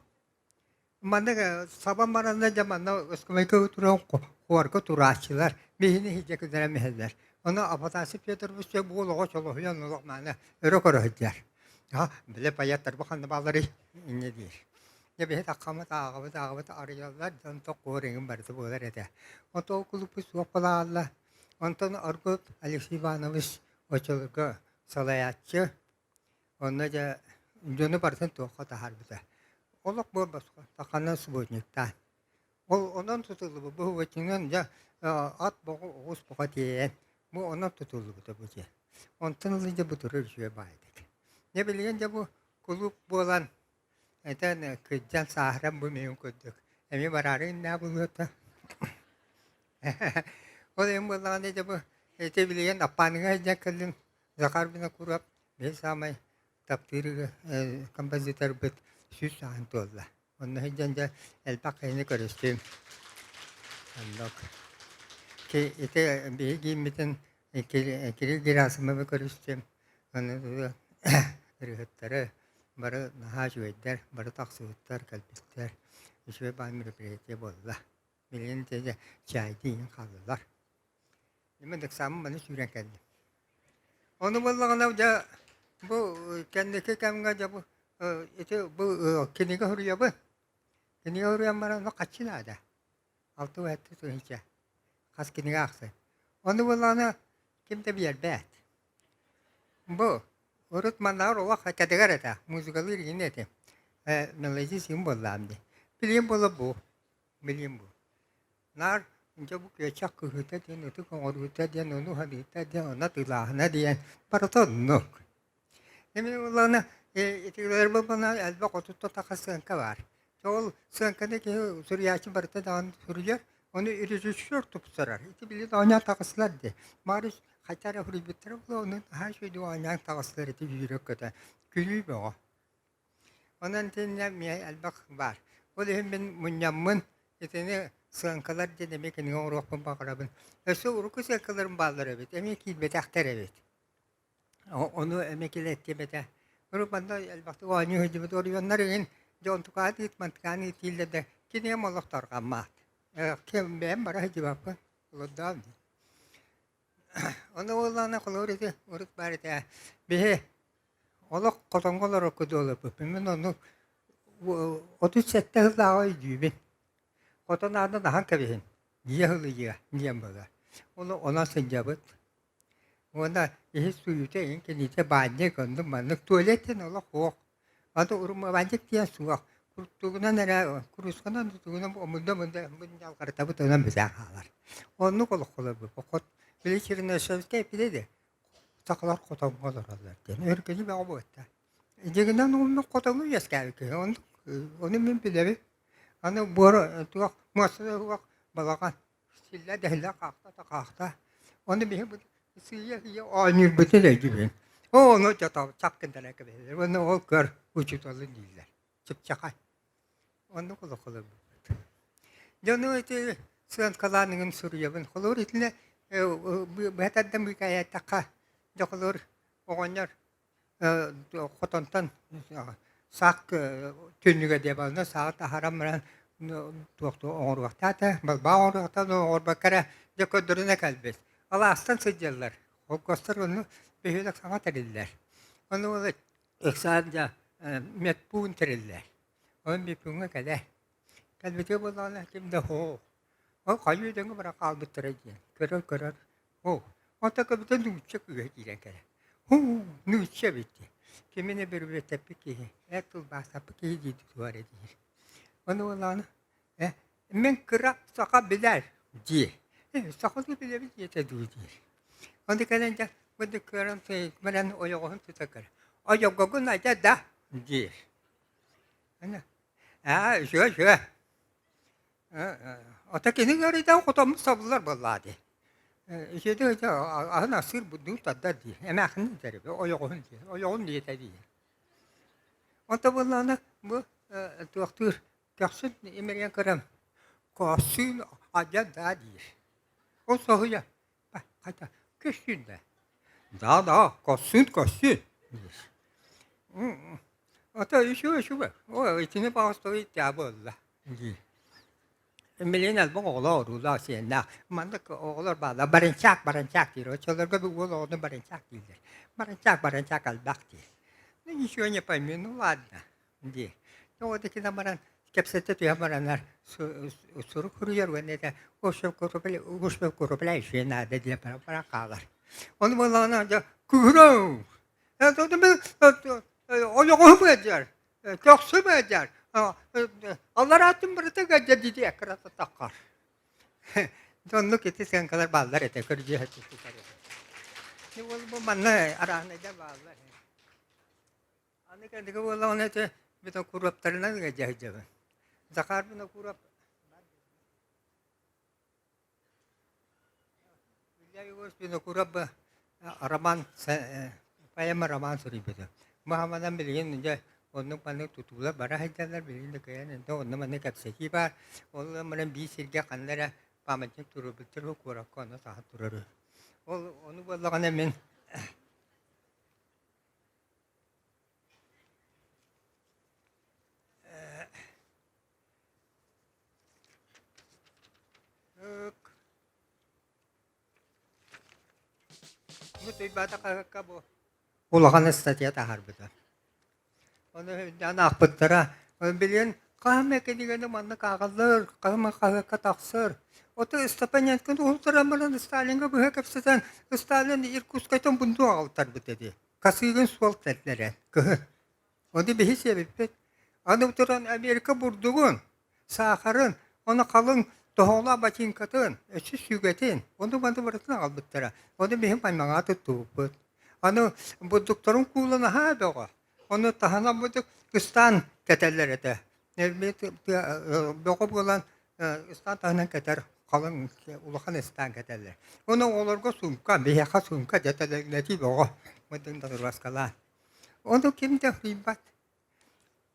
маннык саба маранна дьэ манна ыскамайка туран хуорга турааччылар биһини иһдьэ кыдара иһэллэр. Ону Афанасий Петрович бу олоҕо чолоһуйан олох мааны өрө көрө сылдьар. Бile паяттар бу ханна баалларый инньэ диир. Дьэ биһи таххаммыт ааҕабыт ааҕабыт арыйаллар дьон токкуор эҥин барыта буолар этэ. Онтон ол кулуппут суох буолаалла. Онтон Аргут Алексей Иванович оччолорго салайааччы онно дьэ дьону барытын туохха таһаарбыта. Олох буолбосхо саханы субботниктаан. Ол онон тутуллубут бу субботнигынан дьэ ат боҕу оҕус боҕо тиэйэн бу онон тутуллубута бу дьиэ. Онтон ыла дьэ бу турар үчүгэй баайдык. Дьэ билигин дьэ бу кулууп буолан Этэн кырдьан сааһыран бу миигин курдук эмиэ бараары гыннаа буолуота. Ол иһин буоллаҕына дьэ бу ити билигин Аппааныга сылдьан кэллим Захар Винокуров биир саамай таптыыр композиторбыт 100 сааһын туолла. Онно сылдьан дьэ элбэх киһини көрүстүм. Оннук. Ити биһиги кииммитин Кирилл Герасимовы көрүстүм. Аны ырыаһыттары бары наһаа үчүгэйдэр, бары тахсыбыттар, кэлбиттэр. Үчүгэй баай мероприятие буолла. Билигин дьэ чайдыы иһин хааллылар. Мин ыксааммын маны сүүрэн кэллим. Ону буоллаҕына дьэ бу кэнники кэмҥэ дьэ бу ити бу кинигэ суруйабын. Кинигэ суруйан баран ону хаччы наада. Алта тыһыынча хас кинигэ аахсай. Ону буоллаҕына ким да биэрбэт. Бу урут маннааҕар олох кэтэгэр этэ, музыкалыыр игин этим. Э, мелодист им буоллаам дии. Билиэн буола бу, билиэн бу. Наар дьэ бу күөчэх кыһыыта диэн, ытык оҥоруута диэн, ону уһаныыта диэн, онно тыылааһына диэн барыта оннук. Эмиэ буоллаҕына итилэр буоллаҕына элбэх отуттан тахса сыаҥка баар. Ол сыаҥканы киһи суруйааччы барыта даҕаны суруйар, ону режиссер тупсарар. Ити билигин оонньоон таҕыстылар дии. Марыч хайта эрэ суруйбуттара буолуо, ону наһаа үчүгэйдик оонньоон таҕыстылар ити сүүрэ-көтө. Күлүү бөҕө. Онон итиннэ эмиэ элбэх баар. Ол иһин мин мунньаммын итини сыаҥкалар диэн эмиэ кинигэ оҥоруохпун баҕарабын. Өссө урукку сыаҥкаларым бааллар эбит, эмиэ киирбэтэхтэр эбит. Ону эмиэ килэттиэм этэ. Урут манна элбэхтик оонньуу сылдьыбыт оройуоннар игин дьэ онтукаҕа ыыт, мантыкаҕа ыыт дииллэр да кинигэм олох тарҕаммат. Ким бэйэм бара сылдьыбаппын, олордоом дии. Ону буоллаҕына холобур ити урут баар этэ биһи олох хотоҥҥо олорорго дуоларбыппын. Мин ону 37 сыллааҕы өйдүүбүн. Хотон аанын аһан кэбиһин, дьиэ сылыйыа диэн буолар. Ол онон сылдьабыт. Уонна иһит сууйуута иһин кинитэ баанньык оннук маннык туалет диэн олох суох. Аны урумабаанньык диэн суох. Куртугунан эрэ куруусканан тутугунан омунда-омунда мунньалҕарытабыт онон бүтэн хаалар. Оннук олоххо олорбуппут. Хот били Чернышевскай эппитэ дии сахалар хотоҥҥо олороллор диэн. Өркөнү бөҕө буотта. Дьиҥинэн оннук хотоҥҥо үөскээбит киһи. Оннук ону мин билэбин. Аны буор туох муостата суох балаҕан Силлэ дэһиллэ хаахта да хаахта. Ону биһи сыыйа-сыыйа оонньуурбутун өйдүүбүн. Оо, ону дьото чап гыннара кэбиһэллэр. Уонна ол көр учууталын дииллэр. Чыпчахай. Оннук олох олорбуппут. Дьону ити сыанкалааныгын суруйабын. Холобур итиннэ быһа тардан быыкаайаттахха, дьэ холобур оҕонньор хотонтон саах түннүгэ диэ бална сааҕы таһааран баран туохтуу оҥоруохтаата балбаах оҥоруохтаах оҥорбокко эрэ дьэ көрдөрүнэ кэлбит алаастан сылдьаллар холкуостар онно бөһүөлэк саҥа тэриллэр ону ол ыксаан дьэ медпуун тэриллэр ол медпууҥҥа кэлэ кэлбитэ буоллаҕына ким да суох ол хайыы дөҥө баран хаалбыттара диэн көрөр көрөр Оо, онтон көбүтэ нуучча кыыһа киирэн кэлэр. Һуу, нуучча эбит дии. Кими эмэ бөрүбүөтэппит киһи, эр тылбаастаппыт киһи дии туох эрэ диир. Ону буоллаҕына, э, мин кыра саха билэр диир. Э, сахалыы билэбит диэтэ дуу диир. Ону кэлэн дьэ, бу кыаран баран ойоҕоһун тута көр. Ойоҕогун айда да диир. Аны, аа, үчүгэй, үчүгэй. Ата кини ыарыйдаан хотоммут сабыллар буоллаа дии. Итиэти аһын астыыр бурдугун тардар дии. Эмээхсин этэр ойоҕоһун дии. Ойоҕун диэтэ дии. Онто буоллаҕына бу туохтуур көхсүн имэрийэн көрөн көхсүн адьа даа диир. Ол соһуйа хайта көссүүн да. Да да көссүүн көссүүн диир. Ото үчүгэй үчүгэй. Ой итини баҕас тоҕо иттээ буолла дии. Билигин элбэх оҕолоох уруулаах сиэннээх. Маннык оҕолор бааллар. Баранчаак, баранчаак диир. Оччолорго бу уол оҕону баранчаак дииллэр. Баранчаак, баранчаак элбэх диир. Ну ничего не пойми, ну ладно дии. Тоҕо да баран кэпсэтэ түһэн бараннар сурук суруйар уонна этэ укрепляющие надо диэн баран хаалар. Ону буоллаҕына дьэ кыһырау ойоҕоһум ыалдьар көхсүм ыалдьар алларааттым барыта ыалдьар дии аккырататаххар оннук ити сыаҥкалар бааллар этэ көрдьүөһэ ол бу манна арааһынайдар бааллар аны кэнники буоллаҕына ити Винокуровтарынан ыалдьа сылдьабын Захар Винокуров Илья Егорович Винокуров роман поэма роман суруйбута. Маһаманан билигин дьэ оннук-маннык тутуулар бара сылдьаллар, билигин да кыайан инде онно-манна кэпсэтии баар. Ол баран биир сиргэ ханна эрэ памятник туруорбуттар куоракка онно саха турар. Ол ону буоллаҕына мин Бу Туйбаата хаһыакка бу улахан ыстатыйа таһаарбыта. Ону үрдээн аахпыттара. Билигин хаһан эмэ кинигэни маннык ааҕаллар, хаһан эмэ хаһыакка тахсар. Ото Степаненконы уһултаран баран Сталиҥҥа быһа кэпсэтэн Сталин Иркутскайтан бундук аҕалтарбыт этэ. Косыгин суол тэллэрэ кыһын. Ону биһи сиэбиппит. Аны туран Америка бурдугун, саахарын, ону халыҥ тоһоҕолоох бачыыҥкатын, өссө сүгэтин, ону маны барытын аҕалбыттара. Ону биһи маймаҥаҕа туттубуппут. Аны бурдуктарын куулан аһаа бөҕө. Ону таһынан бурдук ыстаан кэтэллэр этэ. Бөҕө буолан ыстаан таһынан кэтэр халыҥ улахан ыстаан кэтэллэр. Ону оҕолорго суумка, биһиэхэ суумка дэтэлэрнэтии бөҕө. Мындыҥ да кырбаскалаан. Ону ким да ыйбат.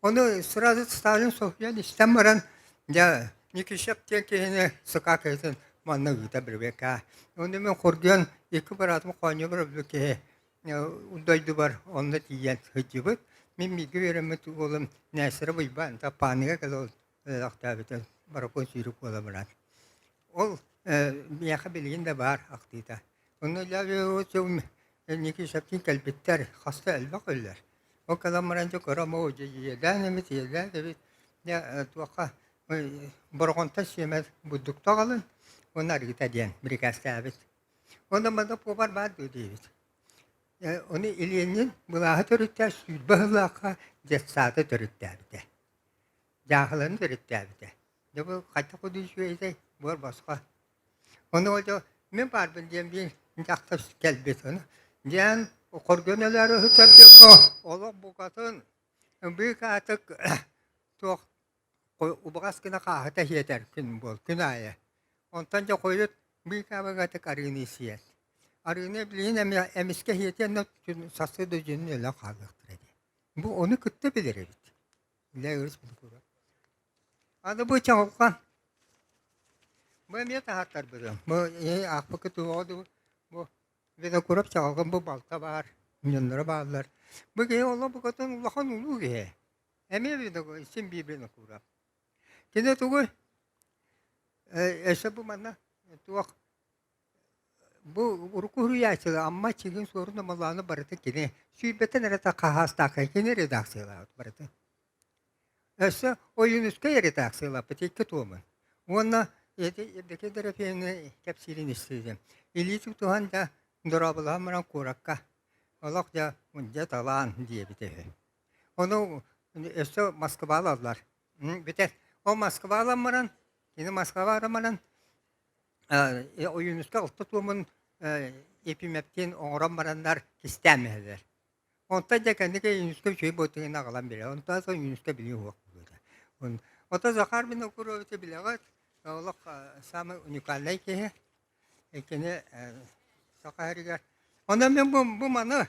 Ону сразу Сталин соһуйан истэн баран, дьэ, Никишев диэн киһини СК киһитин манна ыыта бирбэкээ. Ону мин хоргуйан икки быраатым хоонньубар өлбүт киһи дойдубар онно тиийэн сылдьыбыт. Мин бииргэ үөрэммит уолум Нээстэрэ Уйбаан Таппааныга кэлэ өлөхтөөбүтэ Баракуон сүүрүк буола баран. Ол миэхэ билигин да баар ахтыыта. Онно Никишевтиин кэлбиттэр хаста элбэх өллөр. Ол кэлэн баран дьэ көрөм оо дьэ иэдээн эбит, иэдээн эбит. Дьэ туохха Бороҕонтон сиэмэ бурдукта аҕалын уонна арыыта диэн бирикээстээбит. Уонна манна пуобар баар дуо диэбит. Ону Ильинин былааһы төрүттээн 20 сыллаахха детсады төрүттээбитэ. Дьааһыланы төрүттээбитэ. Дьэ бу хайдах курдук үчүгэй буор босхо. Ону ол мин баарбын диэн биир дьахтар кэлбит. Ону диэн хоргун өлөөрү сытар дьоҥҥо олох букатын быыкаатык туох убаҕас гына хааһыта сиэтэр күн буол күн аайы. Онтон дьэ хойут быыкаабыгатык арыыны сиэр. Арыыны билигин эмискэ сиэтиэн сарсыарда дьүнүн өлөн хаалыахтара дии. Бу ону кытта билэр эбит. Аны бу чаҕылҕан. Бу эмиэ таһааттарбытым. Бу аахпыкка туоҕа дуу бу Винокуров чаҕылҕан бу балта баар, дьонноро бааллар. Бу киһи олох букатын улахан улуу киһи. Эмиэ Винокуров, син биир Винокуров. Кини тугуй? Өссө бу манна туох Бу урукку суруйааччылар Амма Чигин Суорун Омоллоону барыта кини сүүрбэттэн эрэ хаһаастааххай кини редакциялаабыт барыта. Өссө Ойуунускай редакциялаабыт икки туомун. Уонна ити Евдокия Дорофеевна кэпсиирин истибитим. Илии тутуһан да дорооболоһон баран куоракка олох дьэ дьэ талаан диэбитэ үһү. Ону өссө Москвалаллар. Бүтэр. Ол Москвалан баран, кини Москваҕа баран Ойуунускай алта туомун Ефимовтыын оҥорон бараннар кистээн иһэллэр. Онтон дьэ кэнники Ойуунускай үчүгэй буолтугун аҕалан биэрэр. Онтон Ойуунускай билии суох буолбута. Оттон Захар Винокуровичы билэҕит, олох самый уникальнай киһи. Кини саха сиригэр. Онон мин бу маны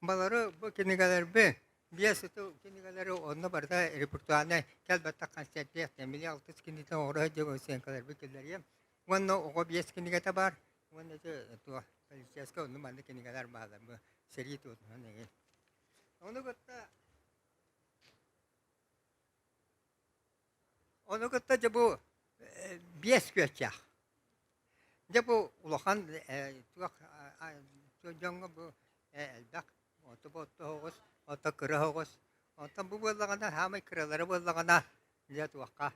Балары бу кинигэлэрби биэс ытыл кинигэлэри онно барыта репертуарнай кэлбэттэх концертиэх били алтыс кинигэтин оҥоро сылдьыбыт сценкаларбы киллэриэм. Уонна оҕо биэс кинигэтэ баар. Уонна ити туох полицейскай онно маннык кинигэлэр бааллар бу сэрии туотунан эҥин. Ону кытта Ону кытта дьэ бу биэс күөччээх. Дьэ бу улахан туох дьоҥҥо бу элбэх ото оҕус, ото кыра оҕус. Онтон бу буоллаҕына саамай кыралара буоллаҕына дьэ туохха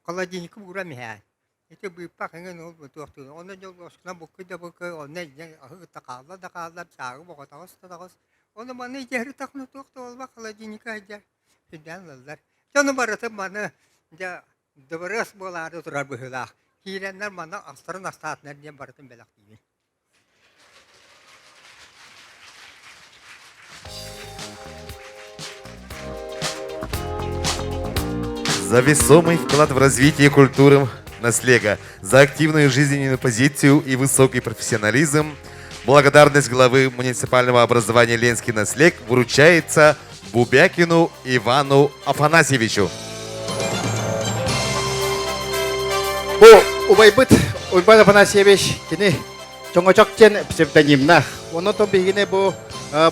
холодильникка ууран иһээр. Ити быыппах эҥин ол туох Онно дьол оскуна буккуй да буккуй онно илдьэн аһы кытта хаалла да хааллар чаагы боҕотоҕус да тоҕус. Ону маны итиһэри тахна туох да буолбат холодильникка сылдьар сүрдээн ылаллар. Дьону барытын маны дьэ дыбарыас буолаары турар быһыылаах. Киирэннэр манна астарын астаатынар диэн барытын бэлэхтиибин. За весомый вклад в развитие культуры наслега, за активную жизненную позицию и высокий профессионализм благодарность главы муниципального образования Ленский наслег вручается Бубякину Ивану Афанасьевичу. Бу убайбыт Уйбан Афанасьевич кини Чоҥочок диэн псевдонимнаах. Онон биһигини бу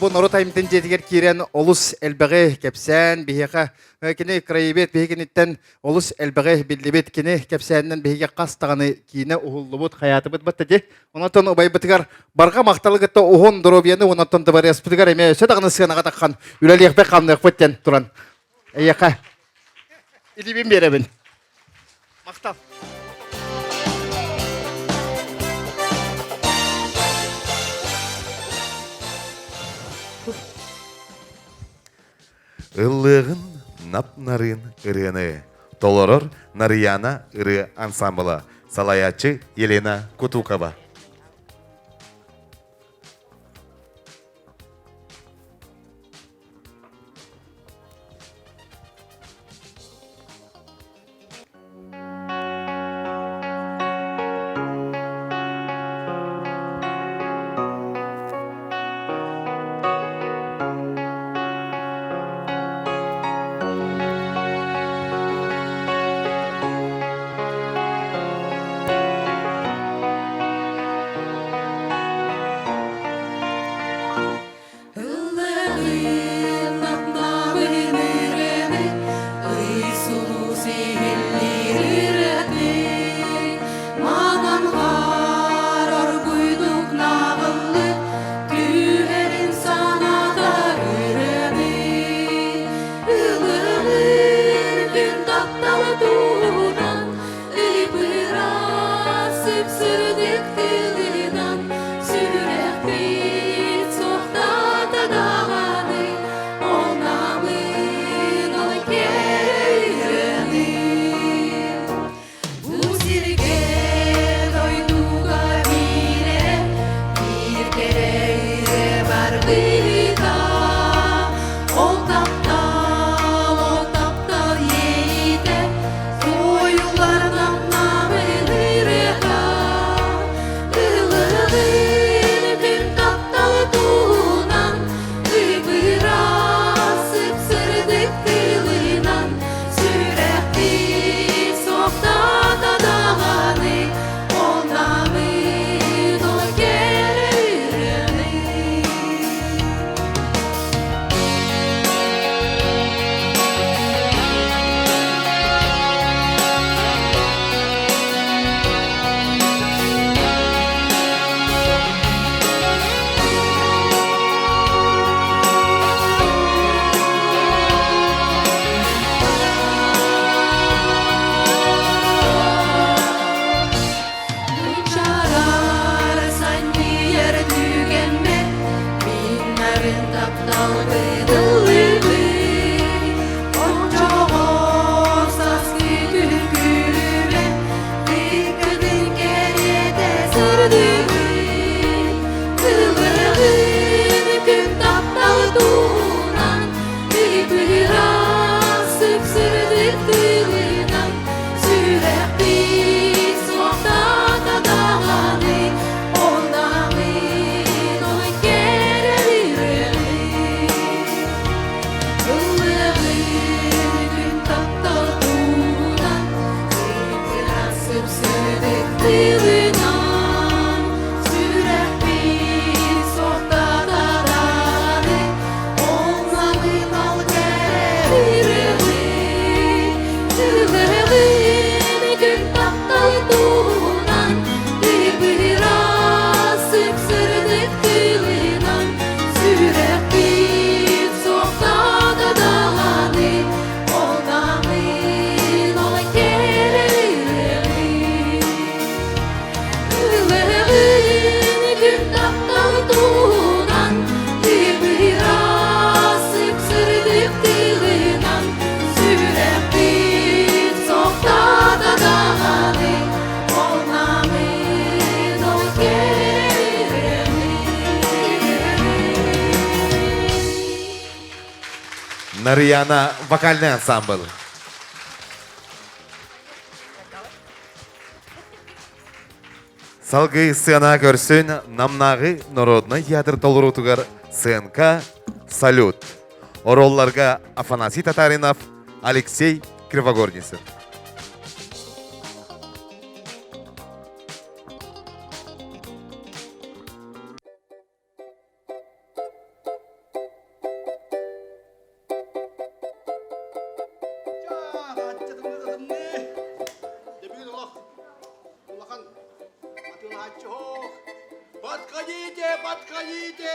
бу норуот айымньытын дьиэтигэр киирэн олус элбэҕи кэпсээн биһиэхэ кини краевед биһигиниттэн олус элбэҕи биллибит кини кэпсээнинэн биһиги хас даҕаны киинэ уһуллубут хайаатыбыт батта дии. Онон убайбытыгар барҕа махталы кытта уһун доруобуйаны онон дыбарыаспытыгар эмиэ өссө даҕаны сыанаҕа таххан үлэлиэхпит хамныахпыт диэн туран эйиэхэ илиибин биэрэбин. Махтал. Ыллыаҕын нап-нарыын ырыаны толорор Нарыйаана ырыа ансамбла, салайааччы Елена Кутукова. Ыллыаҕын намнабын ырыаны, Ый сулус иһиллиир ырыатын, Манан хаар оргуйдук наҕыллык Түһэрин санатар ырыаны. Ыллыаҕын күн тапталы туһунан, Ыйбырас сып-сырдык тылынан, Сүрэхпит суохтаата даҕаны, Ол намын, ол кэрэ Бу сиргэ дойдуга биирэ, биир кэрэ ырыа барбыта. Ол таптал, ол таптал иэйиитэ, Туойуллар намнамын ырыата. Ыллыыр күн таптал туһунан, Ыбырас сып-сырдык тылынан, Сүрэхпит суохтаата даҕаны, Ол намын, ол кэрэ ырыаны. Чарар санньыйар түгэммэр Мин нарын тапталбын ыллыыбын Оччоҕо сааскы күн күлүмэ Тыккытын кэриэтэ сырдыгын Ыллыгын күн таптал туһунан Ыйбыырас сып-сырдык тылынан Сүрэхпит суохтаата даҕаны, Ол намын, ол кэрэ ырыаны. Ыллыгын күн таптал туһунан, Ыйбыырас сып-сырдык тылынан Сүрэхпит суохтаата даҕаны, Ол намын, ол кэрэ ырыаны. Ыллыгын күн таптал туһунан, Ыйбыырас сып-сырдык тылынан Сүрэхпит суохтаата даҕаны, Ол намын, ол кэрэ ырыаны. Ыллыгын күн таптал туһунан, Ыйбыырас сып-сырдык тылынан Сүрэхпит суохтаата даҕаны, Ол намын, ол кэрэ Нарыйаана вокальный ансамбль. Салгыы сцена көрсүн Намнааҕы народнай театр толоруутугар сценка «Салют». Оролларга Афанасий Татаринов, Алексей Кривогорницын. Подходите, подходите!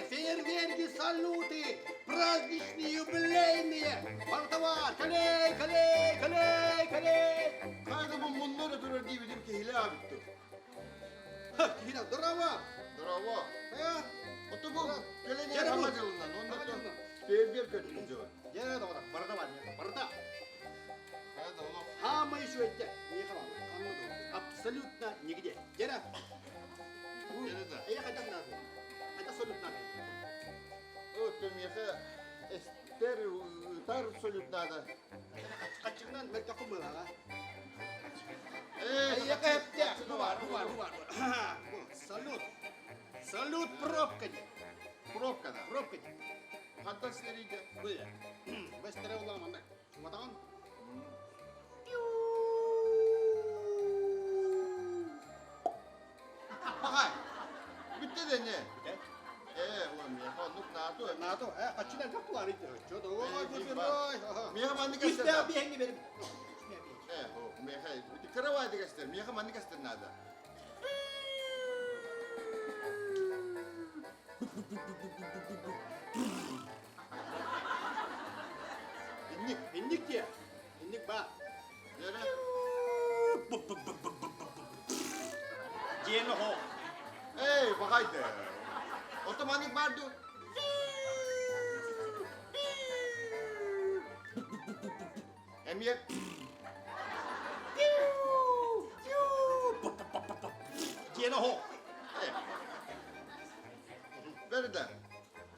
Фейерверки, салюты, праздничные, юбилейные! Бартовар, кэлэй, кэлэй, кэлэй, кэлэй! Хайда бу муннары турар диибитим киһилэ абитты. Киһилэ, здорово! Здорово! Оту бу кэлэн саҥа дьылынан, онно фейерверк көрдүм дьыла. Дьэ, доҕор, барда бар, барда. Самое еще это, абсолютно нигде. Дьэ, Эйэ хайдах надо? Хайдах салют надо? Өттө миэхэ эстер ытар салют надо. Хаччыгынан мөлтөххүн быһаҕа. Эйэхэ эптэ. Бу бар, бу бар, бу бар. Салют. Салют пробка де. Пробка да. Пробка де. Хантан силерийде? Бу. Бэстере уламанна. Чуматаҕын? Бахай, бүттэ да не? Ээ, уон миэхэ оннук наату. Анато, хаччына элбэх булар ити. Чо ой, ой, Миэхэ маннык Үстээх биэһиҥҥи берим. Миэхэ, кыравай дегестер, миэхэ маннык эстер надо. Инник, инник дие. Инник ба. Диэн хо. Эй, бахайды. Ото маннык бар ду. Эмиэ. Диэн хо. Берда.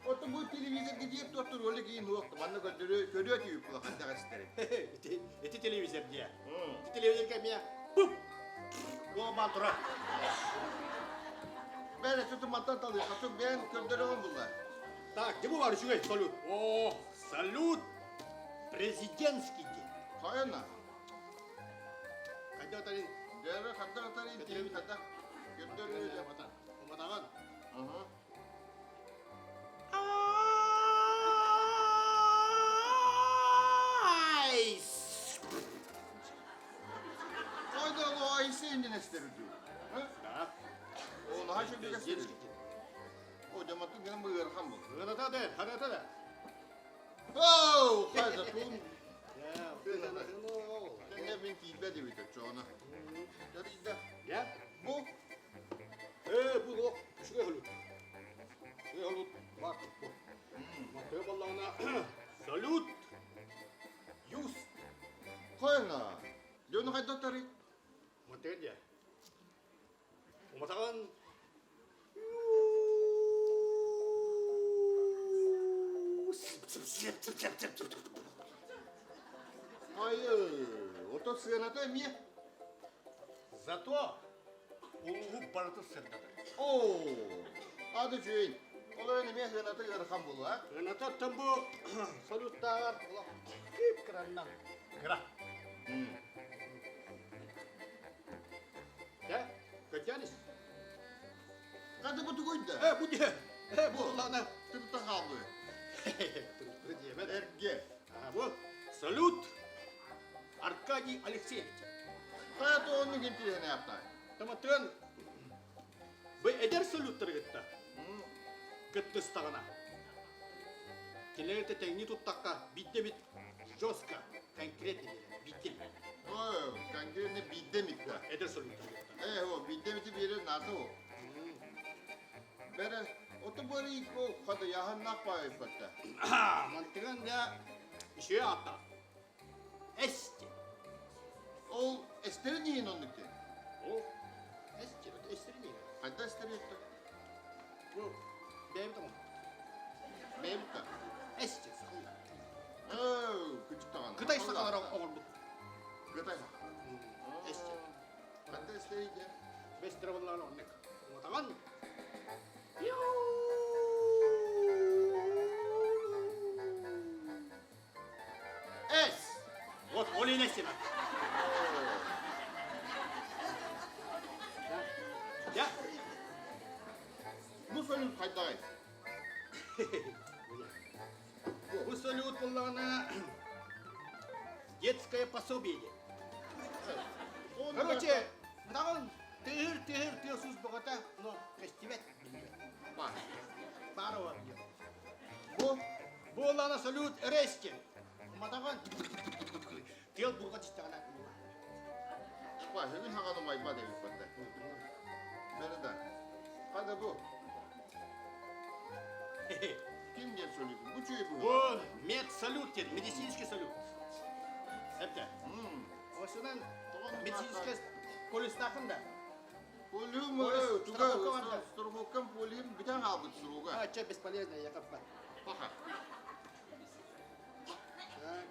Ото бу телевизорга диэп туоттур ролик иин хуох манна көрдөрө көрүө түйүп була ханна эстерин. Ити ити телевизор дие. Ити телевизорга эмиэ пуп. Ломан тура. Бәрі сүтү мантан талы, хасу бен көрдөрөҕүн булла. Так, где бар үчүгэй салют? О, салют президентский день. Хайана. Кайда тарин? Дәрі хадда тарин, тиин хадда. Көрдөрө. Уматаган. Ага. Айс! Хайда ол айсы индин эстерүдү. Да. О, наха шүрдүк эстерүдү. О, жаматтын гынан бу ыархан бул. Ыганата да, ханата да. Оу, хайда тун. Кенге мен кийбе деп өтөт чоона. Жарыйда. Я? Бу Э, бу лох, үчүгэй салют. Үчүгэй салют, бар бу. Маттыга боллаҕына салют. Юс. Койна. Жөну хайда тары? Маттыга дия. Уматаган Хайы, ото сыаната эмиэ. Зато улугу барыты сырдатар. О, ады жүйін. Ол эмиэ сыаната ыарахан болу, а? Ыната бу салюттагар кип кыраннан кыра. Я, көтянис. Кады бу тугуйда? Э, бу де. Э, бу лана. Тырта қалды. Эрге. А, вот салют Аркадий Алексеевич. Хайа онну кентилене аптай. Таматын бу эдер салюттар гытта. Кыттыстагына. Келерте теңни туттакка битте бит жестко, конкретно битте. Ой, конкретно бидде митта. Эдер салюттар гытта. Э, о, бидде мити бире нато. Бере, ото бори ко хада яхан напай патта. Мантыган да еще ата. Эсти. Ол эстери нейин оннукте? О, эсти, эстери нейин. Кайда эстери етті? Бу, бэйм там. Бэйм та. Эсти, сахал. Оу, күчүк таган. Кытай сахалары оңор бу. Кытай сахал. Эсти. Кайда эстери де? Бестер боллар оннук. Отаган. Эс! Вот, олин эсти. Я. Бу салют кайдагай? Бу салют болларына детское пособие. Короче, мынагын тыыр тыыр тыыр сус богата, но кестибет. Бар. Бары бар. Бу Бу лана салют ресте. Мадаган тел бурга чистагана. Ба, бүгүн хаганы майба деп патта. Бере да. Кайда бу? Ким ден салют? Бу чүй бу? Бу мед салют дед, медицинский салют. Эпте. Осынан медицинский полистахын да. Полюм, Полис, туга, страховка бар да. страховкам полюм бүтән албыт суруга. А, че бесполезно, я капка. Паха. Так.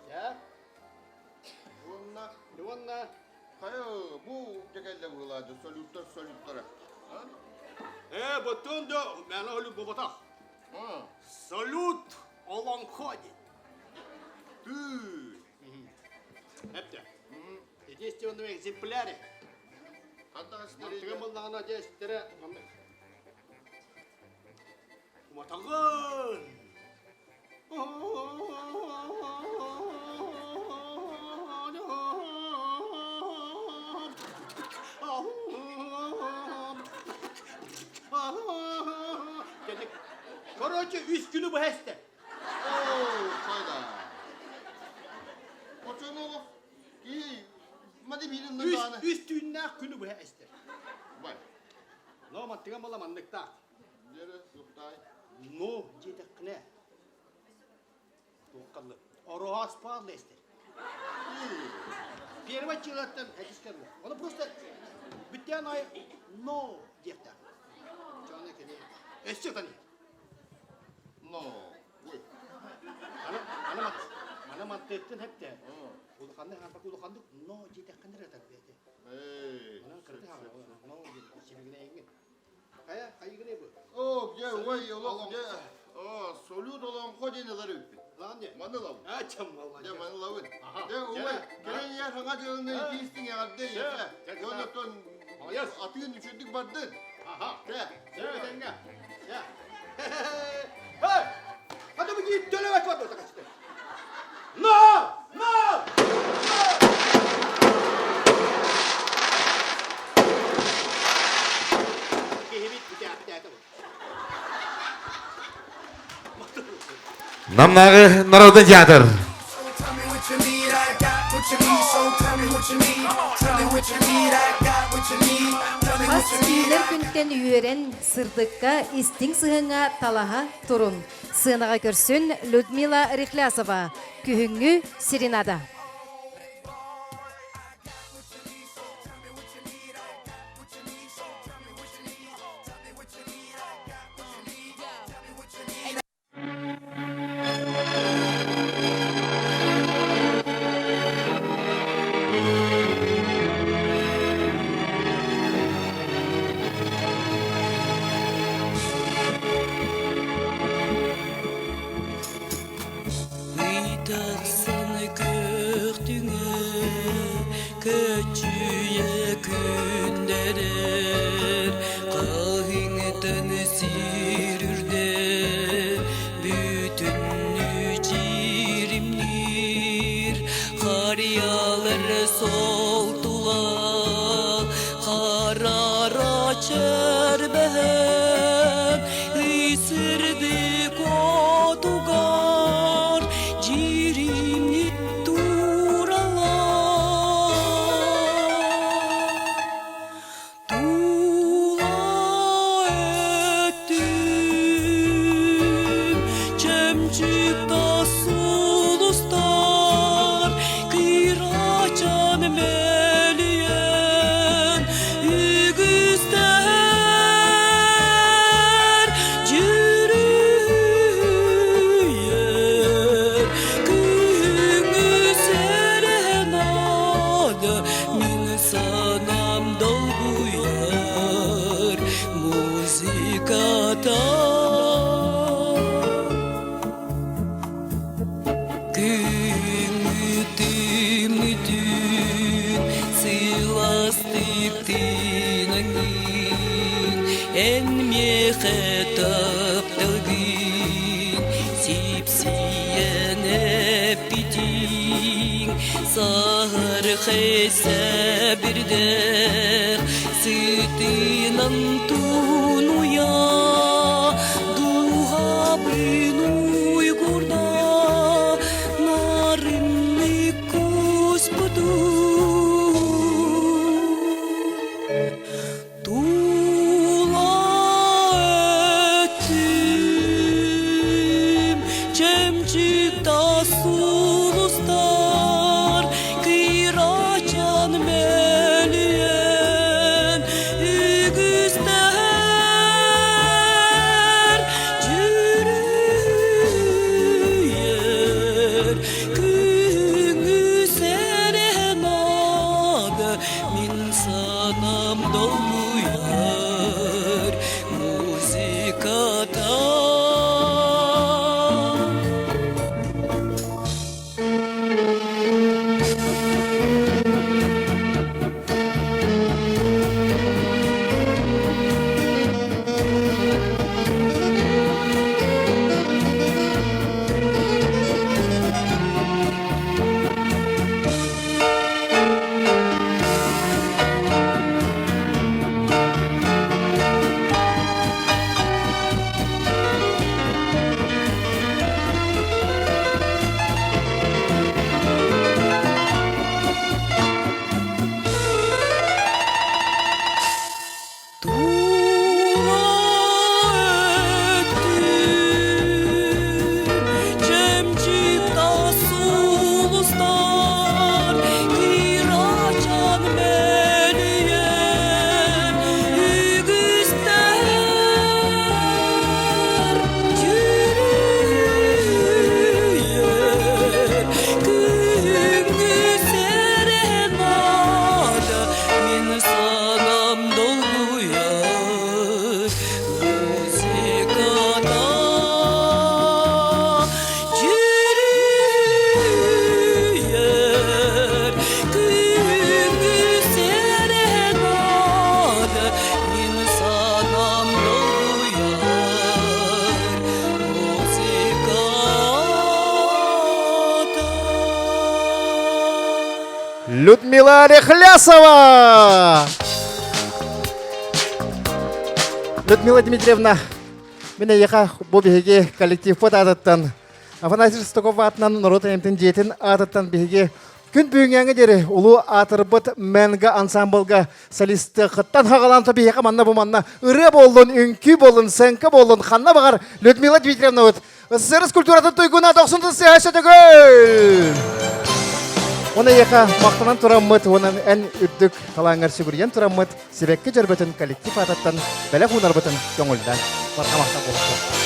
Я. Онна, Онна. Хайы, бу дегелде булады, салюттар, салюттар. Э, батон да, мен олю боботах. Салют Олонходе. Ты. Эпте. Единственный экземпляре. Хатта Мантыгы боллағына дестере. Уматаҕын! Короче, үс күнү быһа эстэ. Үс түүннээх күнү быһа эстэр. Но мантыган була манныктаах. Ну, диэтэххинэ, туоххаллы, ороһоос паалла эстэр. Первый чилаттан этискерле. Оны просто бүттээн аайы но диэхтээх. Чоны кини өссө тани. Но. Ой. Аны аны мат аны мантыттын хепте. Улаханнык хаппак улаханнык но диэтэххинэ эрэ тарбиэти. Онон кырты хаалла. Но диэт сибигинэ эҥин. Хайа, хайыгын бу? О, где, ой, олох, где? О, салют олоҥхо диэн ылар үппүт. Лаан де. Маны ылабын. А, чаммалла. Дьэ, маны ылабын. Аха. Дьэ, убай, кэлэн иһэр хаҥа дьылыны итиистиҥ эҕэрдэ ийэхэ. Дьон оттон атыын үчүгдүк бардын. Аха. Дьэ. Дьэ, этэҥҥэ. Дьэ. Эй! Хата бу дии төлөбөт бар дуо Но! Но! Киһибит бүтээхтээтэ бу. Намнааҕы народный театр. Хас үүнэр күнтэн үөрэн, сырдыкка, истиҥ сыһыаҥҥа талаһа турун. Сыанаҕа көрсүн Людмила Рихлясова, Күһүҥҥү серенада. Ыйтахсан көктүңө көчүйе күндерер Каһиңтан сир үрдэ бүтүннүү чиримниир Харыйалар сол тула харара чөрбөһөн Ый сырдык отугар дьиримнит туралар Тула өттүм чөмчүк тас сулустар кыырачан мөлүйүөн үгүстэр дьүрүһүйэр күһүҥҥү серенада мин санаам долгуйар музыката Күҥҥү тымныы сылаастык тыынаҥҥын эн миэхэ тапталгын сипсийэн эппитиҥ саһархай сэбирдэх сытынан тунуйа дууһабын уйгурда нарыннык куспутун Тула өттүм чөмчүк тас сулустар кыырачан мөлүйүөн үгүстэр дьүрүһүйэр күҥҥү серенада мин санам долгуйар музыката. Людмила Рехлясова! Людмила Дмитриевна, мин эйиэхэ бу биһиги коллективпыт аатыттан Афанасий Шестаков аатынан норуот айымтын дьиэтин аатыттан биһиги күн бүгүҥҥэ диэри улуу аатырбыт Мэнга ансамблга солистыахыттан хагалаан биһиэхэ манна бу манна ырыа буоллун, үҥкүү буоллун, сценка буоллун, ханна баҕар Людмила Дмитриевнабыт СССР культуратын туйгуна дохсун сыһа сөтөгөл! Оны эйиэхэ махтанан тураммыт, уонан эн үрдүк талааҥҥар сүгүрүйэн тураммыт, сибэкки дьөрбөтүн коллектив аатыттан бэлэх уунарбытын көҥүллээн барҕа махтал буолуохтун.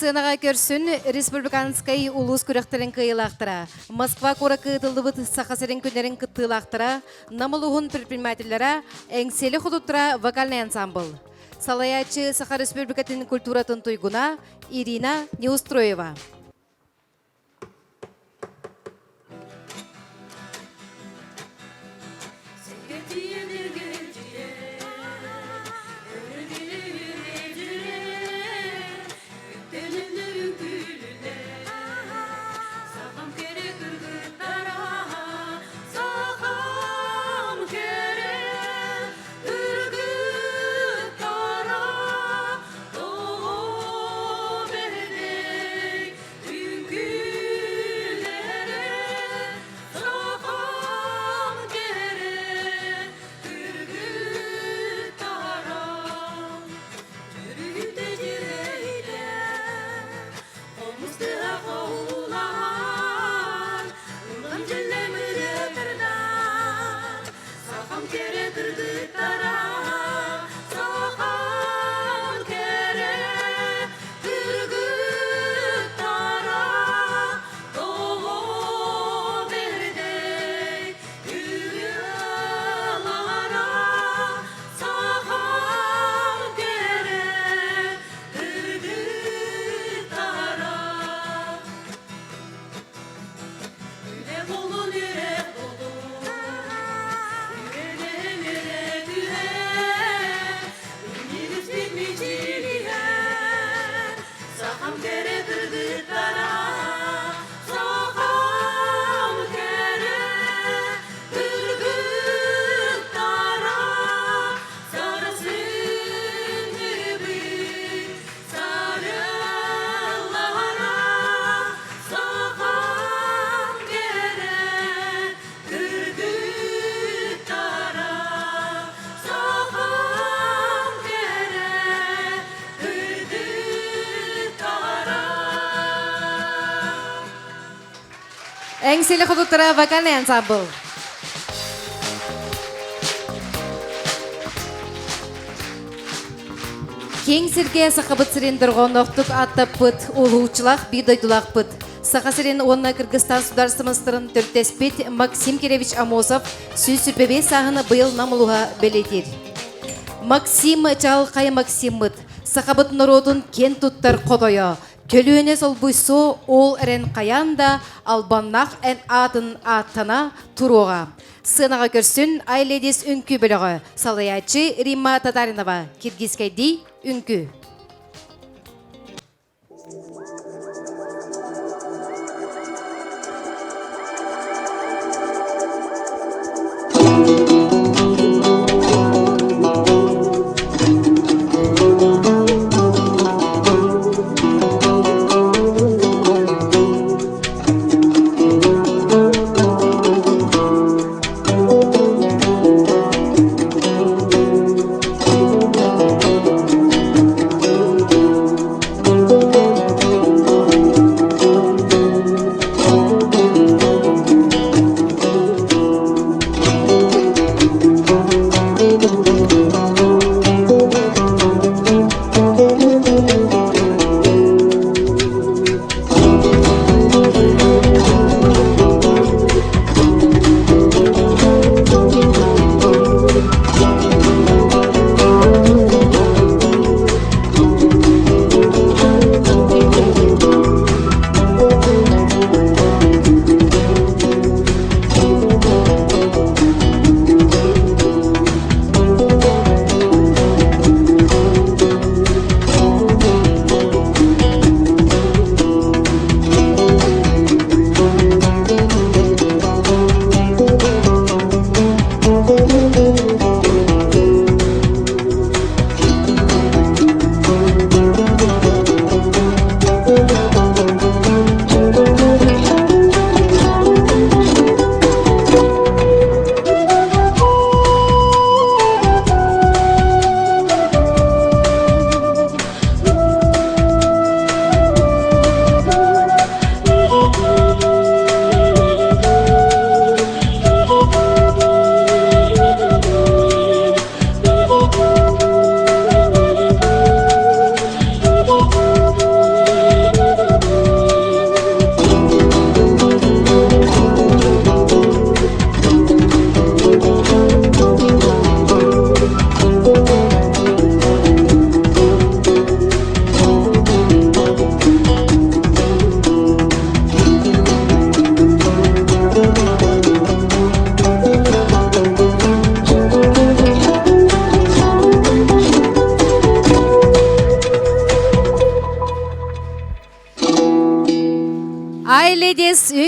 Сыанаҕа көрсүн республиканскай улуус күрэхтэрин кыайыылаахтара, Москва куоракка ыытыллыбыт Саха сирин күннэрин кыттыылаахтара, Нам улууһун предпринимателлэрэ, Эҥсиэли хотуттара вокальнай ансамбл. Салайааччы Саха Республикатын культуратын туйгуна Ирина Неустроева. Эҥсиэли хотуттара вокальный ансамбл. Киэҥ сиргэ Сахабыт сирин дорҕоонноохтук ааттаппыт улууччулаах биир дойдулаахпыт. Саха сирин уонна Кыргызстан судаарыстыбаннастарын төрүттэспит Максим Киревич Амосов 125 сааһын быйыл Нам улууһа бэлиэтиир. Максим Чаҕылхай Максиммыт, сахабыт норуотун киэн туттар хотойо, Көлүөнэ солбуйсуо ол эрэн хайаан да албаннаах эн аатын ааттана туруоҕа. Сыанаҕа көрсүн Ай-Ледис үҥкүү бөлөҕө, салайааччы Римма Татаринова, киргизскэйдии үҥкүү.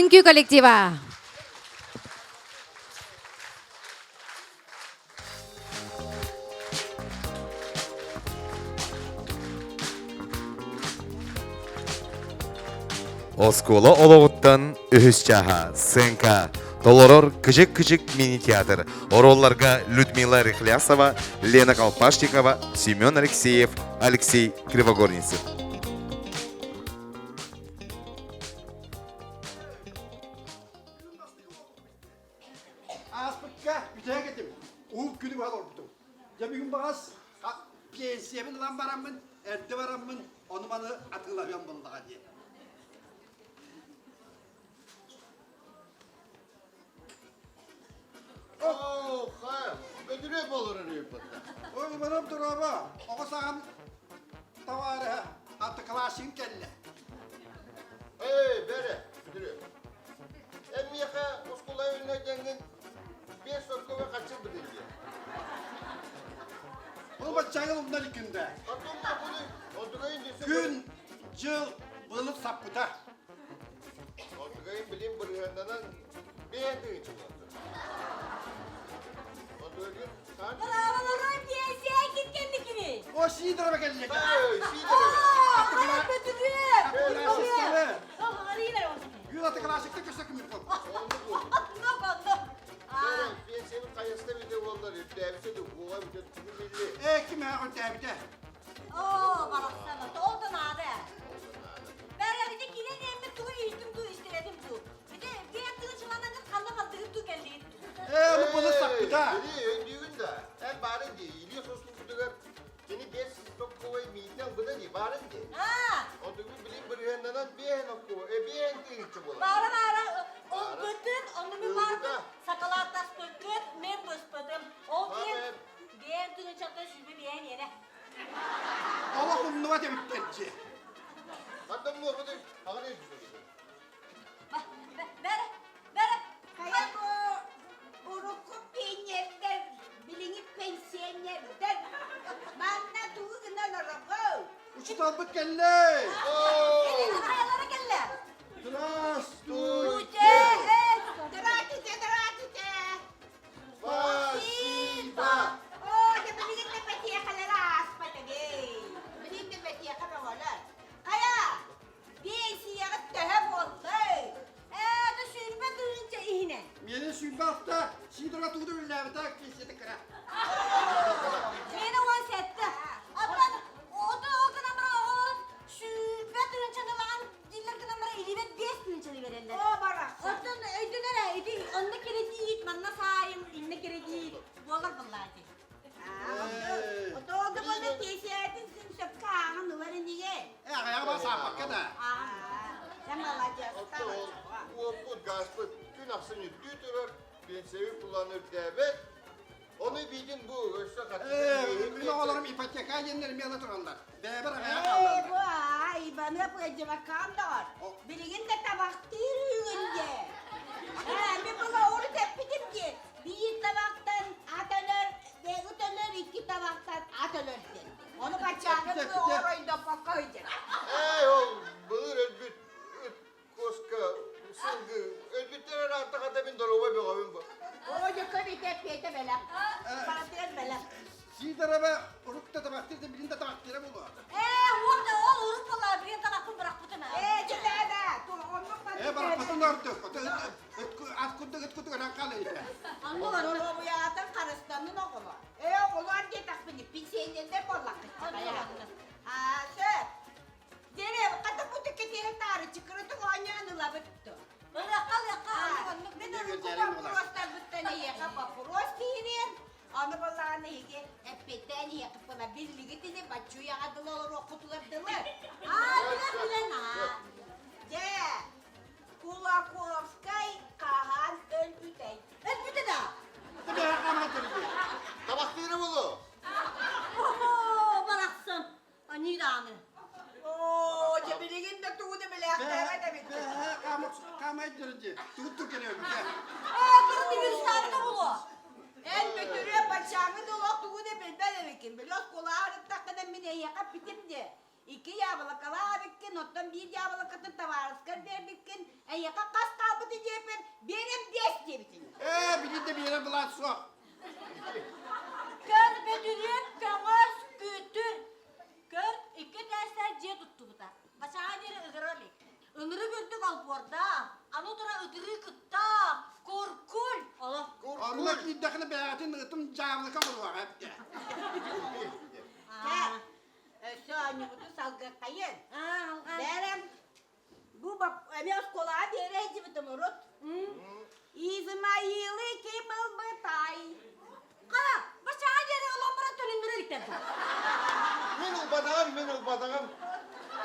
үҥкүү коллектива. Оскуола олоҕуттан үһүс чааһа сценка толорор кыжык-кыжык мини-театр. Оруолларга Людмила Рехлясова, Лена Колпашникова, Семен Алексеев, Алексей Кривогорницын. Ааспыкка бүтэһик этим. Уһун күнү быһа олорбутум. Дьэ бүгүн баҕас пенсиябын ылан бараммын, эрдэ бараммын, ону-маны атыылаһыам буоллаҕа дии. Оо, хайа, бөдүрүө буолар өрүөппүттэ. Ой, барам тураба, оҕо саҕам товарыһа аттыкалаашын кэллэ. Эй, бэрэ, бөдүрүө. Эн миэхэ оскуола үүнэ диэҥҥин биэс сорковой хаччы быдын диэ. Бұл баччаңыл умна иликкин да. Күн, дьыл, былыт саппыта. Отугайын билим бырыһыаннанан биэһэн тыһыынча буолла. Отугайын Браво, пенсия киткенникини! О, Сидорова кэллэ. Ай, Бөтүрүө! Юла тыкалаашыкта көсө күмүр кол. Онно, онно. Пенсияны хайаста бите буоллар, үрдээбитэ да, уоҕа бүтэ тугу билли. Ээ, ким ээ үрдээбитэ? Оо, барахсана, тоҕо наада. Бәрәбите кирен эммит тугу иһиттим дуу, истибэтим дуу. Бите биэр тыгычыланагын ханна бардыгыт дуу кэллигит. Ээ, ону былы саппыта. Били өйдүүгүн да, эн баарын дии, Илья сослугутугар кини биэс сокковой миитинэн ылбыта дии, баарын дии. Отугу билин бырыһыаннанан биэһэн оккуо, биэһэн тыһыынча буолар. Баара баара ылбытын, ону мин баарбын сакалааттаспыккыт, мен быспытым. Ол диэн биэр тыгычаттан сүүрбэ биэһэн иэрэ. Олох умнубат эбиттэр дьиэ. Хантан муохуду аҕын өйдүүр. Бәрэ, бәрэ. Хайа бу урукку пионердар, билиҥҥи пенсионердар манна тугу гынан олоргу? Учуталбыт кэллэ! Хайалара кэллэ? Здравствуйте! Здравствуйте, здравствуйте! Спасибо! Оо, дьэ билигин да бэтиэхэлэр ааспат эбий. Билигин да бэтиэхэ бөҕөлөр. Хайа, пенсияҕыт төһө буоллай? Ээ, да 20 тыһыынча иһинэн. Миэнэ 26, Сидорова тугу да үлэлээбитэ, пенсията кыра. Миэнэ 17. Оттон оту гынан баран оҕолор 20 тыһыынчаны ылаҕын дииллэр гынан баран илиибэр 5 тыһыынчаны берэллэр. Оо, барахсан. Оттон өйдөнөр ээ, ити онно кредит, манна сайым, иннэ кредит буолар быллаати. Отоо да буолла пенсиятын син сөпкө ааҕан ылар иниге. Э, аҕайаҕа бас ааппакка да. Дьэ, молодецтар. Уоппут, газпыт күн ахсын үрдүү турар, пенсияви пулан үрдээбэт. Ону биитин бу өссө Э, мин оҕолорум ипотека диэннэр эмиэ ала тураллар. Бэйэбэр аҕайаҕа Ээ, хааллаллар. бу аа, Иваны Пыадьабакаан доҕор. Билигин да табахтыыр үгүн дьэ. Ээ, мин була урут эппитим дии. Биир табахтан ат өлөр, ыт өлөр, икки табахтан ат өлөр диэн. Ону баччааҥҥы оройдоппокко сылдьар. Эй, ол былыр өлбүт ыт куоска, сылгы өлбүттэр ырааттаҕа да мин доруобай бөҕөбүн бу. Оо, дьэ көрүтэ эппиэтэ бэлэх. Барытыгар бэлэх. Сидорова урук да табахтыыр да билин да табахтыыра буолуо. Ээ, уонна ол урут буолла, билигин табахпын бырахпытым ээ. Ээ, дьэ, да, да, оннук Э, барахпытын ордук. Ат курдук ыт курдук ыран хаалыйда. Доруобуйаҕытын харыстанын оҕолор. Ээ, оҕолор диэтэхпинэ, пенсионердэр буоллаххыт. Аа, сөп. Диэри, хата бу түккэтиэһэ таары чыкырытык оонньоон ылабыт дуо? Ылыахха, ылыахха, оннук, оннук. Мин урукку боппуруостарбыттан эйиэхэ боппуруос киириэн, ону былаан эһиги эппиэттээн иһиэххит биллигит ини баччуйаҕа дылы олоруоххутугар дылы. Аа, билэн, билэн, аа. Дьэ, Кулаковскай хаһан өлбүтэй? Өлбүтэ да? Табахтыыра буолуо. Оо, барахсан. Аньыыдааны. Оо, дьэ билигин да тугу да билээхтээбэт эбит. Хаамайдыр дии. Тугут кэлэ өлбүтэ. Ээ, кырын вирустаабыта буолуо. Эн Бөтүрүө баччааҥы да олох тугу да билбэт эбиккин. Били оскуолаҕа ырыттаххына мин эйиэхэ эппитим дии. Икки яблокалаах эбиккин, оттон биир яблокатын табаарыскар биэрбиккин, эйиэхэ хас хаалбыты диэппин, биэрэм биэс диэбитиҥ. Ээ, билин да биэрэр былаат суох. Көр Бөдүрүөп көҥөс күтүр. Көр икки этээстээх дьиэ туттубута. Хачаҕа диэри ыгыра илик. Ынырык үрдүк олбуордаах, аны тура ытырыы кыттаах, куркуль олох. Онно киирдэхинэ бэйэтин ытым дьаабылыка буолуоҕа эбитэ. Чэ, өссө оонньуубутун салгыаххайын. Бээрэ, бу эмиэ оскуолаҕа биэрэ сылдьыбытым урут. Измаилы ким ылбытай? Хара, баччаҕа диэри ылан баран төнүннэрэ иликтэр дуу? Мин ылбатаҕым, мин ылбатаҕым.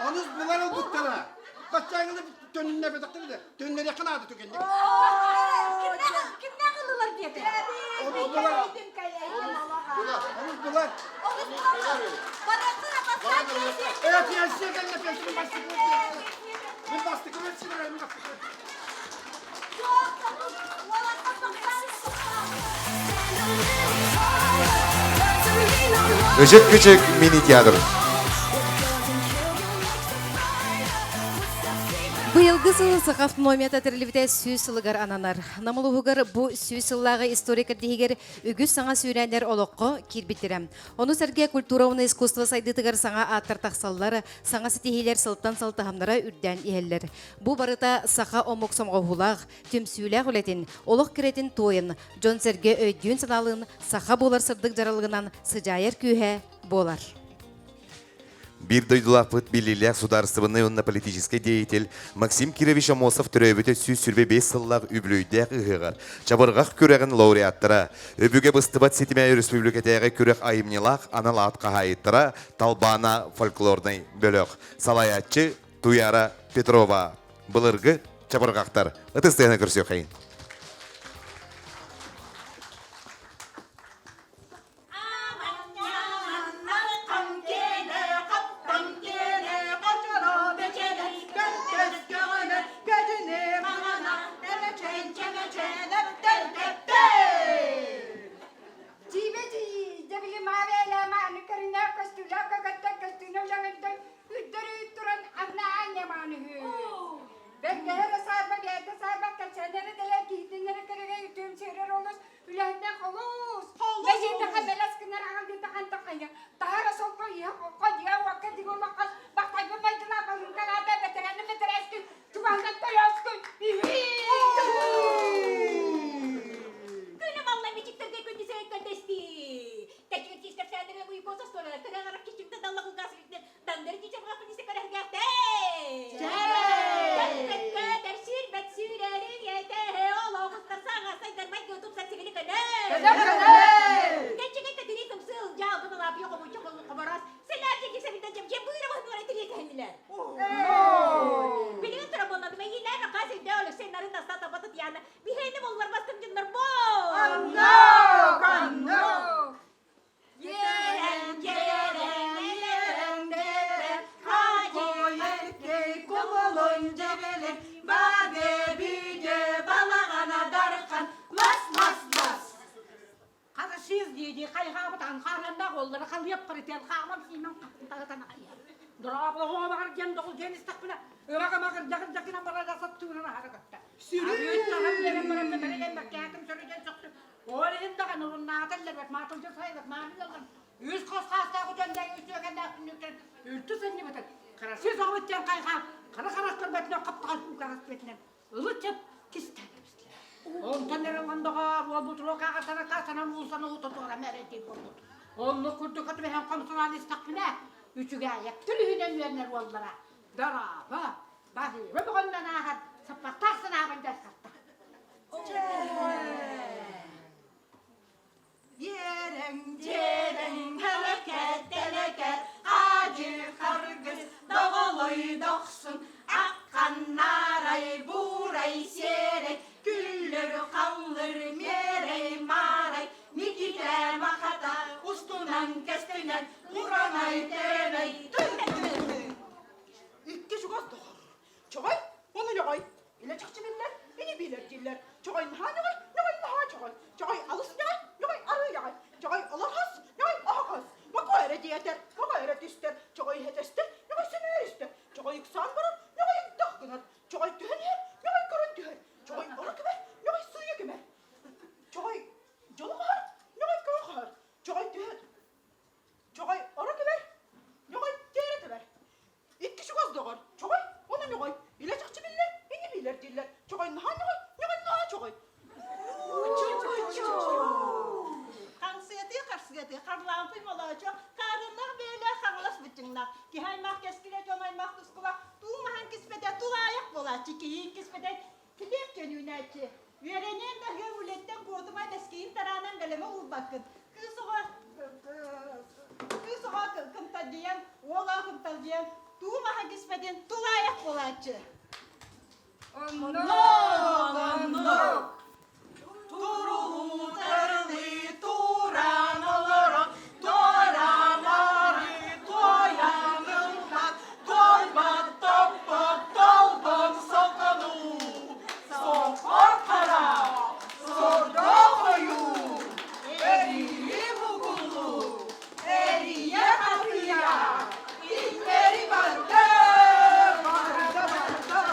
Онус булар ылбыттара. Баччааҥҥыны төнүннэрбэтэхтэр да, төннөриэххэ наада түгэнник. Кимнээх ыллылар диэтэ? Онус булар. Онус булар. Онус булар. Барахсына бастаан Э, пенсия кэллэ, пенсия бастыкы. Мин бастыкы версия, мин бастыкы. Ычык күчүк мини-театр. Быйылгы сыл Саха автономията тэриллибитэ сүүс сылыгар ананар. Нам улууһугар бу сүүс сыллааҕы история кэрдииһигэр үгүс саҥа сүүрээннэр олоххо киирбиттэрэ. Ону сэргэ культура уонна искусство сайдыытыгар саҥа ааттар тахсаллар, саҥа ситиһиилэр сылтан сыл таһымнара үрдээн иһэллэр. Бу барыта саха омук сомоҕоһуулаах, түмсүүлээх үлэтин, олох кэрэтин туойан, дьон-сэргэ өйдүүн-санаалыын саха буолар сырдык дьаралыгынан сыдьаайар күүһэ буолар. Биир дойдулаахпыт биллиилээх судаарыстыбаннай уонна политическай деятель Максим Кирович Аммосов төрөөбүтэ 125 сыллаах үбүлүөйдээх ыһыаҕар Чабырҕах күрэҕин лауреаттара, Өбүгэ быстыбат ситимэ өрөспүүбүлүкэтээҕи күрэх айымньылаах анал аат хаһаайыттара Талбаана фольклорнай бөлөх, салайааччы Туяра Петрова. Былыргы чабырҕахтар. Ытыс тыаһына көрсүөххэйин. Үрдөрүү туран аннаан ньамаан үһү. Бэргэһэ саарба бэйэтэ саарба кэчэнэрэ дэлэ киһитиннэрэ кэрэгэй үтүөм сиэрэр олус үлэһиннэ холус. Бэйиэтэхэ бэлэс гынар аҕал диэтэхэн тахайа. Таһара солко иһэ хокко дьиэ уокка дигэ олоххос бахтайбы майгына балыҥкалаата бэтэрэни бэтэрээскин чугаһынан тойоскун Күнү малла бичиктэргэ күндүсэ көтөстүү. Тэчү тиистэр сээдэрэ уйкоса столара кырагара кичимте далла кулгас Үс хос хаастаах үтэндээх үтүөкэннээх түннүктэн үлтү сынньыбытын карасыы соҕуттан хайҕаан хара харах көрбөтүнэн хаптаҕас куукарас бэтинэн ылы-чып кистээн кэбистилэр. Онтон эрэ ондоҕоор уолбут руокаҕа тарака санан уулсан уутутуора мээрэйдии буолбут. Оннук курдук түбэһэн хомсунаан истэхпинэ үчүгээйэк түлүһүнэн үөрэнэр уоллара дорообо баһыыба бөҕөннөн ааһар саппахтаах санаабын дьархатта. Иэрэҥ, дьиэрэҥ, тэлэкэт, тэлэкэт, хаадьы харгыс, доҕолой дохсун, ахханнаарай, буурай, сиэрэй, күллүр, халлыр, миэрэй, маарай, микитэ, махата, устунан, кэстинэн, уранай, тэрэнэй, Икки чугас доҕор. Чоҕой, ону ньоҕой. Илэ чахчы биллэр, ини биилэр дииллэр. Чоҕой наһаа ньоҕой, ньоҕой наһаа чоҕой. Чоҕой алыс ньоҕой, ньоҕой арыы ньоҕой. Чоҕой олохос, ньоҕой оһоҕос. Моко эрэ диэтэр, моко эрэ түстэр. Чоҕой иһэ тэстэр, ылбаккын. Кыыс оҕо кыыс оҕо кынталдьыйан, уол оҕо кынталдьыйан туу маһа киспэтин тулаайах буолааччы. Оннук, оннук. Турулуу-тарылыы туран олорон, туораамары туойан ылбат, туойбат топпот толбон соконуу, соҥхор хара, сордоох ойуу, эрийи бугулу, эрийэ хатыйа, иҥнэри барда, барда барда,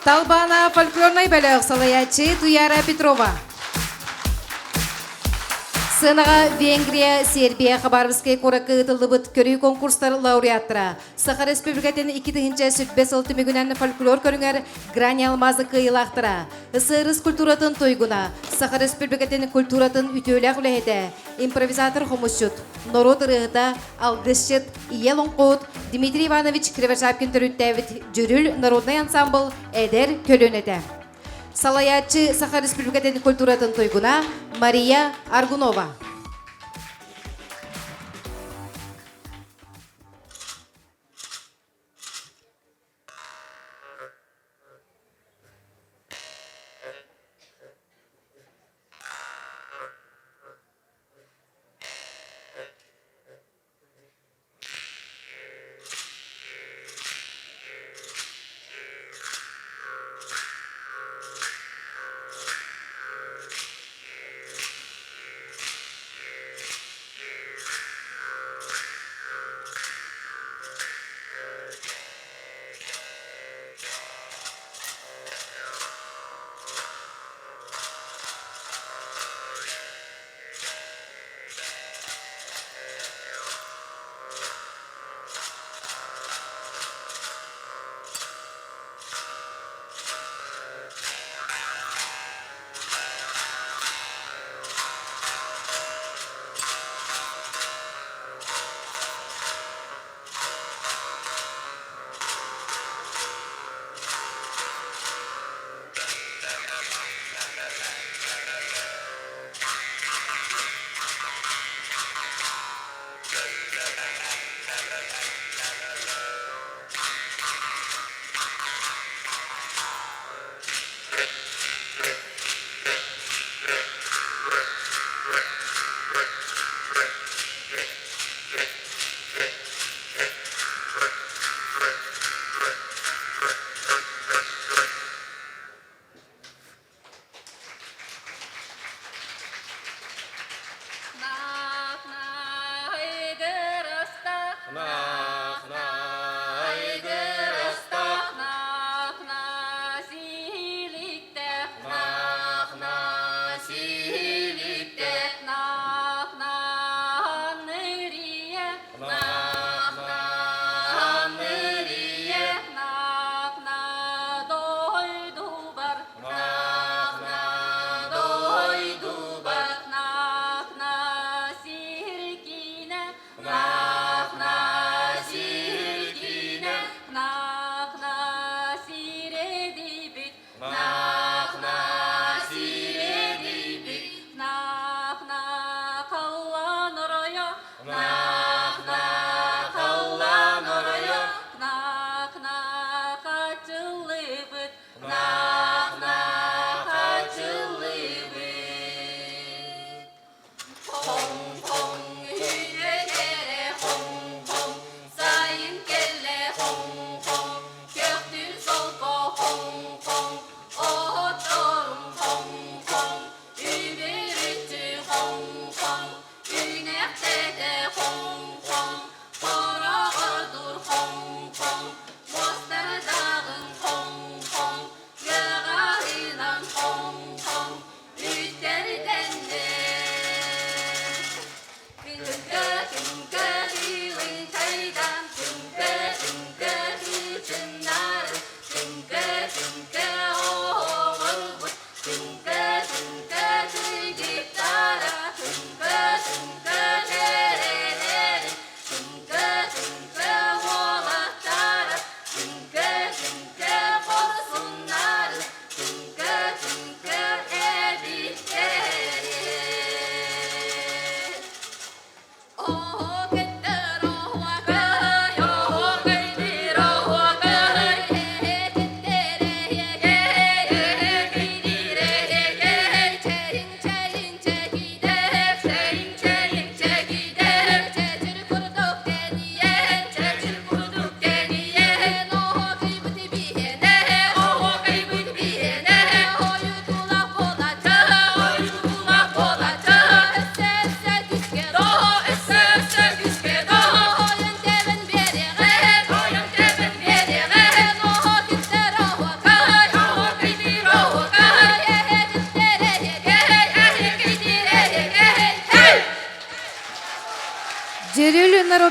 Талбана фольклорнай бөлөх салайааччы Туяра Петрова. Сыанаҕа Венгрия, Сербия, Хабаровскай куоракка ыытыллыбыт көрүү конкурстар лауреаттара Саха Республикатын 2000 сыл түмүгүнэн фольклор көрүҥэр Грани алмазы кыайыылаахтара, СССР культуратын туйгуна, Саха Республикатын культуратын үтүөлээх үлэһитэ, импровизатор хомусчут, норуот ырыаһыта, алгысчыт, ийэ олоҥхоһут Дмитрий Иванович Кривошапкин төрүттээбит Дьүрүл народнай ансамбл эдэр көлүөнэтэ. Салайааччы Саха Республикатын культуратын туйгуна Мария Аргунова.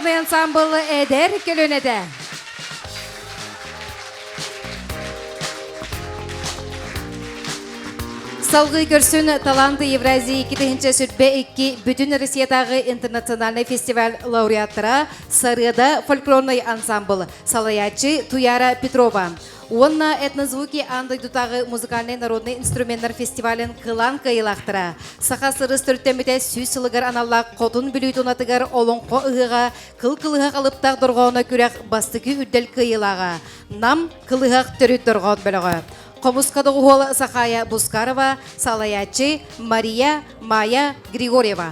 фольклорный ансамбл эдэр көлүөнэтэ. Салгыы көрсүн Таланты Евразии 2022 бүтүн Россиятааҕы интернациональный фестиваль лауреаттара Сарыада фольклорный ансамбл салайааччы Туяра Петрова уонна Этнозвуки аан дойдутааҕы музыкальнай народный инструменнар фестивалын кылаан кыайыылаахтара Саха сырыс төрүттэммитэ сүүс сылыгар аналлаах Хотун Бүлүү тунатыгар Олоҥхо ыһыаҕа Кыл кылыһах алыптаах дорҕооно күрэх бастакы үрдэл кыайыылааҕа Нам кылыһах төрүт дорҕоон бөлөҕө. Хомуска доҕуһуол Сахая Бускарова, салайааччы Мария Майя Григорьева.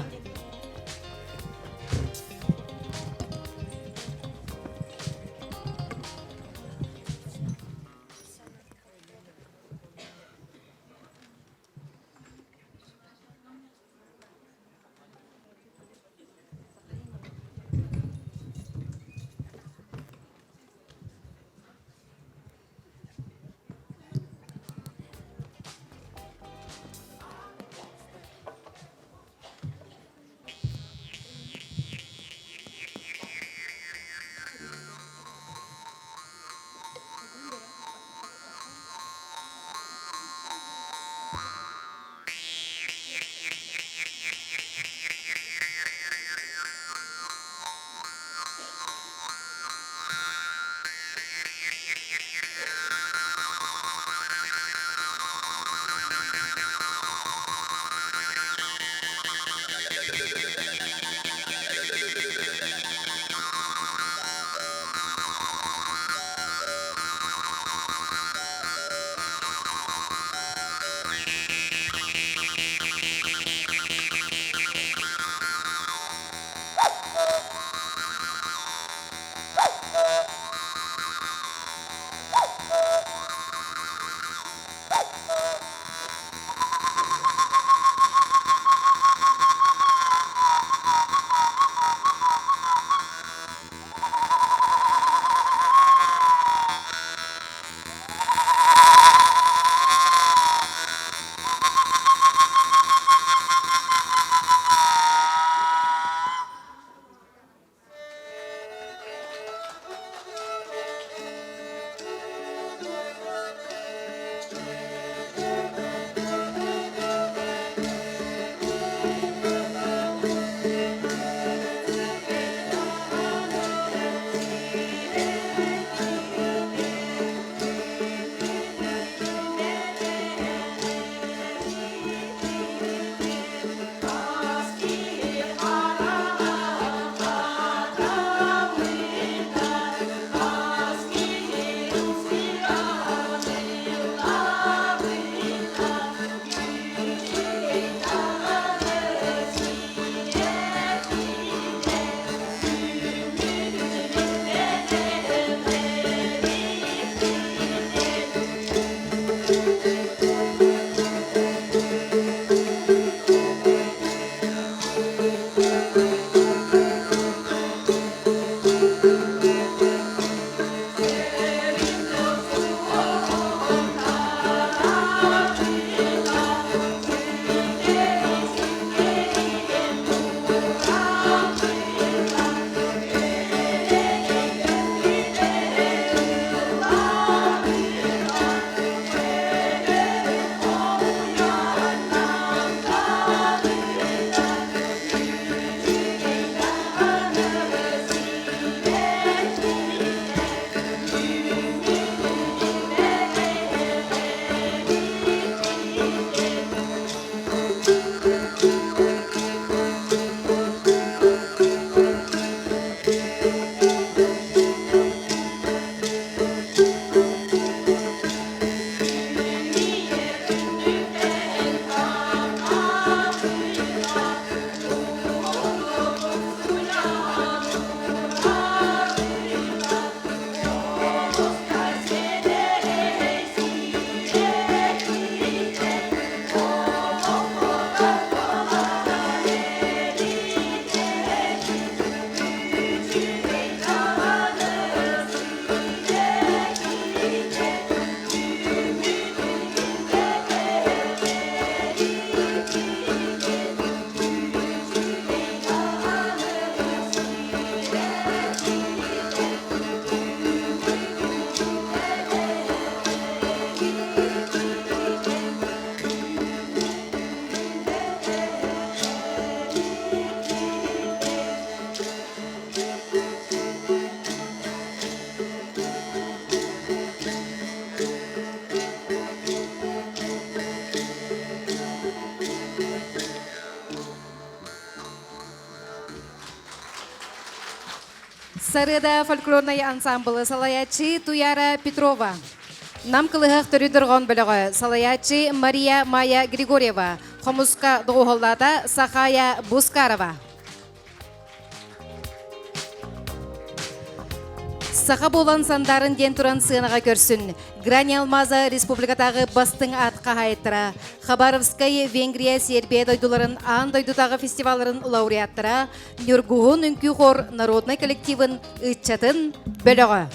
Сарыада фольклорнай ансамблы салайааччы Туяра Петрова. Нам кылыһах төрүт дорҕоон бөлөҕө салайааччы Мария Майя Григорьева, хомуска доҕуһуоллаата Сахая Бускарова. Саха буолан сандарын диэн туран сыанаҕа көрсүн. Грани Алмаза республикатааҕы бастыҥ аат хаһаайыттара, Хабаровскай, Венгрия, Сербия дойдуларын аан дойдутааҕы фестивалларын лауреаттара, Ньургуһун үҥкүү хор народнай коллективын ыччатын бөлөҕө.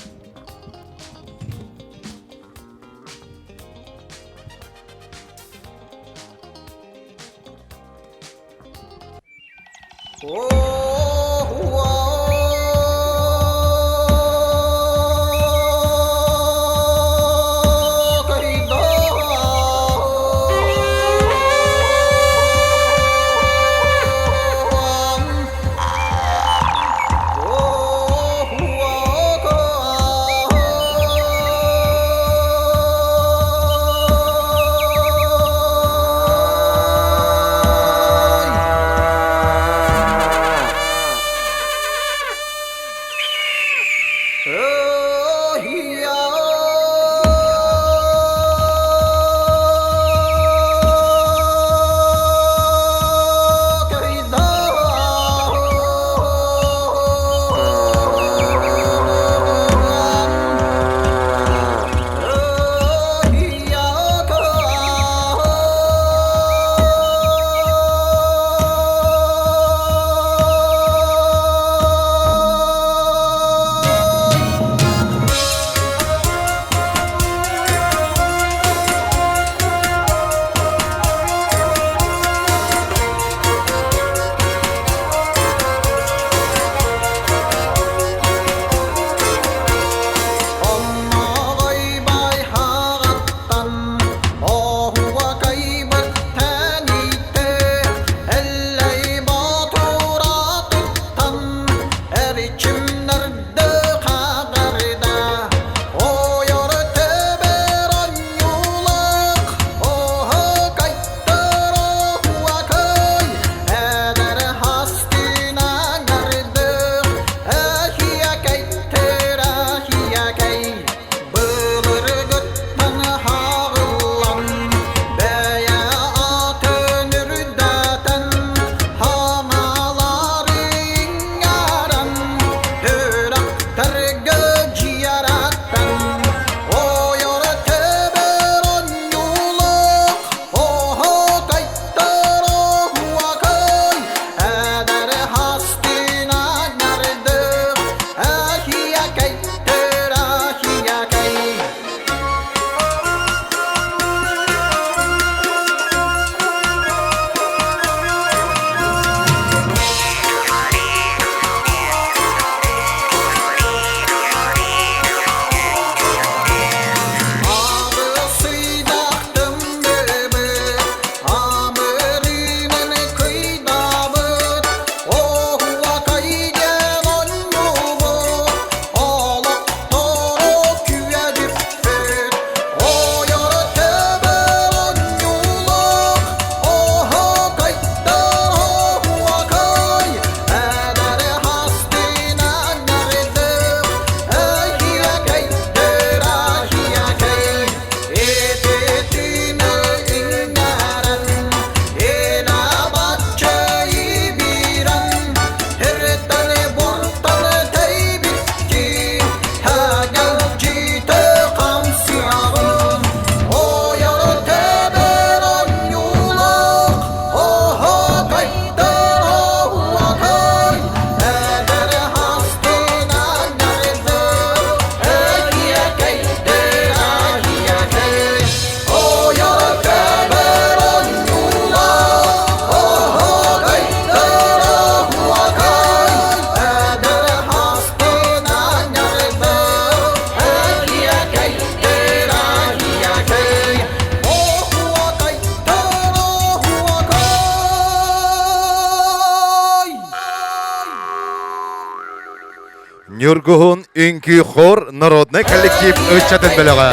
Ньургуһун үҥкүү хор народный коллектив ыччатын бөлөҕө.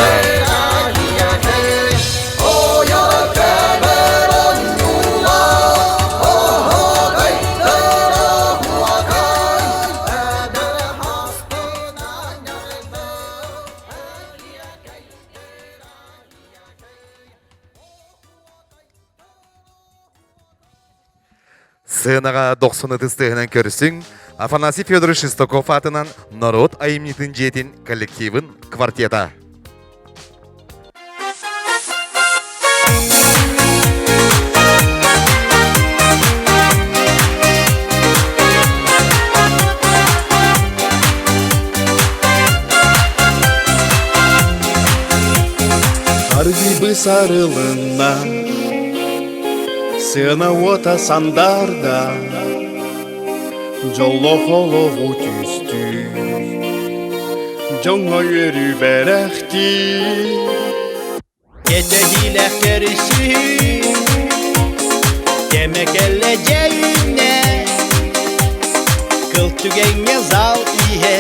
Сыанаҕа дохсун ытыс тыаһынан көрсүҥ Афанасий Федорович Шестаков аатынан норуот айымньытын дьиэтин коллективын квартета. Аргыйбы сарылынна, сыана уота сандарда, дьоллоох олоҕу түстүү, дьоҥҥо үөрүү бэлэхтии. Кэтэһиилээх көрүсүһүү Кэмэ кэллэ дьэ үүннэ Кыл түгэҥҥэ зал иһэ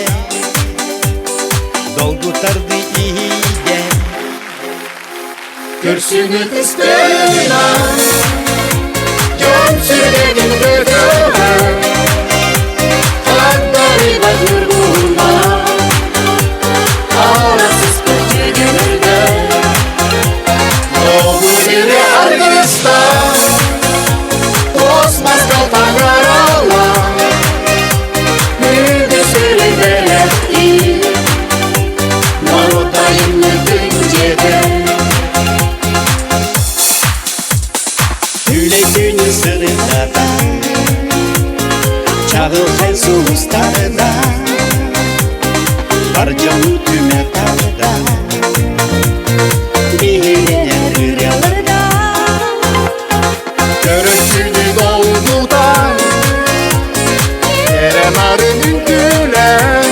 Долгутарды иһийдэ Көрсүнү түстэнэ Дьон сүрэгин көтөҕөр Хагдарыйбат ньургуһунна Арасыспыт дьүгүнүрдэ Добур ире аргыста Космоска таҥарала Үгүс үрү бэлэхтиир Норуот айымньытын дьиэтэ Үлэ күнү сырдата Чаҕылхай сулустарда Бар дьону түмэ тарда Биһирэнэр ырыаларда Көрөччүнү долгутар Эрэ нарын үҥкүүлэр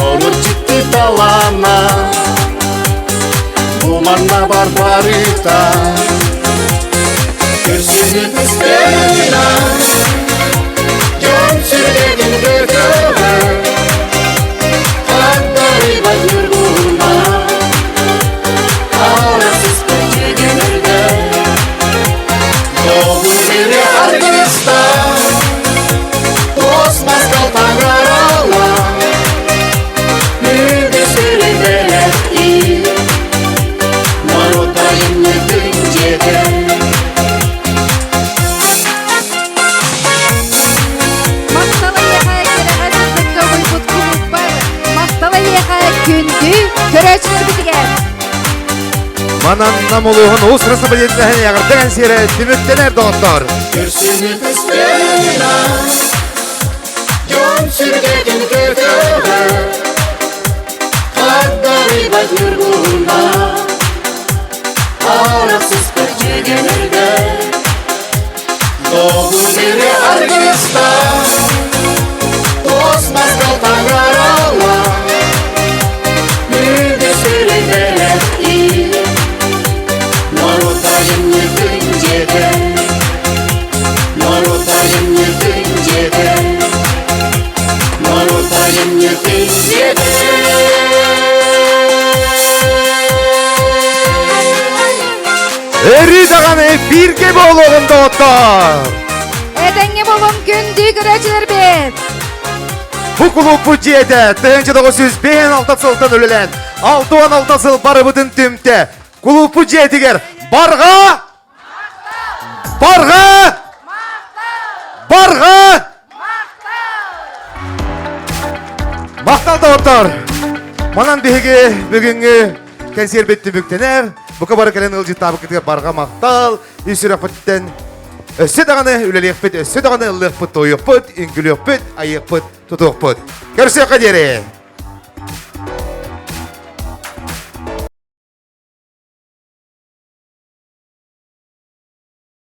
Олус дьикти талаана Бу манна бар барыта Көрсүнү түстэнэ Дьон сүргэтин көтөҕөр Хагдарыйбат ньургуһунна Арасыспыт дьүгүнүрдэ Добур ире аргыста Космоска таҥарала Үгүс үрү бэлэхтиир Норуот айымньытын дьиэтэ Махтал эйиэхэ кэрэҕэ сырдыкка угуйбут кулууппар, махтал эйиэхэ күндү көрөөччүлэрбитигэр. Манан Нам улууһун уус распорядитель эҕэрдэ кэнсиэрэ түмүктэнэр доҕоттор. Көрсүнү түстэнэ Дьон сүргэтин көтөҕөр Хагдарыйбат ньургуһунна Арахсыспыт дьүгүнүрдэ Добур ире аргыста Космоска таҥарала Үгүс үрү бэлэхтиир Норуот айымньытын дьиэтэ Норуот айымньытын дьиэтэ Норуот айымньытын дьиэтэ Өрүү даҕаны бииргэ буолуоҕун доҕоттоор! Этэҥҥэ буолуҥ күндү көрөөччүлэрбит! Бу кулууппут дьиэтэ 1956 сылтан үлэлээн 66 сыл барыбытын түмтэ. Кулууппут дьиэтигэр барҕа! Барҕа! Барҕа! Махтал доҕоттор! Манан биһиги бүгүҥҥү кэнсиэрбит түмүктэнэр. Бука бары кэлэн ыалдьыттаабыккытыгар барҕа махтал. Ис сүрэхпититтэн өссө даҕаны үлэлиэхпит, өссө даҕаны ыллыахпыт, туойуохпут, үҥкүлүөхпүт, айыахпыт, тутуохпут. Көрсүөххэ диэри!